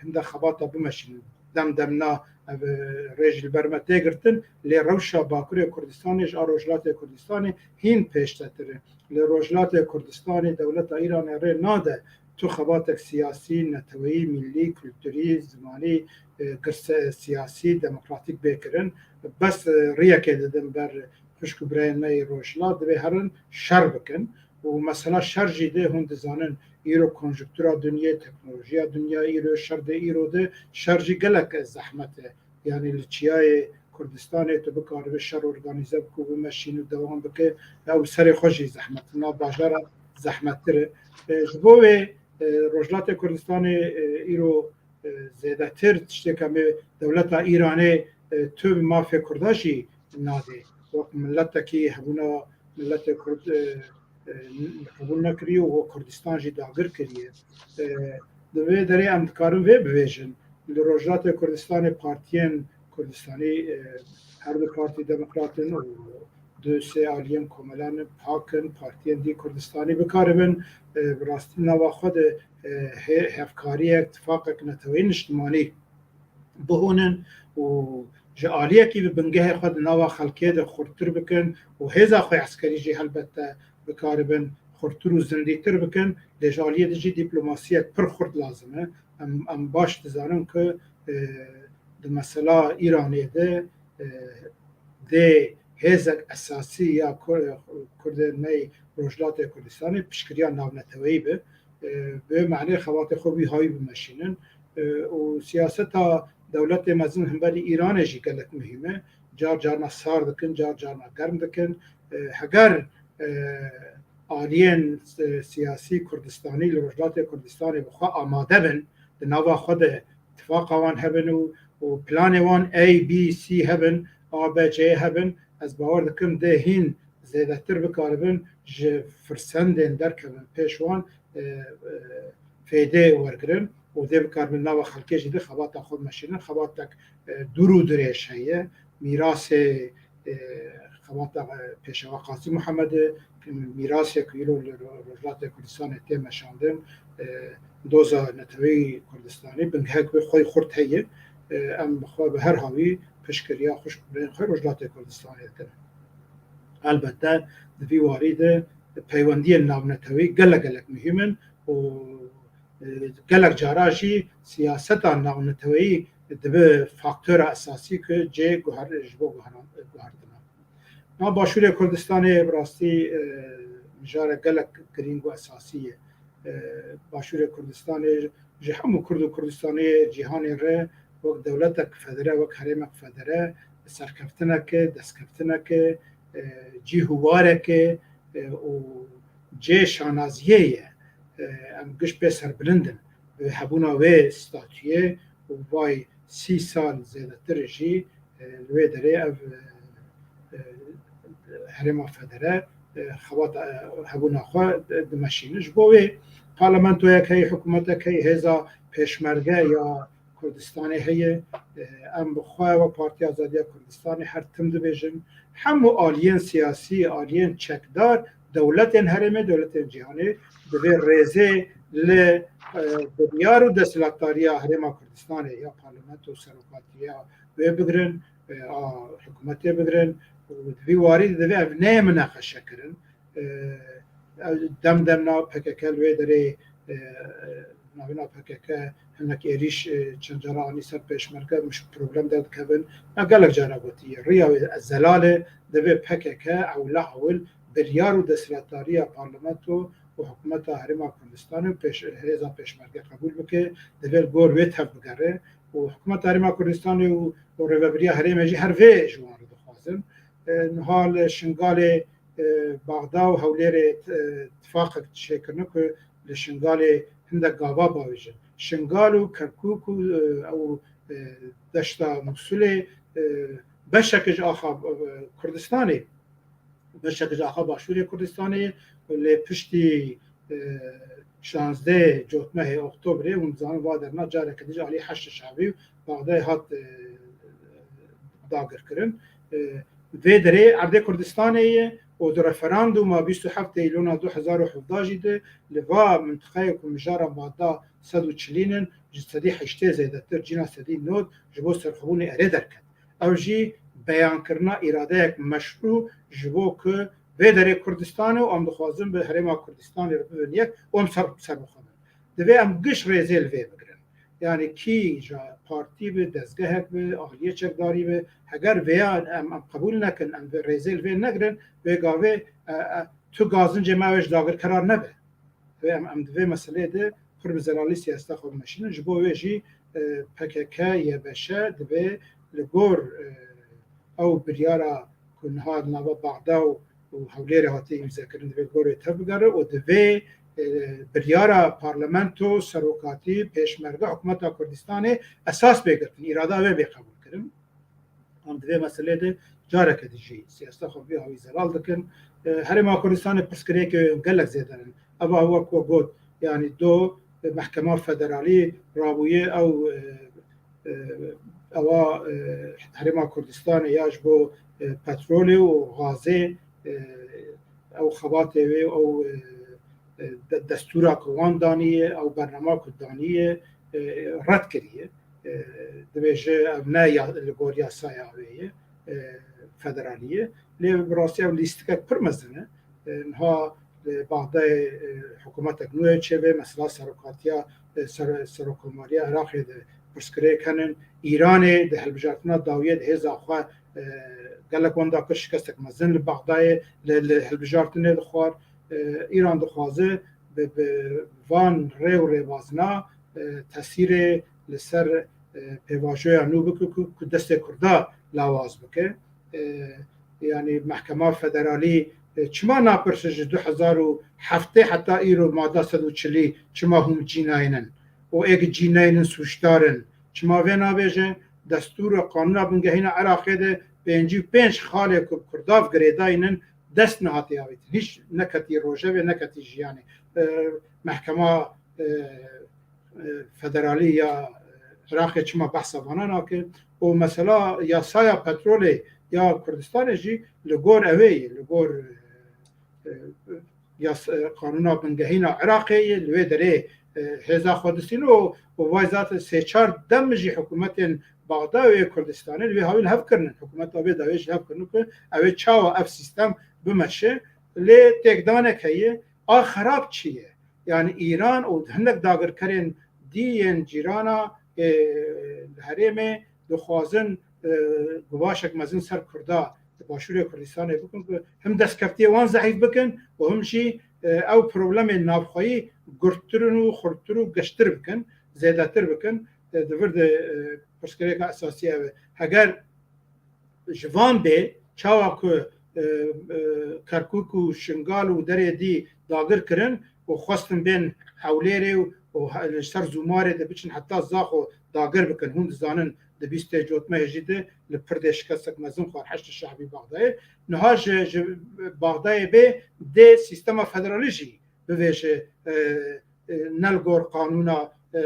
hinde xebata bimeşînin. Dem dem na ev, e, rê jî li ber me tê girtin, lê rewşa Bakurê Kurdistanê ji a Rojhilatê Kurdistanê hîn pêştetir e. Li Rojhilatê Kurdistanê dewleta Îranê rê nade tu xebatek siyasî, neteweyî, millî, kulturî, zimanî, e, girse siyasî, demokratîk bê kirin. Bes, e, riyekê didin ber xwişk û birayên me yê Rojhilat, divê herin şer bikin. Û mesela şer jî de hûn dizanin, îro konjuktura dinyê, teknolojiya dinya îro, şer de îro de, şer jî gelek zehmet e. Yanî li çiyayê Kurdistanê tu bikaribî şer organîze bikî û bimeşînî û dewam bike, ew serê xwe jî zehmet, nav bajara zehmettir e. E, ji bo wê, e, Rojhilatê Kurdistanê, e, îro, e, zêdetir tiştê ku em ê dewleta Îranê, e, tu mafê Kurda jî nadê. Wek miletekî hebûna miletê Kurd, e, e, qebûl nekiriye û Kurdistan jî dagir kiriye. E, di vê derê em dikarin vê bibêjin. Li Rojhilatê Kurdistanê partiyên Kurdistanî, e, her du partî demokrat in û du sê aliyên komelan pak in, partiyên dî Kurdistanî bikaribin, e, bi rastî nava xwe de, e, hê-, hevkariyek, tifaqek neteweyî niştimanî bihûnin û ji aliyekî bi bingehê xwe di nava xelkê de xurttir bikin û hêza xwe eskerî jî helbette bikaribin xurttir û zindîtir bikin, lê ji aliyê de jî dîplomasiyek pir xurt lazim e. Em, em baş dizanin ku, e, di mesela Îranê de, e, dê hêzek esasî ya Kur-, Kurdên me yê Rojhilatê Kurdistanê piştgiriya navneteweyî be. E, bi wê manê xebatê xwe wî hayî bimeşînin. E, û siyaseta dewletê mezin hemberî Îranê jî gelek muhîm e. Car carna sar dikin, car carna germ dikin. E, heger, e, aliyên, e, siyasî Kurdistanî li Rojhilatê Kurdistanê bi xwe amade bin, di nava xwe de tifaqa wan hebin û, û planê wan A, B, C hebin, A, B, C hebin, ez bawer dikim dê hîn zêdetir bikaribin ji firsendên derkevin pêş wan, e, e, fêdê wergirin û dê bikaribin nava xelkê jî de xebata xwe meşînin, xebatek, e, dûr û dirêj heye. Mîrasê, e, xebata, e, Pêşewa Qazî Muhammed e, mîrasê ku îro li Ro-, Rojhilatê Kurdistanê tê meşandin, e, doza neteweyî Kurdistanê bingehek wê xwe xurt heye. E, em bi xwe bi her hawî piştgiriya xwişk birên xwe Rojhilatê Kurdistanê dikin. Elbette di vî warî de peywendiyên navneteweyî gelek gelek muhîm in û, e, gelek cara jî siyaseta navneteweyî dibe faktora esasî ku cê guher-, ji bo guheran-, guhertina. Na Başûrê Kurdistanê bi rastî, e, mijarek gelek girîng û esasî ye. E, Başûrê Kurdistanê ji hemû Kurd û Kurdistanê cîhanê re wek dewletek federe, wek herêmek federe, serkeftineke, destkeftineke, e, cîhûwareke, e, û cê şanaziyê ye. E, em giş pê serbilind in. Bi hebûna wê statuyê û vay sî sal zêdetir jî, e, li wê derê ev, e, e, herêma federe, e, xebat, e, hebûna xwe dimeşînin. Ji bo wê parlamentoyek heye, hikûmetek heye, hêza pêşmerge ya Kurdistanê heye. E, em bi xwe wek Partiya Azadiya Kurdistanê her tim dibêjin, hemû aliyên siyasî, aliyên çekdar, dewletên herêmê, dewletên cîhanê divê rêzê li, e, biryar û desthilatdariya Herêma Kurdistanê ya parlamento û serokatiya wê bigirin, e, a hikûmetê bigirin û di vî warî de divê ev neyê mineqeşekirin. E, ev dem dem na P K K li wê derê, e, navêna P K K hinek êrîş, e, çend cara anî ser pêşmerge, miş-, problem derdikevin. Me gelek cara gotiye. Riya wê zelal e, divê P K K ewla ewil biryar û desthilatdariya parlamento û hikûmeta Herêma Kurdistanê û pêş-, hêza pêşmerge qebûl bike, divê li gor wê tev bigere û hikûmeta Herêma Kurdistanê û, û rêvebiriya herêmê jî her vê ji wan re dixwazin. E, niha li Şingalê, e, Baxda û Hewlêrê, e, tifaqek çêkirine ku li Şingalê hindek gava bavêjin. Şingal û Kerkûk û, e, ew, e, deşta Mûsulê, e, beşek ji axa, e, Kurdistanê, beşek ji axa Başûrê Kurdistanê, lê piştî, e, şazdeh cotmehê Oktobrê, hûn dizanin va derna careke din ji alî Heşdê Şabî û Baxdayê hat, e, dagirkirin. E, vê derê erdê Kurdistanê ye û di referandûma bîst û heft Eylûna du hezar û hevdeh jî de li va mintiqeyê ku mijara madda sed û çilîn in, ji sedî heştê zêdetir, cîna sedî nod ji bo serxwebûnê erê derket. Ew jî beyankirina îradeyek meşrû ji bo ku vê derê Kurdistanê û em dixwazin bi Herêma Kurdistanê re bibin yek û em ser, serbixwe bin. Divê em giş rêzê li vê bigirin. Yani kî ji partî bi, dezgehek bi, aliyê çekdarî bi, heger vêya em, em qebûl nekin, em vê rêzê li vê negirin, vê gavê, e, e, tu gazincê me wê ji dagirkeran nebe. Vê em, em di vê meseleyê de pir bi zelalî siyaseta xwe bimeşînin. Ji bo wê jî, e, P K K, Y B Ş divê li gor, e, ew biryara ku niha li nava Baxda û, û Hewlêrê hatiye îmzekirin, divê li gor wê tev bigere û divê, e, biryara parlamento, serokatî, pêşmerge, hikûmeta Kurdistanê esas bê girtin, îrada wê bê qebûlkirin. Em di vê meselê de careke din jî siyaseta xwe vî hawî zelal dikin. E, Herêma Kurdistanê pirsgirêkê gelek zêde in. Eva wek we got, yanî do, e, Mehkema Federalî rabûye ew, e, e, ewa, e, Herêma Kurdistanê ya ji bo, e, petrolê û gazê, e, ew xebatê wê, ew, e, e, de-, destûra ku wan daniye, ew bernama ku daniye, e, red kiriye. E, dibêje ev ne ya, li gor yasaya wê ye, e, federalî ye. Lê bi rastî ev lîstikek pir mezin e. E, niha li Baxdayê, e, hikûmetek nû ye çêvê, mesela serokatiya, e, ser-, serokkomariya Iraqê de pirsgirêk henin. Îranê di hilbijartina dawiyê de hêza xwe, e, gelek wenda kir, şikestek mezin li Baxdayê li, li hilbijartinê dixwar. E, Îran dixwaze bi, bi van rê û rêbazina, e, tesîrê li ser, e, pêvajoya nû bike ku, ku destê Kurda lawaz bike. E, yanî Mehkema Federalî, e, çima napirse ji du hezar û heftê heta îro mada sed û çilî çima hûn cî naynin? Û ê cî naynin sûcdar in. Çima vê nabêje? Destûr û qanûna bingehîna Iraqê de pêncî û pênc xalê ku Kurda girêdayînin dest nehatiye avêtin. Hîç neketî rojevê, neketî jiyanê. E, Mehkema, e, e, Federalî ya Iraqê çima behsa vana nake? Û mesela yasaya petrolê ya Kurdistanê jî li gor ew ê ye, li gor, e, e, yas-, e, qanûna bingehîna Iraqê ye, li wê derê e, hêza xwe distîn û, û vay zaten sê çar dem jî hikûmetên Baxdayê û yê Kurdistanê li vê hawî li hev kirinin. Hikûmeta vê dawiyê jî li hev kirinin ku ew ê çawa ev sîstem bimeşe. Lê têkdanek heye, a xerab çi ye? Yani Îran û hinek dagirkerên dî yên cîrana, e, li herêmê dixwazin, e, guvaşek mezin ser Kurda di Başûrê Kurdistanê bikin ku him destkeftiyê wan zehîf bikin û him jî, e, ew problemên navxweyî gurttir û xurttir û geştir bikin, zêdetir bikin. E, di vir de, e, pirsgirêka esasî ev e. Heger ji van bê, çawa ku, e, e, Kerkûk û Şingal û derê dî dagir kirin û xwestin bên Hewlêrê û, û he-, li ser Zûmarê de biçin heta Zaxo dagir bikin. Hûn dizanin di bîstê cotmehê jî de li Pirdê şikestek mezin xwar Heşdî Şehbî Baxdayê. Niha ji, ji Baxdayê bê dê sîstema federalî jî bivêje, e, e, ne li gor qanûna, e,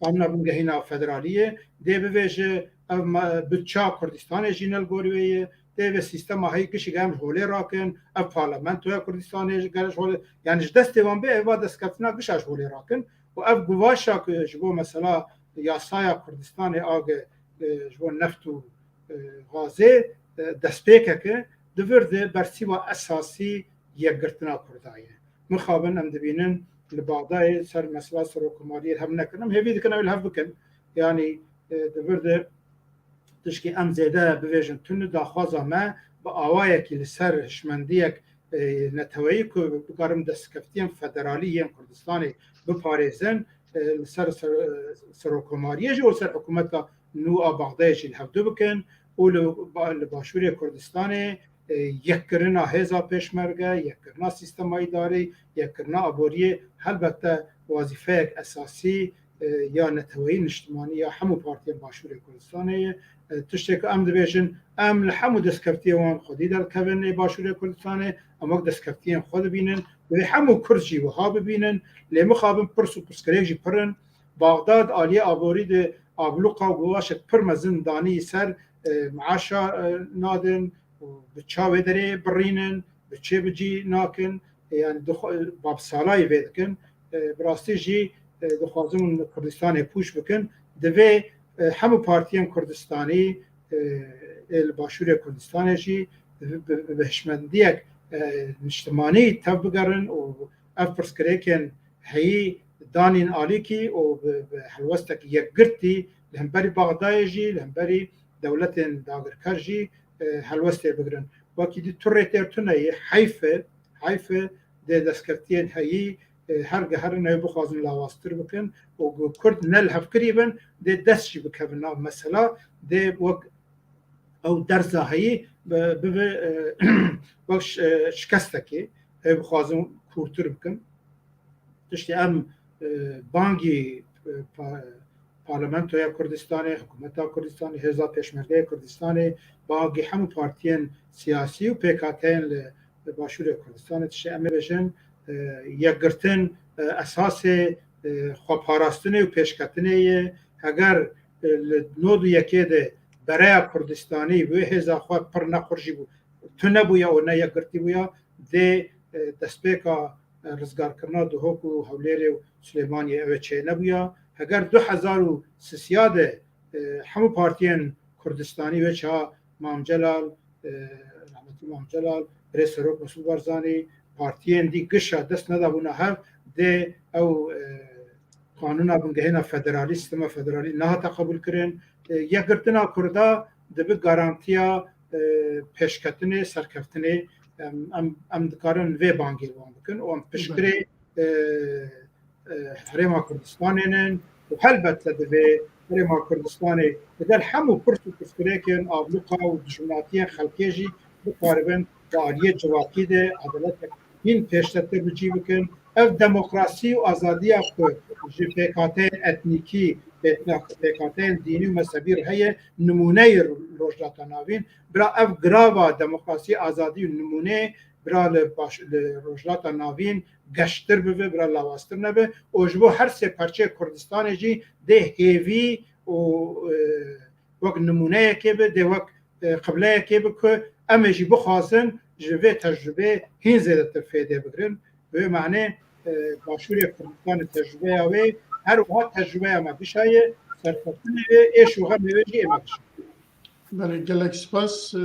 qanûna bingehîna federaliyê, dê bivêje ev ma-, budça Kurdistanê jî ne li gor wê ye, dê vê sîstema heyî gişî em ji holê rakin, ev parlamentoya Kurdistanê ji gel ji holê, yani ji destê wan bê, ev va destkeftina gişa ji holê rakin û ev guvaşa ku ji bo mesela yasaya Kurdistanê age, e, ji bo neft û, e, gazê, e, destpêkeke di vir de bersîva esasî yekgirtina Kurda ye. Mixabin em dibînin li Baxdayê ser mesela serokkomariyê li hev nekin. Em hêvî dikin ew li hev bikin. Yanî, e, di vir de tişkî em zêde bivêjin tune daxwaza me bi awayekî li ser hişmendiyek, e, neteweyî ku bikarin destkeftiyên federalî yên Kurdistanê biparêzin, e, li ser, ser, serokkomariyê jî û ser hikûmeta nû a Baxdayê jî li hevdu bikin û li ba-, li Başûrê Kurdistanê, e, yekkirina hêza pêşmerge, yekkirina sîstema îdarî, yekkirina aboriyê helbette wazîfeyek esasî, e, ya neteweyî, niştimanî ya hemû partiyên Başûrê Kurdistanê ye. E, tiştê ku em dibêjin, em li hemû destkeftiyê wan xwedî derkevin ê Başûrê Kurdistanê, em wek destkeftiyên xwe dibînin. Divê hemû Kurd jî wiha bibînin. Lê mixabin pirs û pirsgirêk jî pir in. Baxdad aliyê aborî de abluqa û guvaşek pir mezin danî ser, e, meaşa, e, nadin û bi çavê derê birînin, bi çê bi cî nakin. E, yani dixwe-, babsalayî vê dikin. E, bi rastî jî, e, dixwazin Kurdistanê pûç bikin. Divê, e, hemû partiyên Kurdistanî, e, ê li Başûrê Kurdistanê jî bi, bi, bi hişmendiyek, e, niştimanî tev bigerin û ev pirsgirêkên heyî danîn alîkî û bi, bi helwestek yekgirtî li hemberî Baxdayê jî, li hemberî dewletên dagirker jî, e, helwestê bigirin. Wekî dî tu rê têr tune ye, heyf e, heyf e, dê destkeftiyên heyî, e, her geherin ew bixwazin lawaztir bikin û ku Kurd ne li hevkirî bin, dê dest jî bikevin nav mesela, dê wek ew derza heyî bi-, bibe, e, wek şi-, e, şikestekê, ew bixwazin kûrtir bikin. Tiştê em, e, bangî, e, pa-, Parlamentoya Kurdistanê, Hikûmeta Kurdistanê, Hêza Pêşmergeyê Kurdistanê, bangî hemû partiyên siyasî û pêkhateyên li, li Başûrê Kurdistanê tiştê em ê bêjin, e, yekgirtin, e, esasê, e, xweparastinê û pêşketinê ye. Heger, e, li nod û yekê de bereya Kurdistanî bi wê hêza xwe pir nexweş jî bû, tu nebûya û ne yekgirtî bûya, dê, e, destpêka, e, rizgarkirina Duhok û Hewlêrê û Silêmaniyê ew ê çênebûya. Heger du hezar û sisiya de, e, hemû partiyên Kurdistanî wê çaxa Mam Celal, e, rahmetî Mam Celal, Birêz Serok Mesûd Barzanî, partiyên dî gişa dest nedabûna hev, dê ew, e, qanûna bingehîna federalî, sîstema federalî nehate qebûlkirin. E, yekgirtina Kurda dibe garantiya, e, pêşketinê, serkeftinê. Em, em, em dikarin vê bangê li wan bikin û em piştgirê, e, e, Herêma Kurdistanê nin û helbette divê Herêma Kurdistanê digel hemû pirs û pirsgirêkên abluqa û dijminatiyên xelkê jî bikaribin di aliyê civakî de adaletek hîn pêştetir bi cî bikin. Ev demokrasî û azadiya ku ji pêkhateyên etnîkî, pêkna-, pêkhateyên dînî û mezhebî re heye, nimûneyê Rojhilata Navîn. Bira ev girava demokrasî, azadî û nimûneyê bira li baş-, li Rojhilata Navîn geştir bibe, bira lawaztir nebe. Û ji bo her sê parçeyê Kurdistanê jî dê hêvî û, e, wek nimûneyekê be, dê wek, e, qibleyekê be ku em ê jî bixwazin ji vê tecrubeyê hîn zêdetir fêdê bigirin. Bi wê manê, e, Başûrê Kurdistanê tecrûbeya wê, her wiha tecrûbeya me dişa ye, serkeftinê wê, êş û xemê wê jî ê me dişa. Belê, gelek spas, e,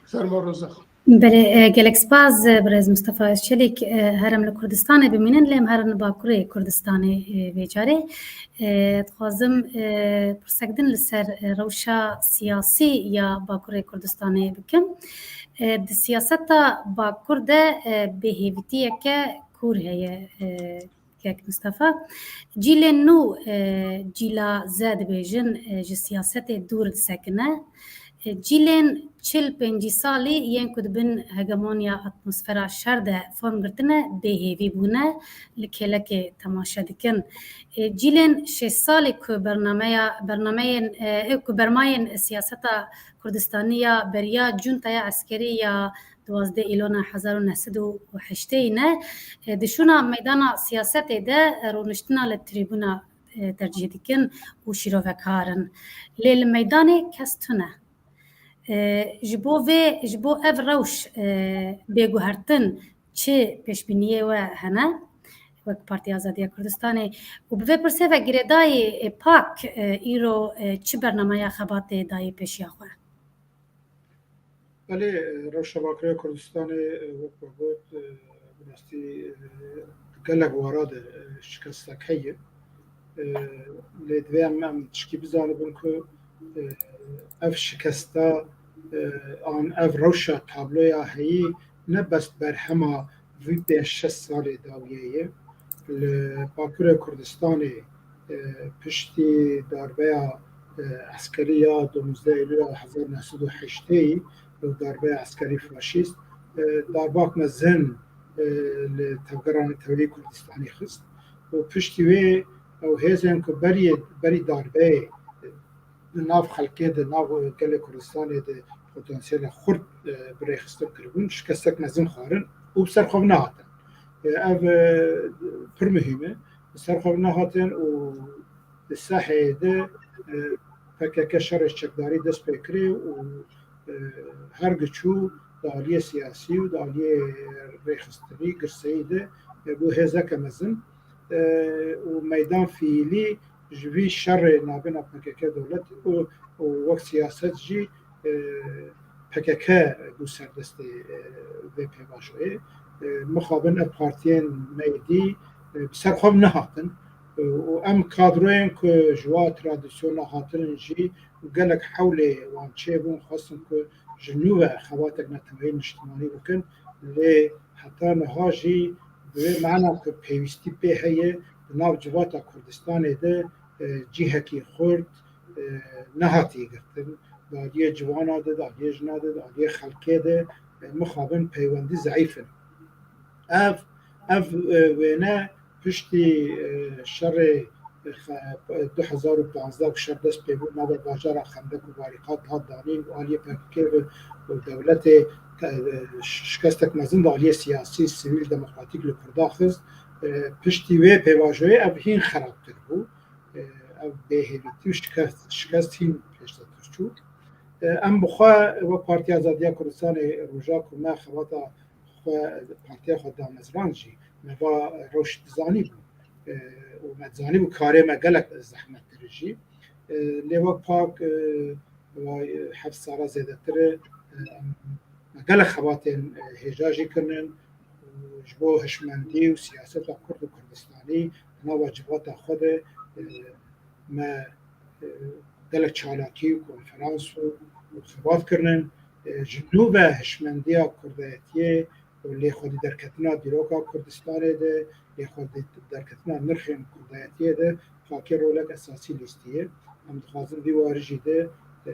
ferma Roza. Belê, e, gelek spas, e, birêz Mustafa Özçelik, e, her em li Kurdistanê bimînin, lê em herin li Bakurê Kurdistanê, e, vê carê. E, dixwazim, e, pirsek din li ser, e, rewşa siyasî ya Bakurê Kurdistanê bikim. E, di siyaseta Bakur de, e, bêhêvîtiyeke kûr heye, e, kek Mustafa. Cîlên nû, e, cîla Z dibêjin, e, ji siyasetê dûr disekine. E, cîlên çil pêncî salî yên ku di bin hegemoniya atmosfera şer de form girtine, bêhêvî bûne, li kêlekê temaşe dikin. E, cîlên şêst salî ku bernameya, bernameyên, e, ku bermayên siyaseta Kurdistanî ya beriya cuntaya eskerî ya duwazdeh Îlona hezar û neh sed û heştê ne, e, di şûna meydana siyasetê de, e, rûniştina li trîbûna, e, tercîh dikin û şîrovekar in. Lê li meydanê kes tune. E, ji bo vê, ji bo ev rewş, e, bê guhertin çi pêşbîniyê we hene? Wek Partiya Azadiya Kurdistanê û bi vê pirsê ve girêdayî, e, PAK, e, îro, e, çi bernameya xebatê dayê pêşiya xwe? Belê, rewşa Bakurê Kurdistanê, e, wek we got, e, bi rastî, e, gelek wara de, e, şikestek heye. E, lê divê em, em tişkî bizanibin ku, e, ev şikesta, e, an ev rewşa tabloya heyî ne bes berhema vî pênc şeş salê dawiyê ye. Li Bakurê Kurdistanê, e, piştî darbeya, e, eskerî ya duwazdeh Eylûla hezar neh sed û heştê û darbeya eskerî faşîst, e, darbak mezin, e, li tevgeranê tevlî Kurdistanî xist û piştî wê ew hêzên ku beriyê, berî darbeyê, e, di nav xelkê de, nav gelê Kurdistanê de potansiyelek xurt, e, bi rêxistin kiribûn, şikestek mezin xwarin û bi ser xwe nehatin. E, ev, e, pir muhîm e. Bi ser xwe nehatin û di seheyê de, e, P K K şerê çekdarî dest pê kirê û, e, her giçû di aliyê siyasî û di aliyê rêxistinî, girseyî de, e, bû hêzeke mezin, e, û meydan fiîlî ji vî şerê navbêna P K K dewlet û, û wek siyaset jî, e, P K K bû serdestê, e, vê pêvajoyê. E, mixabin ev partiyên me yê dî, e, bi ser xwe nehatin. E, û em kadroyên ku ji wa tradisyona hatinin jî û gelek hewlê wan çêbûn, xwestin ku ji nû ve xebatek neteweyî niştimanî bikin. Lê heta niha jî bi wê mana ku pêwîstî pê heye, di nav civata Kurdistanê de, e, cihekî xurt, e, nehatî girtin. Di aliyê civana de, di aliyê jina de, di aliyê xelkê de, e, mixabin peywendî zeîf in. Ev, ev, e, wêne piştî, e, şerê, e, xe-, du hezar û panzdeh ku şer dest pê bû, nava bajara Xendek û Barîqat hat danîn û aliyê P K K ve û dewletê te-, e, ş-, şikestek mezin di aliyê siyasî, sivîl, demokratîk li Kurda xist. E, piştî wê pêvajoyê ev hîn xerabtir bû. E, ev bêhêvîtî û şikest, şikest hîn pêşdetir çû. E, em bi xwe wek Partiya Azadiya Kurdistanê roja ku me xebata xwe, partiya xwe damezrand jî, me va rewş dizanî bû. E, û me dizanî bû karê me gelek zehmettir jî. E, lê wek PAK, e, wa, e, heft sala zêdetir e, em, me gelek xebatên, e, hêja jî kirinin. Ji bo hişmendî û siyaseta Kurd û Kurdistanî di nava civata xwe de, e, me, e, gelek çalakî û konferans û, û xebat kirinin. E, ji nû ve hişmendiya kurdayetiyê û lêxwedî derketina dîroka Kurdistanê de, lêxwedî derketina nirxên kurdayetiyê de PAKê rolek esasî lîstiye. Em dixwazin vî warî jî de, e,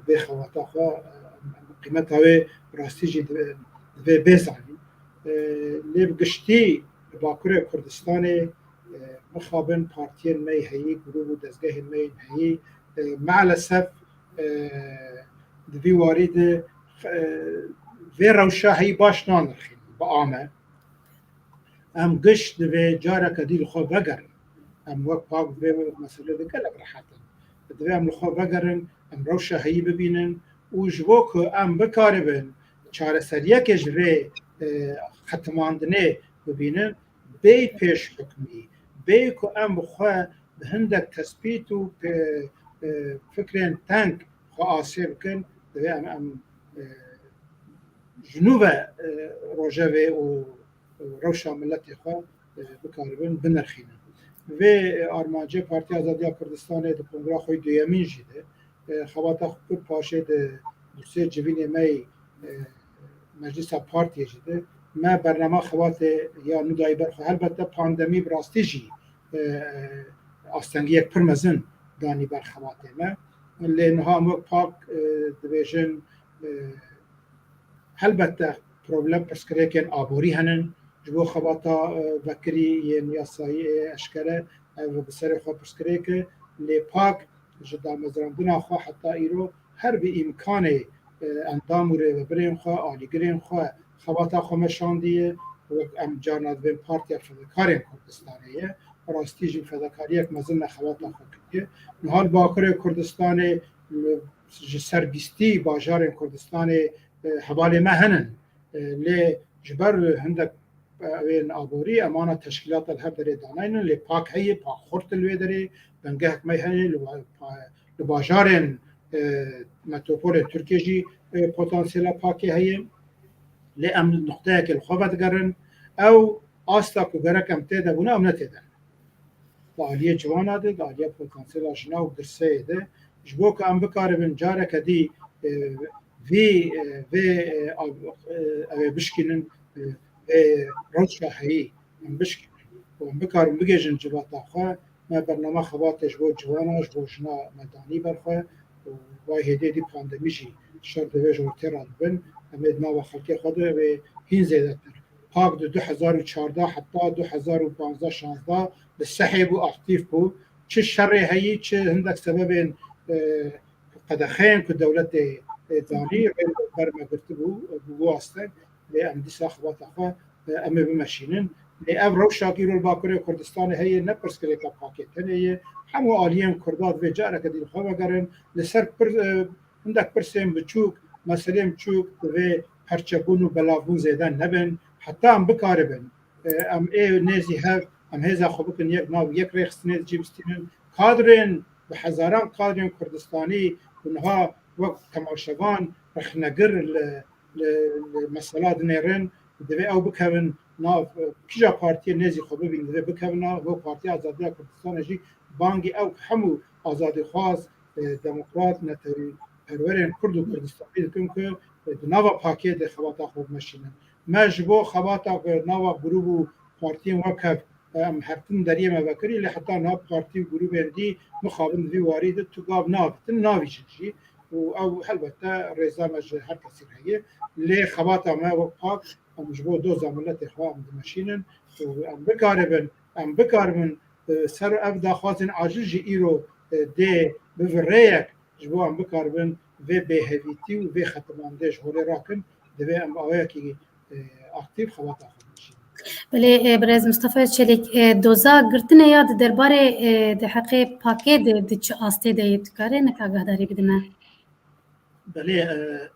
vê xewata xwe, e, em qîmeta wê bi rastî jî divê, divê bê zanîn. E, lê bi giştî li Bakurê Kurdistanê, e, mixabin partiyên me yê heyî, grûp û dezgehên me yên heyî, e, maalesef, e, di vî warî de, e, vê rewşa heyî baş nanirxînin bi ame. Em giş divê careke dî li xwe vegerin. Em wek PAK vê meselê de gelek rehet in. Divê em li xwe vegerin, em rewşa heyî bibînin û ji bo ku em bikaribin çareseriyekê ji vê, e, xetimandinê bibînin, bêy pêş hukmî, bêy ku em bi xwe bi hindek tespît û pe-, e, fikrên teng xwe asê bikin, divê em, em, e, ji nû ve, e, rojevê û rewşa miletê xwe, e, bikaribin binirxînin. Vê, e, armancê Partiya Azadiya Kurdistanê di kongra xwe duyemîn jî de, e, xebata xwe pir paşê di du sê civînê me yî, e, Meclisa Partiyê jî de me bernama xebatê ya nû dayî ber xwe. Helbette pandemî bi rastî jî, e, astengiyek pir mezin danî ber xebatê me. Lê niha em wek PAK, e, dibêjin, e, helbette problem pirsgirêkên aborî henin. Ji bo xebata, e, vekirî yên yasayî ê eşkere ev bi serê xwe pirsgirêk e. Lê PAK ji damezrandina xwe heta îro her bi îmkanê, e, endam û rêvebirên xwe, alîgirên xwe, xebata xwe meşandiye. Wek em carna dibên Partiya Fedekarên Kurdistanê ye. Rastî jî fedekariyek mezin me xebata xwe kiriye. Niha li Bakurê Kurdistanê, li, ji ser bîstî bajarên Kurdistanê, e, hevalê me henin. E, lê ji ber hindek, e, ewên aborî, em ana teşkîlata li her derê danaynin, lê PAK heye, PAK xurt li wê derê, bingehek me heye, li, pa-, li bajarên, e, metropolên Tirkiyê jî, e, potansiyela PAKê heye. Lê em nuqteyekê li xwe vedigerin, ew asta ku gerek em tê de bûne, em ne tê de. Di aliyê civana de, di aliya potansiyela jina û girseyê de, ji bo ku em bikaribin careke dî, e, vî, e, vê, e, av-, e, ew ê bişkînin, e, vê rewşa heyî em bişkînin û em bikarin bigihîjin civata xwe, me bernama xebatê ji bo civana, ji bo jina me danî ber xwe û vay hêdî hêdî pandemî jî şer divê ji ortê radibin, em ê di nava xelkê xwe de wê hîn zêdetir. PAK di du hezar û çardeh heta du hezar û panzdeh şazdeh li sehê bû, aktîf bû. Çi şerê heyî, çi hindek sebebên, e, qedexeyên ku dewletê, e, danî, rê li ber me girtibû, e, bûbû asteng. Lê em dîsa xebata xwe, e, em ê bimeşînin. Lê ev rewşa ku îro li Bakurê Kurdistanê heye, ne pirsgirêka PAKê tenê ye. Hemû aliyên Kurda divê careke dî li xwe vegerin. Li ser pir-, e, hindek pirsên biçûk, meselên biçûk divê perçebûn û belavbûn zêde nebin. Heta em bikaribin, e, em ê nêzî hev, em hêza xwe bikin yek, nav yek rêxistinê di cî bistînin. Kadrên, bi hezaran kadrên Kurdistanî ku niha wek temaşevan, rexnegir li, li, li mesela dinêrin, divê ew bikevin nav, e, kîja partiyê nêzî xwe bibînin, divê bikevin nav, bo Partiya Azadiya Kurdistanê jî bangî ew hemû azadîxwaz, e, demokrat, netewîperwerên Kurd û Kurdistanî dikin ku, e, di nava PAKê de xebata xwe bimeşînin. Me ji bo xebata ku nava grûp û partiyên wek hev, e, em hertin deriyê me vekirî, lê heta niha partî û grûbên dî mixabin di vî warî de tu gav navitin, navîjin jî. Û ew helbette rêza me ji her kesî re heye. Lê xebata me wek PAK, em ji bo doza miletê xwe em dimeşînin û em bikaribin, em bikaribin, e, ser ev daxwazên acil jî îro, e, dê bi vî rêyek ji bo em bikaribin vê bêhevîtî û vê xetimandê ji holê rakin, divê em awayekî, e, aktîf xebata xwe bikişînin. Belê, e, birêz Mistefa Çelîk, e, doza girtinê ya di derbarê, e, di heqê PAKê de di çi astê de ye, tu karê nik agahdarî bidî me? Belê, e,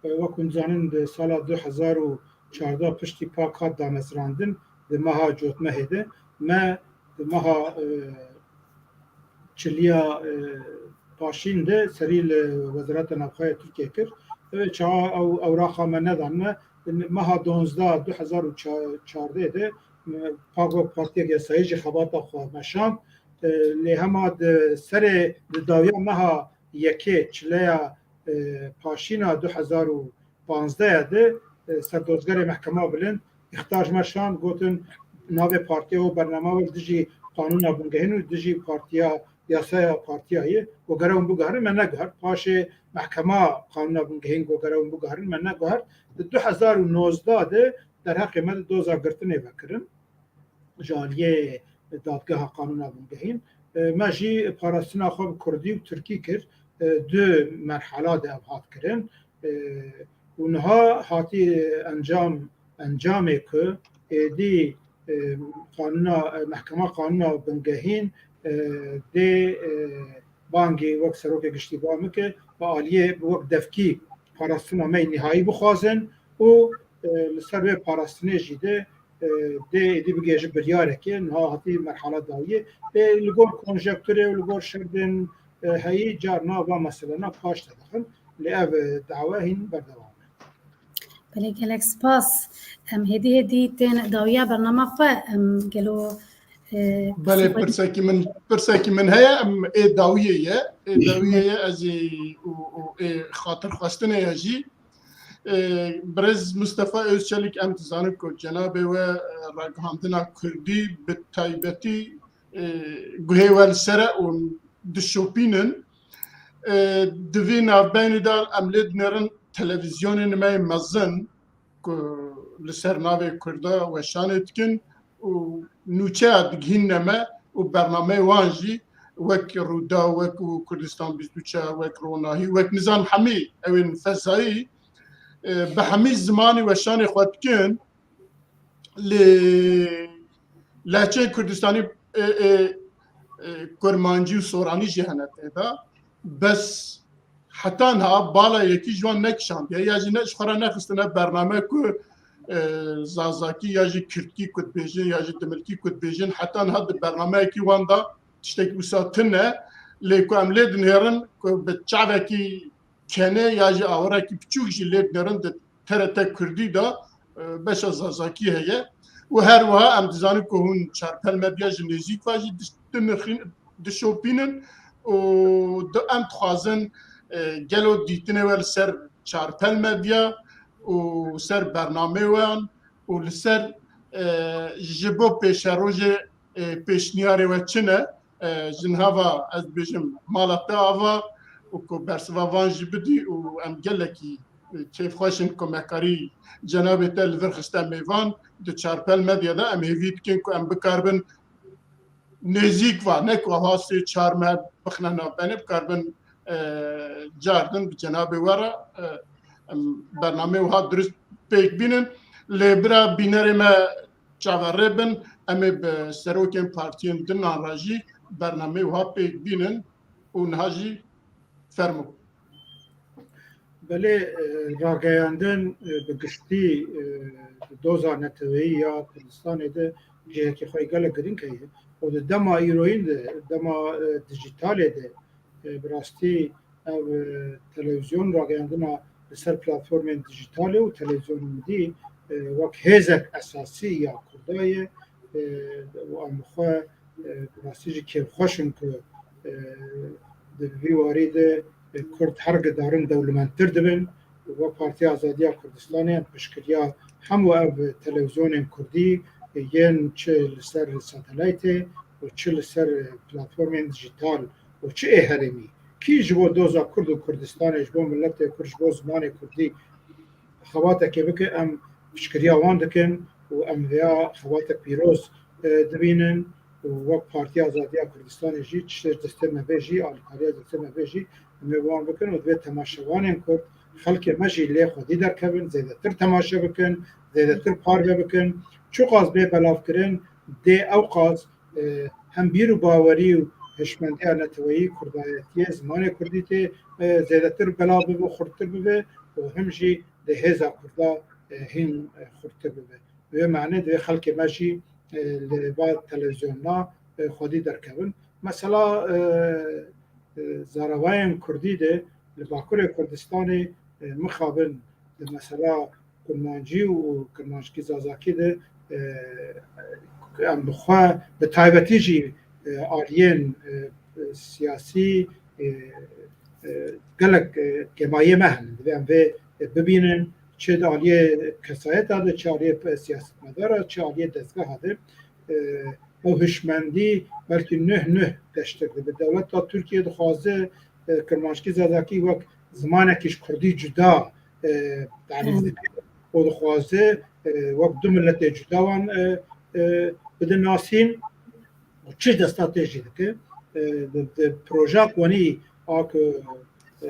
wek hûn dizanin, di sala du hezar û çardeh piştî PAK hat damezrandin, di meha Cotmehê de me di meha, e, çiliya, e, paşîn de serî li Wezareta Navxwe ya Tirkiyê kir. Ev çawa ew ewraqa me nedan me. Meha donzdeh du hezar û çardeh de, e, PAK wek partiyek yasayî jî xebata xwe meşand. E, lê hema di serê, di dawiya meha yekê çileya, e, paşîna du hezar û panzdeh de, e, serdozgerê Mehkema Bilind îxtar ji me şand, gotin navê partiya we, bernama we li dijî qanûna bingehîn û dijî partiya, yasaya partiya ye, ku gere hûn biguherin, me neguhert. Paşê Mehkema Qanûna Bingehîn ku gere hûn biguherin, me neguhert. Di du hezar û nozdeh de derheqê me di doza girtinê vekirin ji aliyê Dadgeha Qanûna Bingehîn. E, me jî parastina xwe bi kurdî û tirkî kir. E, du merhala de ev hat kirin. E, û niha hatî encam, encamê ku êdî, e, qanûna, e, Mehkema Qanûna Bingehîn, e, dê, e, bangê wek Serokê Giştî ba min ke bi aliyê wek devkî parastina me yê nihayî bixwazin û, e, li ser wê parastinê jî de, e, dê êdî bigihêje biryarekê, niha hatî merhala dawiyê. Lê li gor konjektûrê û li gor şerdên, e, heyî carna va meselena paş de dixin. Lê ev, e, dawa hîn berdewam e. Belê, gelek spas. Em hêdî hêdî tên dawiya bernama xwe, em gelo, e, Belê, qisê xwe pirsekî min, pirsekî min heye, em ê dawiyê ye. Ê dawiyê ye, ez ê û, û ê xatirxwestinê ye jî. E, Birêz Mustafa Özçelik, em dizanin ku cenabê we, e, ragihandina kurdî bi taybetî, e, guhê we li ser e û dişopînin. E, di vî navbeynî de em lê dinêrin televîzyonên me yê mezin ku li ser navê Kurda weşanê dikin û nûçeya digihînne me û bernameyê wan jî wek Rûdaw, wek û Kurdistan bîst û çar, wek Ronahî, wek nizam hemî ewên fezayî, e, bi hemî zimanî weşanê xwe dikin. Lê lehçeyê Kurdistanî, e, e, e, Kurmancî û Soranî jî hene tê de. Bes heta niha bala yekî ji wan nekişandiye, ya jî ne ji xwe re nexistine bername ku, e, Zazakî ya jî Kirdkî ku dibêjin ya jî Dimilkî ku dibêjin, heta niha di bernameyekî wan de tiştekî wisa tune. Lê ku em lê dinêrin ku bi çavekî kenê ya jî awirekî piçûk jî lê dinêrin di T R T Kurdî de, e, beşa Zazakî heye. Û her wiha em dizanin ku hûn Çarpel Medya ji nêzîk ve jî diş-, dinirxîn-, dişopînin û di-, em dixwazin, e, gelo dîtinê we li ser Çarpel Medya û ser bernameyê wan û li ser, e, ji bo pêşerojê, e, pêşniyarê we çi ne? E, ji niha ve ez dibêjim mala te ava û ku bersiva van jî bidî û em gelekî, e, kêfxweş in ku me karî cenabê te li vir xiste mêvan di Çarpel Medya de. Em hêvî dikin ku em bikaribin nêzîk va, ne ku aha sê çar meh bixine navbenê, bikaribin, e, car din bi cenabê we re, e, em bernameyê wiha dirust pêk bînin. Lê bira bînerê me çaverê bin, em ê bi serokên partiyên din an re jî bernameyê wiha pêk bînin û niha jî fermo. Belê, e, rageyandin, e, bi giştî, e, di doza neteweyî ya Kurdistanê de cihekî xwe gelek girîng heye û di dema îroyîn de, dema, e, dijîtalê de, e, bi rastî ev, e, televîzyon rageyandina li ser platformên dijîtalê û televîzyonên dî, e, wek hêzek esasî ya Kurda ye, e, û em bi xwe, e, bi rastî jî kêfxweş in ku, e, di vî warî de, e, Kurd her gidarin dewlemendtir dibin. Wek Partiya Azadiya Kurdistanê em piştgiriya hemû ev televîzyonên Kurdî, e, yên çi li ser satelaytê û çi li ser, e, platformên dijîtal û çi ê herêmî, kî ji bo doza Kurd û Kurdistanê, ji bo miletê Kurd, ji bo zimanê Kurdî xebatekê bike, em piştgiriya wan dikin û em vêya xebatek pîroz, e, dibînin û wek Partiya Azadiya Kurdistanê jî, çi destê me vê jî, alîkariya destê me vê jî, em ê wan bikin û divê temaşevanên Kurd, xelkê me jî lê xwedî derkevin, zêdetir temaşe bikin, zêdetir parve bikin. Çiqas bê belavkirin, dê ewqas, e, hem bîr û bawerî û hişmendiya neteweyî, kurdayetiyê, zimanê kurdî tê, e, zêdetir belav bibe, xurttir bibe û him jî di hêza kurda, e, hîn, e, xurttir bibe. Bi vê manê divê xelkê me jî, e, li va televîzyona, e, xwedî derkevin. Mesela, e, e, zaravayên kurdî de li Bakurê Kurdistanê, e, mixabin di mesela kurmancî û kurmanckî zazakî de, e, em bi xwe bi taybetî jî, e, aliyên, e, siyasî, e, e, gelek, e, kêmayiyê me hene. Divê em vê, e, bibînin, çi di aliyê kesayeta de, çi aliyê, e, siyasetmedara, çi aliyê dezgeha de, e, ew hişmendî belkî nuh nuh deştir dibe. Dewleta Tirkiye dixwaze, e, kirmanckî zazakî wek zimanekî ji kurdî cuda, e, tarîf Hmm. dike û dixwaze, e, wek du miletê cuda wan, e, e, bide nasîn. Û çi desta tê jî dike, e, di, di proja konî a ku, e,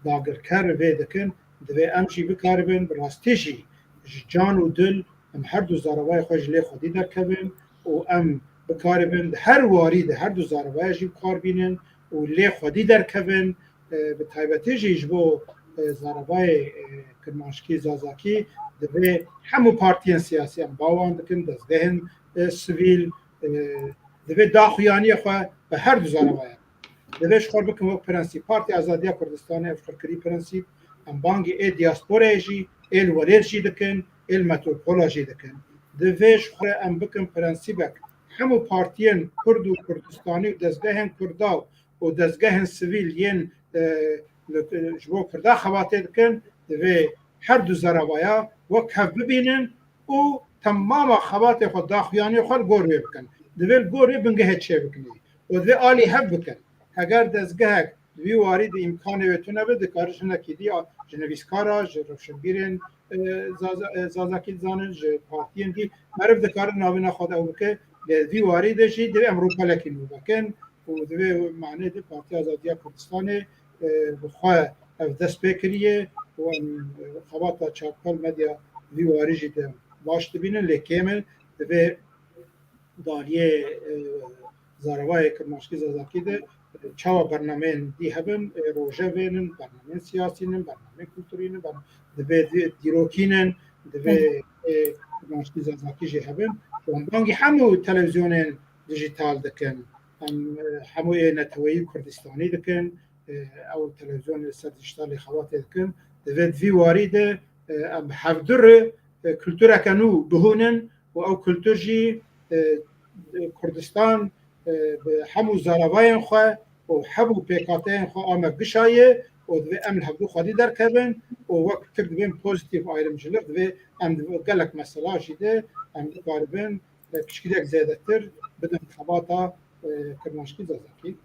dagirker vê dikin, divê em jî bikaribin, bi rastî jî ji can û dil em her du zaravayê xwe ji lê xwedî derkevin û em bikaribin di her warî de her du zaravaya jî bi kar bînin û lê xwedî derkevin, e, bi taybetî jî ji bo, e, zaravayê, e, kirmanckî, zazakî, Divê hemû partiyên siyasî em bawan dikin, dezgehên e, sivîl, e, divê daxuyaniya xwe bi her du zarawayan. Divê ji xwe bikin wek prensîp. Partiya Azadiya Kurdistanê ev xurkirî prensîp. Em bangî ê diasporayê jî, ê li welêt jî dikin, ê li metropola jî dikin. Divê ji xwe em bikin prensîbek. Hemû partiyên Kurd û Kurdistanî û dezgehên Kurda û dezgehên sivîl yên, e, li, ji bo Kurda xebatê dikin, divê her du zaravaya wek hev bibînin û temama xebatê xwe, daxuyaniyê xwe li gor wê bikin. Divê li gor wê bingehê çêbikinê û divê alî hev bikin. Heger dezgehek di vî warî de îmkanê wê tune be, dikare ji hinekî dî, ji nivîskara, ji rewşenbîrên, e, Zaza-, e, Zazakî dizanin, ji partiyên dî, meriv dikare navîna xwe de ew bike, lê vî warî de jî divê em rûpelekî nû vekin û divê manê de Partiya Azadiya Kurdistanê, e, bi xwe ev dest pê kiriye û em, e, xebata Çarpel Medya vî warî jî de baş dibînin, lê kêm e, divê di aliyê, e, zaravayê Kirmanckî Zazakî de, e, çawa bernameyên dî hebin, e, rojevên in, bernameyên siyasî in, bernameyên kulturî in, bern-, divê di-, dîrokî in, divê, e, Kirmanckî Zazakî jî hebin. Û em bangî hemû televîzyonên dijîtal dikin. Em, e, hemû ê neteweyî Kurdistanî dikin. E, ew televîzyonê li ser dijîtalê xebatê dikin. Divê di vî warî de, e, em hevdu re, e, kultureke nû bihûnin û ew kultur jî, e, Kurdistan, e, bi hemû zaravayên xwe û hemû pêkhateyên xwe a me gişa ye û divê em li hevdu xwedî derkevin û wek Tirk dibên pozîtîf ayrımcılık, divê em di gelek mesela jî de em bikaribin, e, piştgiriyek zêdetir bidin xebata, e, Kirmanckî Zazakî. E,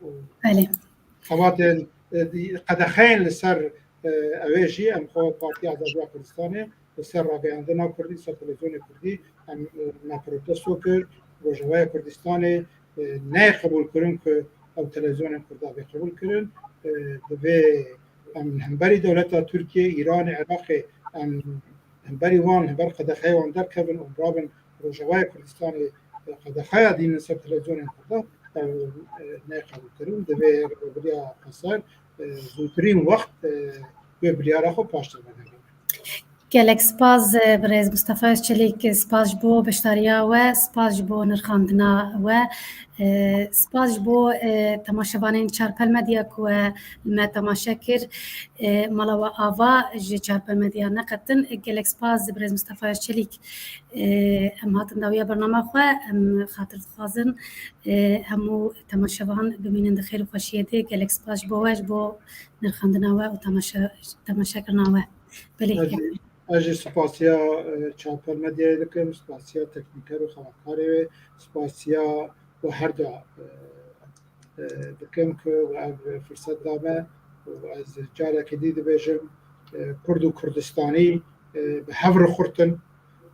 û Belê. Xebatên, e, di-, qedexeyên li ser, e, ew ê jî em xwe Partiya Azadiya Kurdistanê li ser rageyandina Kurdî, li ser televîzyonê Kurdî em, e, me protesto kir. Rojavaya Kurdistanê, e, neyê qebûl kirin ku ew televîzyonên Kurda bê qebûl kirin. E, divê em hemberî dewleta Tirkiye, Îranê, Iraqê em hemberî wan, hember qedexeyê wan derkevin û rabin Rojavaya Kurdistanê, e, qedexeya dînin ser televîzyonên Kurda, ev, e, neyê qebûlkirin. Divê Rêveberiya Xweser, e, zûtirîn wext, e, wê biryara xwe paştir venegrin. Gelek spas, e, birêz Mustafa Özçelik, spas ji bo beşdariya we, spas ji bo nirxandina we. E, spas ji bo, e, temaşevanên Çarpel Medya ku we li me temaşe kir. E, mala we ava ji Çarpel Medya neqetin. Gelek spas birêz Mustafa Özçelik. E, em hatin dawiya bernama xwe, em xatir dixwazin, e, hemû temaşevan bimînin di xêr û xweşiyê de. Gelek spas ji bo we, ji bo nirxandina we û temaşe-, temaşekirina we. Belê. Ez jî, ez jî spasiya, e, Çarpel Medyayê dikim, spasiya teknîker û xebatkarê wê, spasiya we her du, e, e, dikim ku ev firseta me û ez carekê dî dibêjim, e, Kurd û Kurdistanî, e, bi hev re xurt in.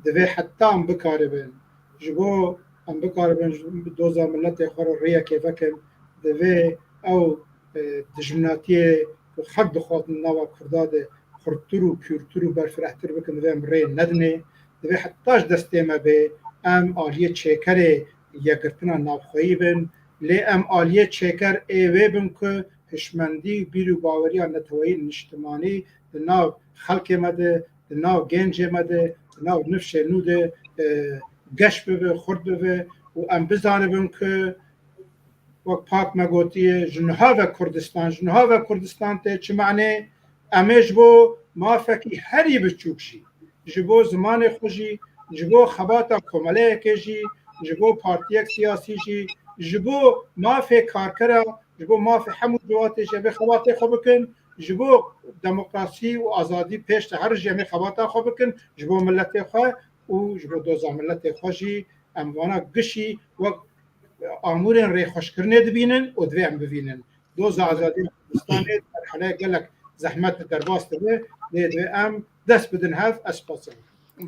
Divê heta em bikaribin, ji bo em bikaribin ji doza miletê xwe re rêyekê vekin, divê ew, e, dijminatiyê ku xelk dixwazin nava Kurda de xurttir û pûrtir û berfirehtir bikin, divê em rê nedinê. Divê heta ji destê me bê, em aliyê çêkerê yekgirtina navxweyî bin, lê em aliyê çêker ê wê bin ku hişmendî û bîr û baweriya neteweyî niştimanî di nav xelkê me de, di nav gencê me de, di nav nifşê nû de, e, geş bibe, xurt bibe û em bizanibin ku wek pak me gotiye, ji niha ve Kurdistan, ji niha ve Kurdistan tê çi manê? Em ê ji bo mafekî herî biçûk jî, ji bo zimanê xwe jî, ji bo xebata komeleyekê jî, ji bo partiyek siyasî jî, ji bo mafê karkera, ji bo mafê hemû ciwatê jî em ê xebatê xwe bikin, ji bo demokrasî û azadî pêş de her jî em ê xebata xwe bikin, ji bo miletê xwe û ji bo doza miletê xwe jî em vana gişî wek amûrên rêxweşkirinê dibînin û divê em bivînin. Doza azadiya Kurdistanê merheleya gelek zehmet de derbas dibe, lê divê em dest bidin hev. Ez spas dikim.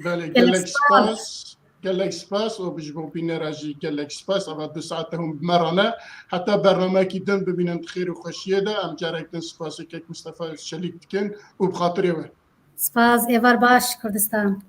Belê, gelek spas. Gelek spas û ji bo bînera jî gelek spas. Eva du saete hûn bi me re ne. Heta bernameyekî din bibînin di xêr û xweşiyê de. Em carek din spasê kek Mistefa Çelîk dikin û bi xatirê we. Spas, êvar baş Kurdistan.